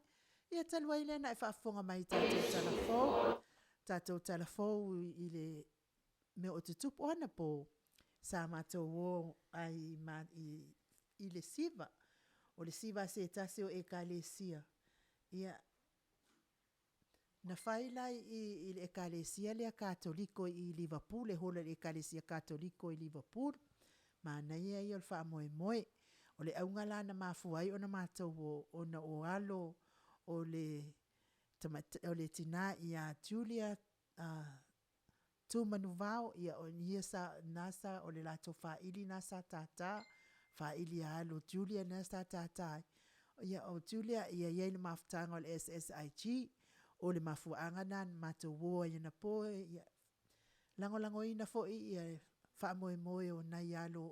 A: Ia talu ai lea na e faafofoga mai i tatou tala fou, tatou tala fou i le mea o tutupu anapo sa matou o ai i le siva, o le siva a se tasi o ekalesia, ia na fai la i le ekalesia lea Katoliko i Liverpool, e hola i le ekalesia Katoliko i Liverpool. Manaia ia o le faamoemoe. O le auga la na mafua ai ona matou o, ona o alo o le tina ia Julia Tumanuvao, ia o ia na sa, o le latou faili lena sa tata, faili a alo o Julia lena sa tata ai. Ia, o Julia, ia i ai le mafutaga o le SSIG, o le mafuaaga lena na matou o ai anapo, ia lagolagoina foi ia faamoemoe o nai alo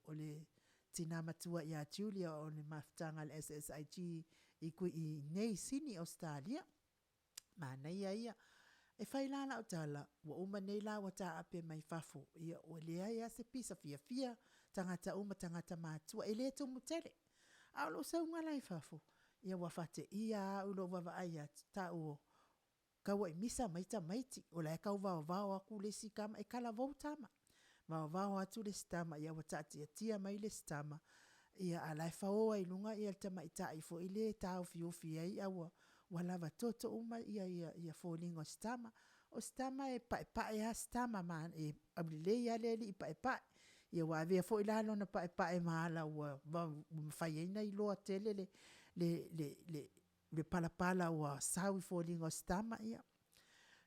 A: o le tina matua ia Julia o le mafutaga a le SSIG i inei i Sini, Ausetalia. Manaia ia. E fai la lau tala, ua uma nei la ua taape mai fafo, ia ua leai lava se pisa fiafia, tagata uma tagata matutua, e le tumu tele. A o lou sauga la i fafo, ia ua faateia lava au i lou vaavaai atu, tau o tau misa mai tamaiti, o la e tau vaovao atu le isi tama, e talavou tama. Vaovao atu le isi tama ua taatiatia mai le isi tama, ia a o la e fao ai i luga le tamaitai foi lea e taofiofi ai a ua lava toto uma foliga o si tama. O si tama e paepae lava si tama, e aulelei lava le alii paepae. Ia ua avea foi la lona paepae ma ala ua mafai ai ona iloa tele le palapala ua sau i foliga o si tama. Ia,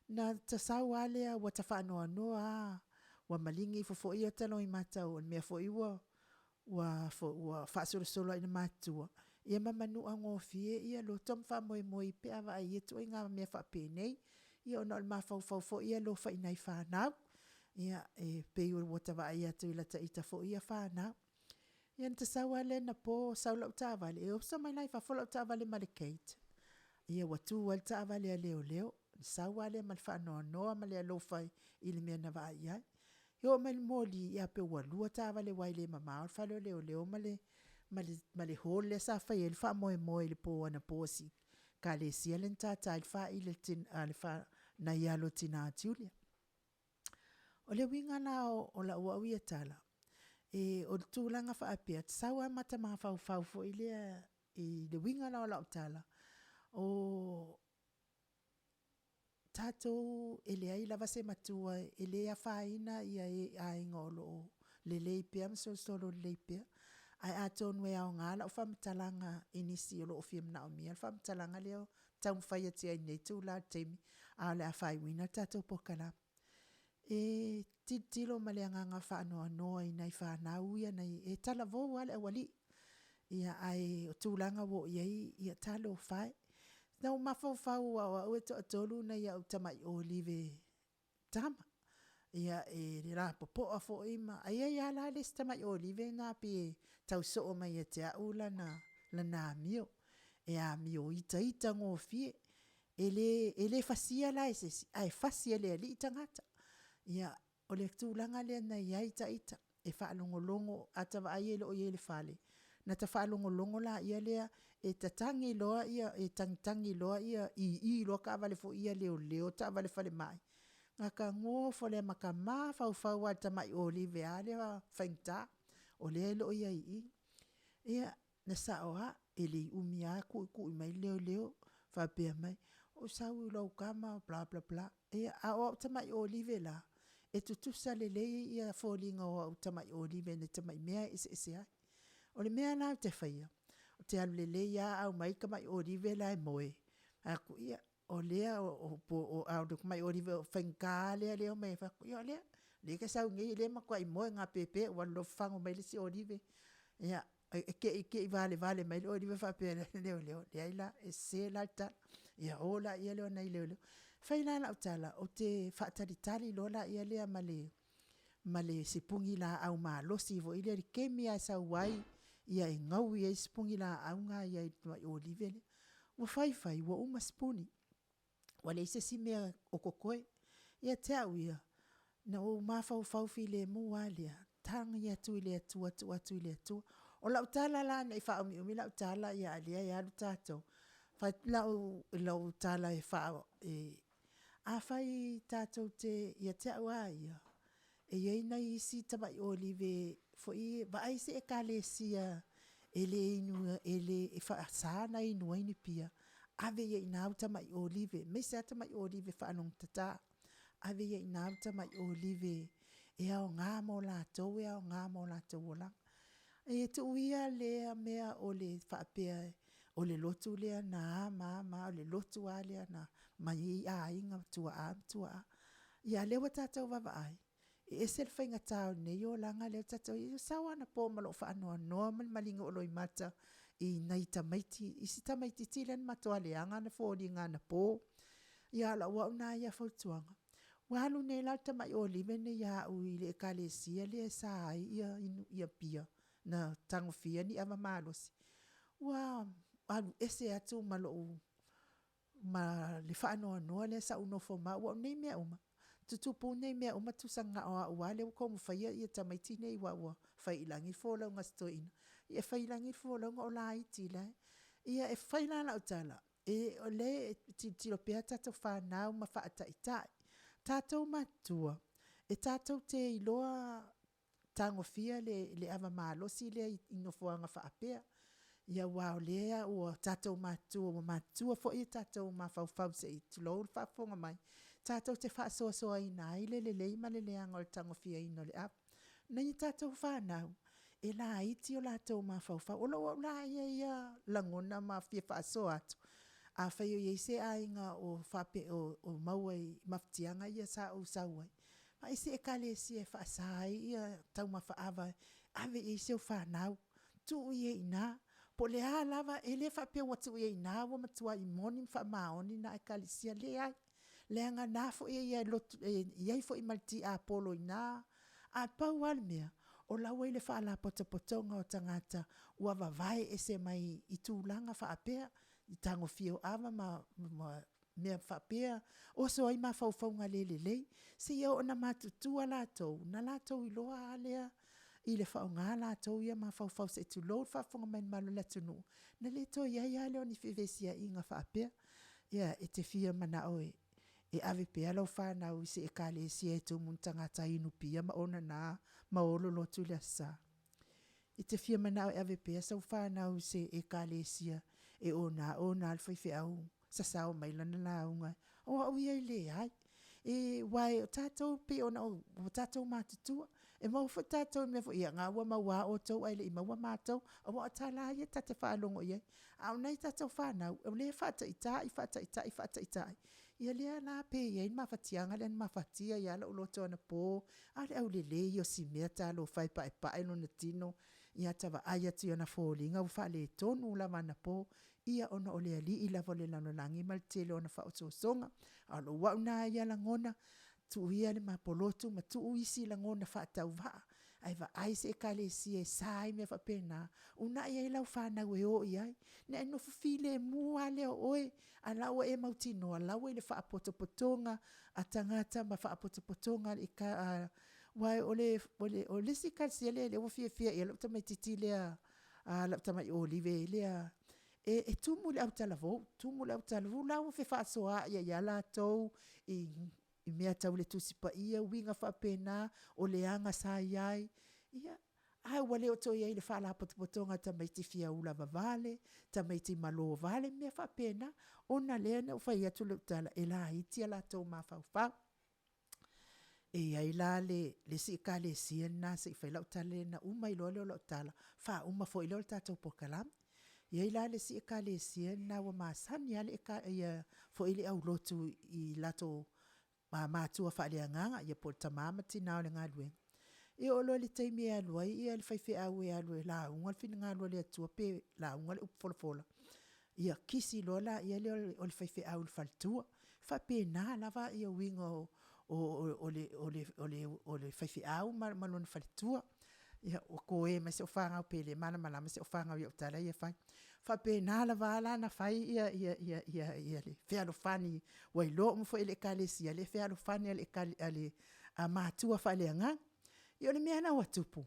A: ona ta sau lava lea ua ta faanoanoa lava, ua maligi ifo foi ota loimata o le mea foi ua faasolosolo lava ina matutua, ia ma manua gofie loto ma faamoemoe pe a vaai i ia ituaiga mea faapenei. Ia ona o le mafaufau foi e alofa i nai fanau. Ia, e pei ua ta vaai atu i lata ita foi ia fanau. Ia ona ta sau lava lea anapo sau lau taavale, e oso mai la i fafo lau taavale ma le gate, ia ua tu ai le taavale a leoleo. Ona sau lava lea ma le faanoanoa ma le alofa i le mea na vaai i ai. E oo mai i le moli, ae pei ua lua taavale aua e le mamao le fale o leoleo ma le hall lea sa fai ai le faamoemoe i le po anapo a si ekalesia lea na tata ai le faili a nai alo o le tina o Julia. O le uiga la o lau au ia tala, o le tulaga faapea, e te sau lava ma ta mafaufau foi lea i le uiga la o lau tala, o tatou e leai lava se matua e le afaina aiga o lo o lelei pea ma solosolo lelei pea. Ae atonu e aoga lau faamatalaga i nisi o lo o fia manaomia le faamatalaga lea e taumafai atu ai i lenei itula o le taimi, a o le a faaiuina le tatou polokalame. E tilotilo ma le agaga faanoanoa i nai fanau ia e talavou lava le aualii, ae o tulaga ua oo i ai, ia talofa e. Na ou mafaufau aua o au e toatolu nai au tamai olive tama, ia e lapopoa foi ma… Ae i ai lava la le isi tamai olive lena pei e tau soo mai ia te au lana amio. E amio itaita gofie, e le fasia la e se isi, ae fasi e le alii tagata. Ia, o le tulaga lea na i ai ita, e faalogologo, a ta vaai e le o i ai i le fale, ona ta faalogologo laia e tatagi loa, e tagitagi loa ii loa taavale foi ia a leoleo, taavale falemai, ona ta nofo lea ma ta mafaufau lava i le tamai olive a lea faigata, o lea e le o i ai i i. Ia, na sao lava, e le i umi lava tuitui mai leoleo faapea mai, ou sau i lau tama bla bla bla. Ia, a o au tamai olive la, e tutusa lelei foliga o au tamai olive na te tamai mea e eseese ai. O le mea la ou te faia, ou te alu lelei lava aumai le tamai olive la e moe, fai atu, ia, o lea, a o le tamai olive faigata lava lea e omai ai, fai atu, ia o lea, o lea e te sau nei o lea e matuai moegapepe ua alu loa fafago mai le isi olive. Ia, e te i te i valevale mai le olive faapea leoleo, leai la, e sese la le tala. Ia o laia o nai leoleo. E fai la lau tala, ou te faatalitali loa lea ma le sipuni laau malosi foi lea i le taimi lava e sau ai, e gaui ai le sipuni laau lena i le tamai olive lea. Ua fai fai ua uma sipuni, ua leai se isi mea o totoe. Ia te au ia, na ou mafaufau filemu lava lea, tagi atu i le Atua, tuu atu i le Atua. O lau tala la ne i faaumiumi lau tala a o lea e alu tatou, fai atu lau tala afai tatou te, ia te au lava ia, e i ai nai isi tamai olive foi ia, vaai se ekalesia e faasa ona inu ai ni pia, ave ai i ina au tamai olive, aemaise lava tamai olive faalogotata, ave ai i ina au tamai olive e aoga mo latou e aoga mo latou olaga. E tuu ia lea mea o le faapea o le lotu lea na a ma a, o le lotu lava lea mai ai aiga ma tuaa ma tuaa. Ia a o lea ua tatou vaavaai, e ese le faigata o lenei olaga lea ua tatou i ai. Na ou sau lava anapo ma lou faanoanoa ma le maliga o loimata. i nai tamaiti, isi tamaititi lea na matua leaga ana foliga anapo. Ia a o lau au na ia fautuaga, ua alu nei la le tamai Olive lenei ia au i le ekalesia lea e sa ai ia pia na tagofia ni ava malosi, ua alu ese atu ma lou ma le faanoanoa lea sa ou nofo ma au aua o nei mea uma, tutupu nei mea uma tusa na o au lava lea ua taumafai ia tamaiti nei aua ua fai i lagi le folauga a si toeaina. Ia e fai i lagi le folauga o laiti la. Ia e fai la lau tala, o lea e tilotilo pea ia tatou fanau ma faataitai. Tatou matutua, e tatou te iloa tagofia le ava malosi lea i nofoaga faapea. Ia aua o lea ua o tatou matutua ua matutua foi ia tatou mafaufau se i tulou le faafofoga mai, tatou te faasoasoaina ai le lelei ma le leaga o le tagofiaina o le ava. O nai a tatou fanau, e laiti ia o latou mafaufau. O lou au la ia lagona ma fia faasoa atu, afai o i ai se aiga o maua i mafatiaga ia sa ou sau ai, vaai se ekalesia e faasa ai ia taumafa ava e ave i ai si au fanau, tuu i ai i ina. Po o le a lava, e le faapea ua tuu i ai i ina ua matuai moni ma faamaoni lena ekalesia leai. Leaga o na foi e i ai foi ma le tiapolo i ina, ae pau lava le mea, o la ua i le faalapotopotoga o tagata ua vavae ese mai i tulaga faapea, i tagofia o ava ma mea faapea, oso ai mafaufauga le lelei, seia oo ina matutua latou, ona latou iloa lava lea i le faaaoga latou ia mafaufau se i tulou le faafofoga mai a le mamalu o le atunuu, ona le toe i ai lava lea o ni fevesiaiga faapea. Ia e te fia manao e ave pea lau fanau i se ekalesia e tumu i tagata inu pia ma onana ma olo lotu i le Aso Sa? E te fia manao e ave pea sau fanau i se ekalesia e ona ona le faifeau sasao mai lana lauga? O au ia e leai. Aua o tatou e pei ona ua tatou matutua, e maua foi tatou i mea foi ia, na ua maua lava outou ae le i maua matou. Aua o tala lava ia ta te faalogo i ai. A o nai a tatou fanau, o lea e faataitai, faataitai, faataitai, ia lea la pe i ai le mafatiaga lea na mafatia ai lava lou loto anapo, a o le aulelei ia o si mea talofa e, e paepae lona tino, ia ata vaai atu i ona foliga ua faaletonu lava anapo, ia ona o le alii lava o le lalolagi ma le tele o ana faaosoosoga. A o lou au na ia lagona, tuu ia le ma polotu ma tuu isi lagona faatauvaa, ae vaai se ekalesia e sa ai mea faapena, uunai ai lau fanau e o i ai, ona e nofo filemu lava lea o oe, a o la ua e mautinoa o la ua i le faapotopotoga a tagata ma faapotopotoga a aua o le isi ekalesia lea ua fiafia i ai lau tamaitiiti lea lau tamai Olive lea, e tumu i le autalavou, tumu i le autalavou, o la ua fefaasoaai ai lava latou i mea tau le Tusi Paia, uiga faapena, o leaga sa i ai, ia ae ua le toe i ai i le faalapotopotoga a tamaiti fia ula vavale, tamaiti malo vale, mea faapena, ona lea na ou fai atu lau tala, e laiti o latou mafaufau. E i ai la le isi ekalesia lena se i fai lau tala lea ona uma ai loa lea o lau tala, faauma foi lea o le tatou polokalame. E i ai la le isi ekalesia lena ua masani lava le aulotu i latou matua faaleagaga po o tama ma tina o le galuega. E oo loa i le taimi e alu ai le faifeau e alu e lauga le finagalo o le Atua pe lauga le upu folafola, ia kisi loa lea o le faifeau i le faletua. E faapena lava uiga o le faifeau ma lona faletua. Ia ua koe mai si au fanau pe le malamalama si au fanau i au tala ia e fai. E faapena lava la ona fai ia le fealofani ua iloa uma foi e le ekalesia le fealofani a matua faaleagaga. Ia o le mea la ua tupu,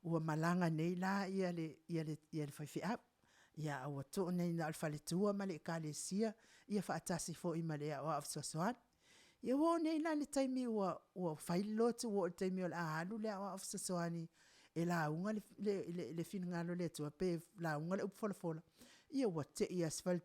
A: ua malaga nei la le faifeau, ae ua tuu nei na o le faletua ma le ekalesia ia faatasi foi ma le aoao fesoasoani. Ia ua oo nei la i le taimi ua fai le lotu ua oo i le taimi o le a alu le aoao fesoasoani e lauga le finagalo o le Atua pe lauga le upu folafola, ia ua tei lava